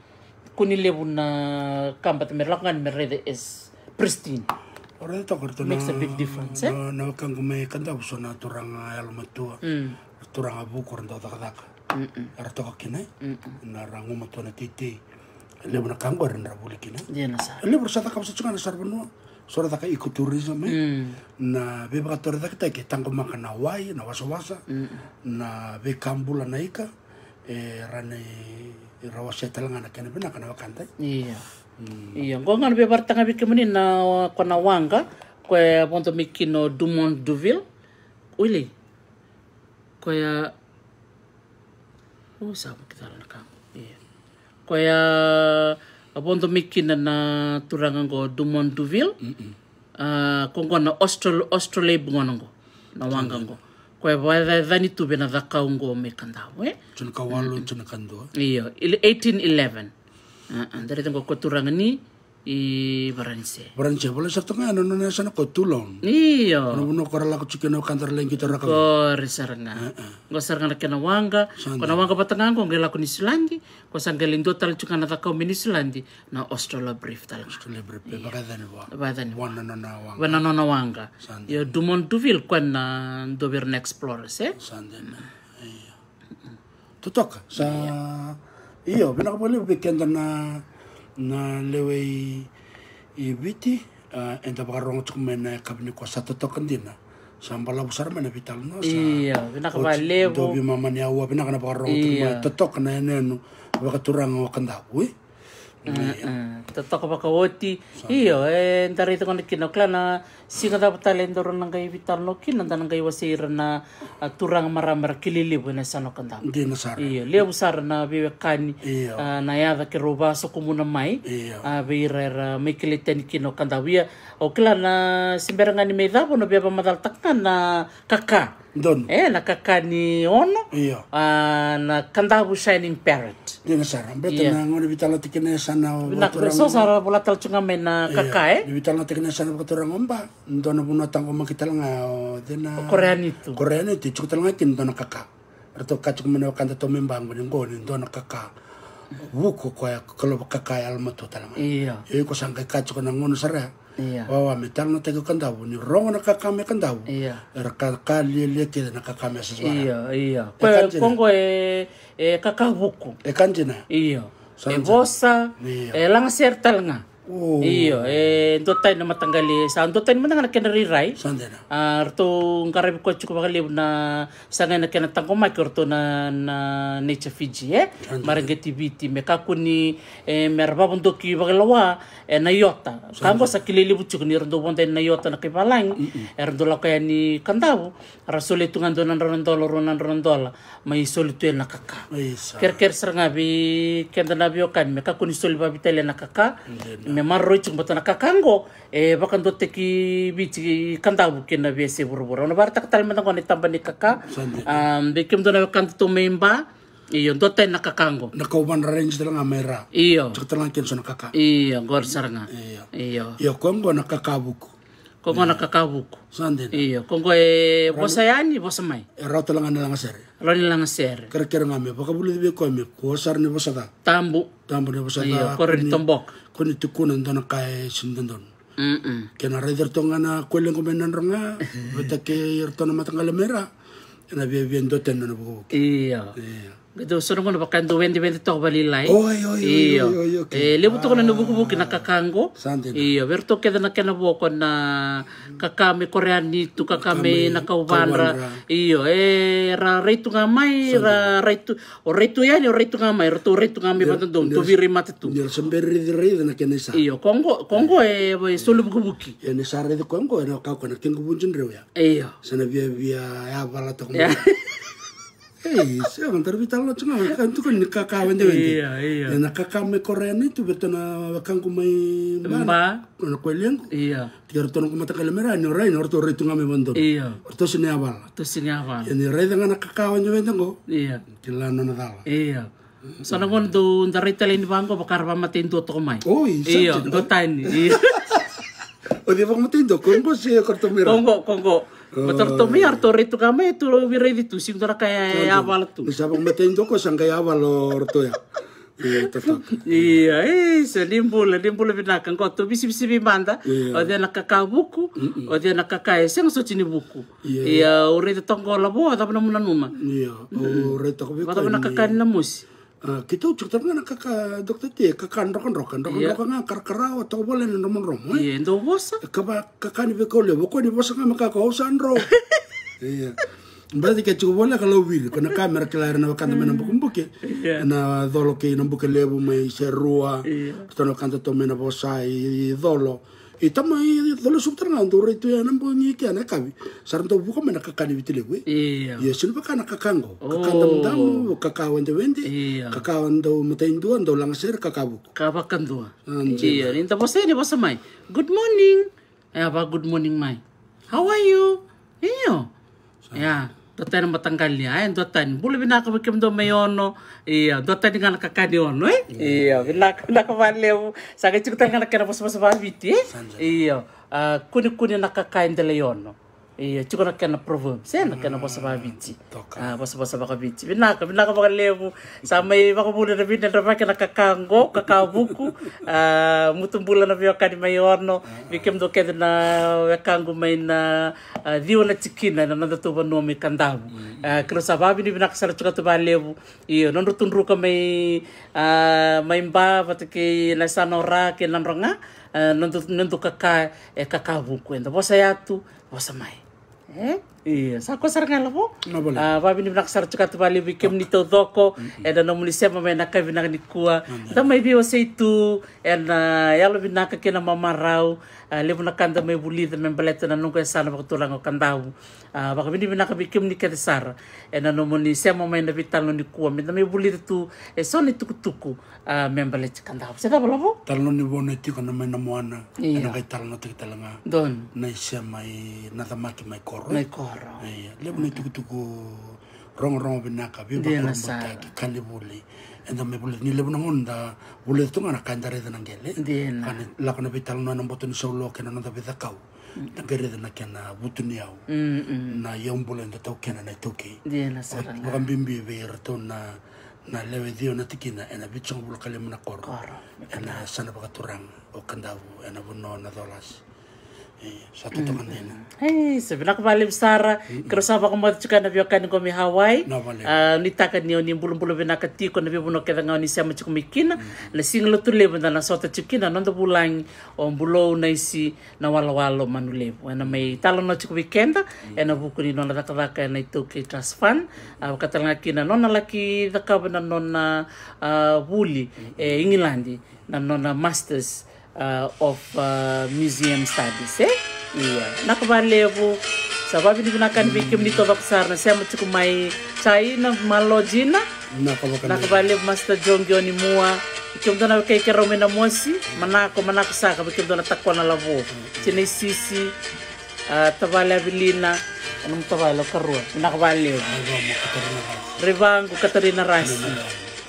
Kua ni levu na ka baleta mera lako ga ni mera raica as pristine. O raica toka ratou na, makes a big difference, e? Na, na wekaqu mai Kadavu, so na turaga yalomatua. Turaga vuku era dau cakacaka. Era toka kina, e? Na ra gumatua na teitei. E levu na ka qori era vuli kina. Dina sara. E levu era sa cakava sa tu ga na saravanua. So ra caka ecotourism, e? Na veivakatorocaketaki e taqomaka na wai, na wasawasa, na veika bula, na ika, e, ra na, ra wasea tale ga na kena vinaka na wekada. Io. Io, qo ga na veivakarau ga vei kemuni na, ko na waqa, ko e vodo mai kina o Dumont Duville. Wili. Ko ya, o, sa vakacala na ka. Io. Ko ya, a vodo mai kina na turaga qo Dumont Duville. A, ko qo na Austral-, Australabe gona qo. Na waqa qo. Ko ya vakayacani tu vei na cakau qo mai Kadavu, e? Tinikawalu, tinikadua. Io, il-, eighteen eleven. A, a, da raica qo ko turaga ni i Varanise. Varanise, volai sara toka ga na nona yasana ko Toulon. Io. Na vanua ko ra lako tiko na wekada ra lai qito rakavi. Qori sara ga. Qo sara ga na kena waqa. Ko na waqa vata ga qo qai lako Niusiladi. Ko sa qai lai dua tale tiko ga na cakau mai Niusiladi, na Australorpine tale ga. Australorpine, e vakayacani vua. Vakayacani vua. Vua na nona waqa. Vua na nona waqa. Io, Dumont Duville ko na dua vei ira na explorers, e? Sa dina. Io. Totoka, sa, io, vinaka vakalevu vei keda na, na lewe i, i Viti, a, eda vakarorogo tiko mai na yakavi nikua, sa totoka dina. Sa balavu sara mai na veitalanoa, sa. Io, vinaka vakalevu. Dou veimama ni aua, vinaka na vakarorogo tiko mai, totoka na yanuyanu vakaturaga o Kadavu, e? Totoka vakaoti. Io, eda raica gona kina, o kila na siga cava tale e daru na qai veitalanoa kina, da na qai wasei ira na, a, turaga marama era kilai levu ena yasana o Kadavu. Dina sara. Io, levu sara na veiwekani, a, na yaca keirau vasokumuna mai, a, vei ira era mai kilai tani kina o Kadavu. Ia, o kila na se bera ga ni mai cava, na via vakamacalataka ga na kaka. Donu. E, na kaka ni ono. Io. A, na Kadavu Shining Parrot. Dina sara. Beta na gauna vitalati kina e sa na. Vinaka, so sara vola tale tu ga mai na kaka, e? Vitalati kina e sa na vakaturaga o Ba. Dua na vanua taqomaki tale ga o dina. O Korea ni tu. Korea ni tu, tiko tale ga kina dua na kaka. Ratou ka tiko mai na wekada tou mai Ba qo ni qo ni dua na kaka. Vuku koya, kalou vakaka yalomatua tale ga. Io. Io, iko sa qai ka tiko na gauna sara ya. Ia. Wawa me talanoataki o Kadavu, ni rogo na kaka mai Kadavu. Ia. Era ka, ka lialia kece na kaka mai Sasvara. Ia, ia. E ko, ka dina. Ko qo e, e kaka vuku. E ka dina. Io. E vosa, ia, e lagasere tale ga. O. Io, e duatani na mataqali, sa duatani mada ga na kena rairai. Sa dina. A, ratou qaravi koya tiko vakalevu na, sa qai na kena taqomaki o ratou na, na Nature Fiji, e? Sa dina. Mareqeti Viti, me kakua ni, e, me ra vavodoki vakailoa, e, na iota. Ka qo sa kilai levu tiko ni ra dau vodo yani na iota na kai valagi. Mm-mm. Era dau lako yani Kadavu, ra solia tu ga dua na drau na dola, rua na drau na dola, mai soli tu yani na kaka. Isa. Kerekere sara ga vei keda na veiwekani me kakua ni soli vavitalia na kaka. Dina. Me maroroi tiko, baleta na kaka qo e vakaduataki Viti, Kadavu kei na veiyasai vuravura. Au na vakaraitaka tale mada qo na itaba ni kaka. Sa dina. A, vei kemudou na wekada tou mai Ba. Io, duatani na kaka qo. Na kauvadra range tale ga mai ra. Io. Tiko tale ga kina so na kaka. Io, qori sara ga. Io. Io. Io, ko qo na kaka vuku. Ko qo na kaka vuku. Sa dina. Io, ko qo e vosa yani, vosa mai. E rawa tale ga ni lagasere. Rawa ni lagasere. Kerekere ga me vakavulici vei koya me kua sara ni vosa ca. Tabu. Tabu ni vosa ca. Io, ko rawa ni toboka. Ko ni tukuna dua na ka e sini dodonu. Mm-mm. Kena raici iratou ga na koilequ mai Nadroga, vata kei iratou na mataqali mai ra, ena viavia duatani na vukevuke. Io. Io. Qai dau so na gauna vaka e dau wedewede toka vakalailai. Oi, oi, oi, io. Oi, oi, okay. E levu toka na, ah, vukevuke na kaka qo. Sa dina. Io, vei iratou kece na kena voko na kaka mai Korea ni tu, kaka mai na kauvadra. Io, e ra rai tu ga mai, ra rai tu. O rai tu yani, o rai tu ga mai, ratou rai tu ga mai vakadodonu, tou veirai mata tu. Ni ra sa bera raici, raici na kena isa. Io, ko qo, ko qo e, e soli vukivuki. Ia ni sa raici ko qo, ena kakua na kequ vudrudru ya. Io. Sa na viavia yavala toka mai. Ei, se ga dara vitalanoa tu ga, ka tukuni ni kaka wedewede. Io, io. Ena kaka mai Korea ni tu vei ratou na wekaqu mai Ba. Ba. Na koilequ. Io. Tiko ratou na noqu mataqali mai ra, ni o rai, ni o ratou rai tu ga mai vakadodonu. Io. Ratou sini yavala. Ratou sini yavala. Ia ni raica ga na kaka wedewede qo. Io. Kila nona cala. Io. So na gauna dau da rai tale ni vaqo, vaka ra vakamatei dua toka mai. Oi, io, sa dina. Duatani. Io. O cei vakamatei dua, ko qo se ko ratou mai ra? Ko qo, ko qo. Ko ratou mai, ratou rai tu ga mai, tou veiraici tu, sega ni dua na ka e yavala tu. Ni sa vakamatei dua ko sa qai yavala o ratou ya. Io, totoka. Io, e, sa ni bula, ni bula vinaka. Qo tou visivisivi mada. Io. O cei na kaka vuku, mm-mm, o cei na kaka e sega soti ni vuku. Io. Ia, au raica toka qo Lavo, a cava na nomu nanuma? Io, au raica toka vei koya. Vakacava na kaka ni Namosi? A, keitou tiko toka ga na kaka, Doctor T, kaka drokadroka, drokadroka ga, karakarawa, toka voli na dromodromo, e? Io, e dau vosa. E kava, kaka ni veikau levu, o koya ni vosa ga me kaka, au sa dro. Io. Baleta ke tiko voleka Lauviri, ko na ka me ra kila ira na wekada mai na bukebuke. Io. Na Colo kei Nabukelevu mai Serua. Io. Ratou na wekada tou mai na vosa i, i Colo. I tama i Colo, suku tale ga dou rai tu ya na bogi kea na yakavi. Sa ra dau vuka mai na kaka ni Viti Levu, e? Io. Io, sega ni vaka na kaka qo. Kaka damudamu, kaka wedewede. Io. Kaka dau matai dua, dau lagasere, kaka vuku. Ka vakadua. A, io, ni da vosa yani, vosa mai. Good morning. E, a va good morning mai. How are you? Io. Ia, duatani na mataqali, a, e, duatani. Bula vinaka vei kemudou mai Ono. Io, duatani ga na kaka ni Ono, e? Io, vinaka, vinaka vakalevu. Sa qai tiko tale ga na kena vosavosa vakaviti, e? Io, a, kunekune na kaka e dela i Ono. Io, tiko na kena proverbs, e, na kena vosa vakaviti. Toka. A, vosavosa vakaviti. Vinaka, vinaka vakalevu. Sa mai vakavuna na vinadra vaka na kaka qo, kaka vuku. A, mutu bula na veiwekani mai Ono. Vei kemudou kece na wekaqu mai na, a, ciwa na tikina ena nodatou vanua mai Kadavu. A, keirau sa vakavinavinaka sara tiko tu vakalevu. Io, nodratou druka mai, a, mai Ba vata kei na yasana o Ra kei Nadroga. A, nodatou, nodatou kaka e kaka vuku. Eda vosa yatu, vosa mai. E? Io, sa koya sara ga Lavo. A, vakavinavinaka sara tiko tu vakalevu vei kemuni taucoko ena nomuni sema mai na yakavi vinaka nikua. Da mai veiwasei tu ena yalovinaka kei na mamarau. A, levu na ka da mai vulica me baleta na noqu yasana vakaturaga o Kadavu. A, vakavinavinaka vei kemuni kece sara ena nomuni sema mai na veitalanoa nikua, me da mai vulica tu eso na itukutuku. A, me baleti Kadavu. Se cava Lavo? Talanoa ni vanua e tiko na mai na moana. Io. Ena qai talanoataki tale ga. Donu. Na isema i Nacamaki mai koro. Mai koro. Ia, levu na itukutuku rogorogo vinaka, veivakurabuitaki, ka ni vuli. Eda mai vulica ni levu na gauna da vulica tu ga na ka eda raica na qele. Dina. Ka ni lako na veitalanoa ena boto ni saulo kei na noda veicakau. Da qai raica na kena vutuniyau. Na iyau bula eda taukena na iTaukei. Dina sara ga. Vakabibi vei iratou na, na lewe ciwa na tikina ena vitusagavulu ka lima na koro. Ena yasana vakaturaga o Kadavu ena vanua o Nacolasi. Sa totoka dina. Ei, sa vinaka vakalevu sara. Keirau sa vakamoce tiko na veiwekani qo mai Hawaii. Nuitaka ni o ni bulabula vinaka tiko na veivanua kece ga o ni sema tiko mai kina. Na siga Lotulevu da na sota tiko kina na noda vulagi o Bulou Naisi na Walawalo Manulevu. Ena mai talanoa tiko vei keda ena vuku ni nona cakacaka ena iTaukei Trust Fund. A vakatalega kina nona laki cakava na nona vuli e Igiladi, na nona masters of Museum Studies, e? Ia, vinaka vakalevu. Sa vakavinavinaka yani vei kemuni taucoko sara na sema tiko mai China, malo Gina. Vinaka vakalevu Master Joe Qioni Mua. Kemudou na wekai keirau mai Namosi, manako, manako saka vei kemudou na Takona Lavo. Tina Isisi, a tavale Avelina, o nomu tavale o Karua. Vinaka vakalevu. Raivamu Katarina Rasi.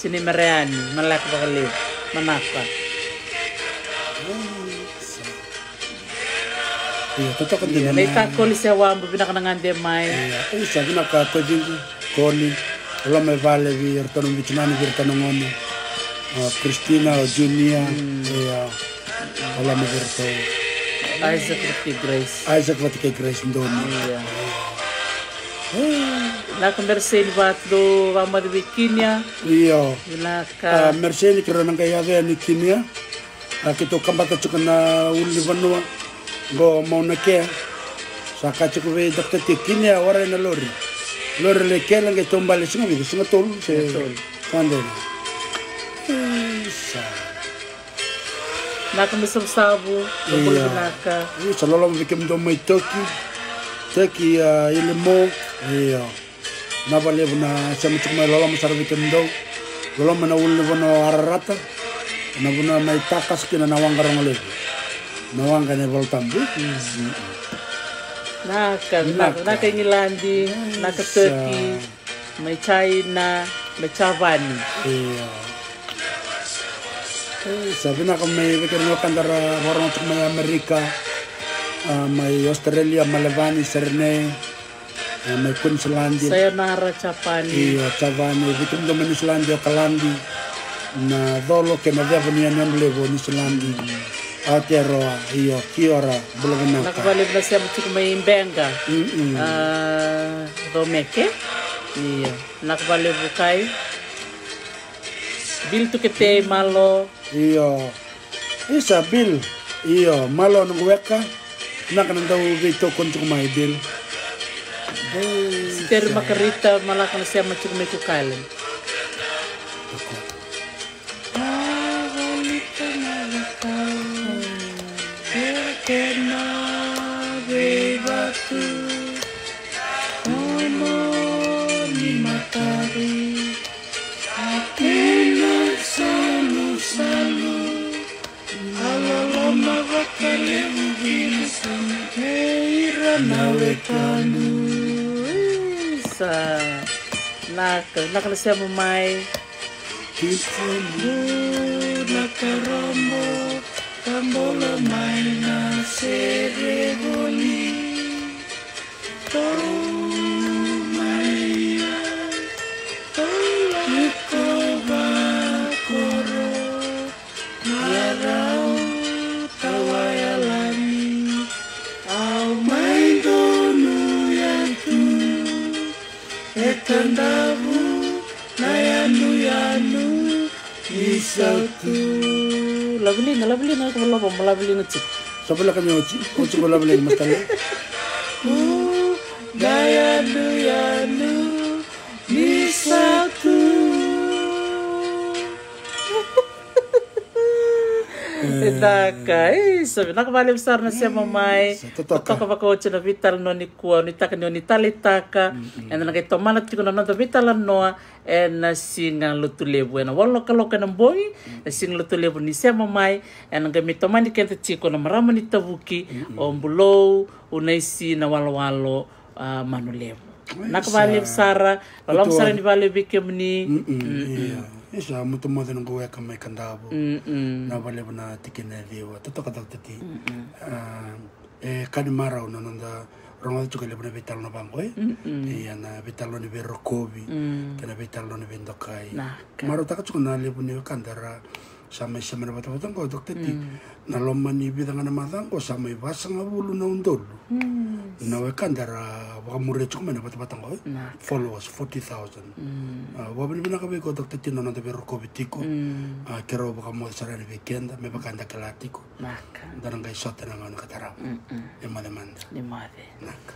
Tinai Mereani, malaka vakalevu, manaka. Ia, totoka dina. Ia, na itakoli se wabu, vinaka na gade mai. Ia, e sa vinaka ko Vingu, Koli, loma e vale vei iratou na vitu nani vei iratou na gone. O Kristina, o Junia, ia, loma vei iratou. Isaac vata kei Grace. Isaac vata kei Grace Doni. Ia. Vinaka Mereseni vatu, vamacu vei Kinia. Io. Vinaka. A, Mereseni keirau na qai yaco yani Kinia. A, keitou kabata tiko na ulunivanua. Qo Mauna Kea. Sa ka tiko vei Doctor T Kinia, warai na lori. Lori lai kele qai taubale siga vica, siga tolu. Siga tolu. Sa dede. Isa. Vinaka me savusavu, bula vinaka. Io, sa loloma vei kemudou mai Toki. Toki, a, Ilimo. Io. Vinaka vakalevu na sema tiko mai, loloma sara vei kemudou. Loloma na ulunivanua o Ararata. Na vanua mai takasi kina na waqa rogo levu. Na waqa ena iVolatabu. Vinaka, vinaka, vinaka Igiladi, vinaka Toki. Mai China, mai Japani. Io. E, sa vinaka mai vei kemuni na wekada ra vakarorogo tiko mai Amerika, a, mai Australia, Melevani, Serene, a, mai Queensland. Sayonara, Japani. Io, Japani. Vei kemudou mai New Zealand, Okaladi, na colo kei na ceva ni yanuyanu levu o New Zealand. Aotearoa, io, kia ora, bula vinaka. Vinaka vakalevu na sema tiko mai Beqa. Mm-mm. A, Comeke. Io, vinaka vakalevu kai. Bill Tuketei, malo. Io. Isa, Bill. Io, malo noqu weka. Vinaka na dau veitokoni tiko mai, Bill. Siteri Makarita, malaka na sema tiko mai Cook Island. Toko. A volita na vakavu, e kena veivatu, ono ni matari, a kena salusalu, a loloma vakalevu vina sami kei ira na wekaqu. Isa. Naka, naka na sema mai. Kisamu na karomo, ka bolo mai na sere voli. Tou mai ia, tou lako vakoro, na rau tawa yalani, au mai donuya tu. E Kadavu na yanuyanu ni sautu. Laveliga, laveliga, ko lova mo laveliga tiko. Sa voleka ni oti, oti ko laveliga matale. U, na yanuyanu ni sautu. Vinaka, e, sa vinaka vakalevu sara na sema mai. Sa totoka. Totoka vakaoti na veitalanoa nikua, nuitaka ni o ni taleitaka. Mm, mm. Eda na qai tomana tiko na noda veitalanoa ena siga Lotulevu, ena walu na kaloko ena bogi, mm, na siga Lotulevu ni sema mai, ena qai mai tomani keda tiko na marama ni Tavuki, mm, mm, o Bulou, o Naisi na Walowalo, a, Manu Levu. Naka valevu sara. Loloma sara ni valevu vei kemuni. Ia, isa mutu moce na qu weka mai Kadavu. Na valevu na tikina e ciwa totoka Doctor T. E ka ni marau na noda rogoca tiko e levu na veitalanoa vaqo e. Ia na veitalanoa ni veirokovi kei na veitalanoa ni veidokai. Marautaka tiko na levu ni wekada ra sa mai sema na vatavata qo Doctor T. Na loma ni vica ga na macawa qo sa mai vasagavulu na udolu na wekada era vakamuria tiko mai na vatavata qo e. Followers forty thousand. Au vakavinavinaka vei iko Doctor T na noda veirokovi tiko. Keirau vakamoce sara yani vei keda me vaka eda kila tiko. Da na qai sota na gauna ka tarava. E moce mada. Naka.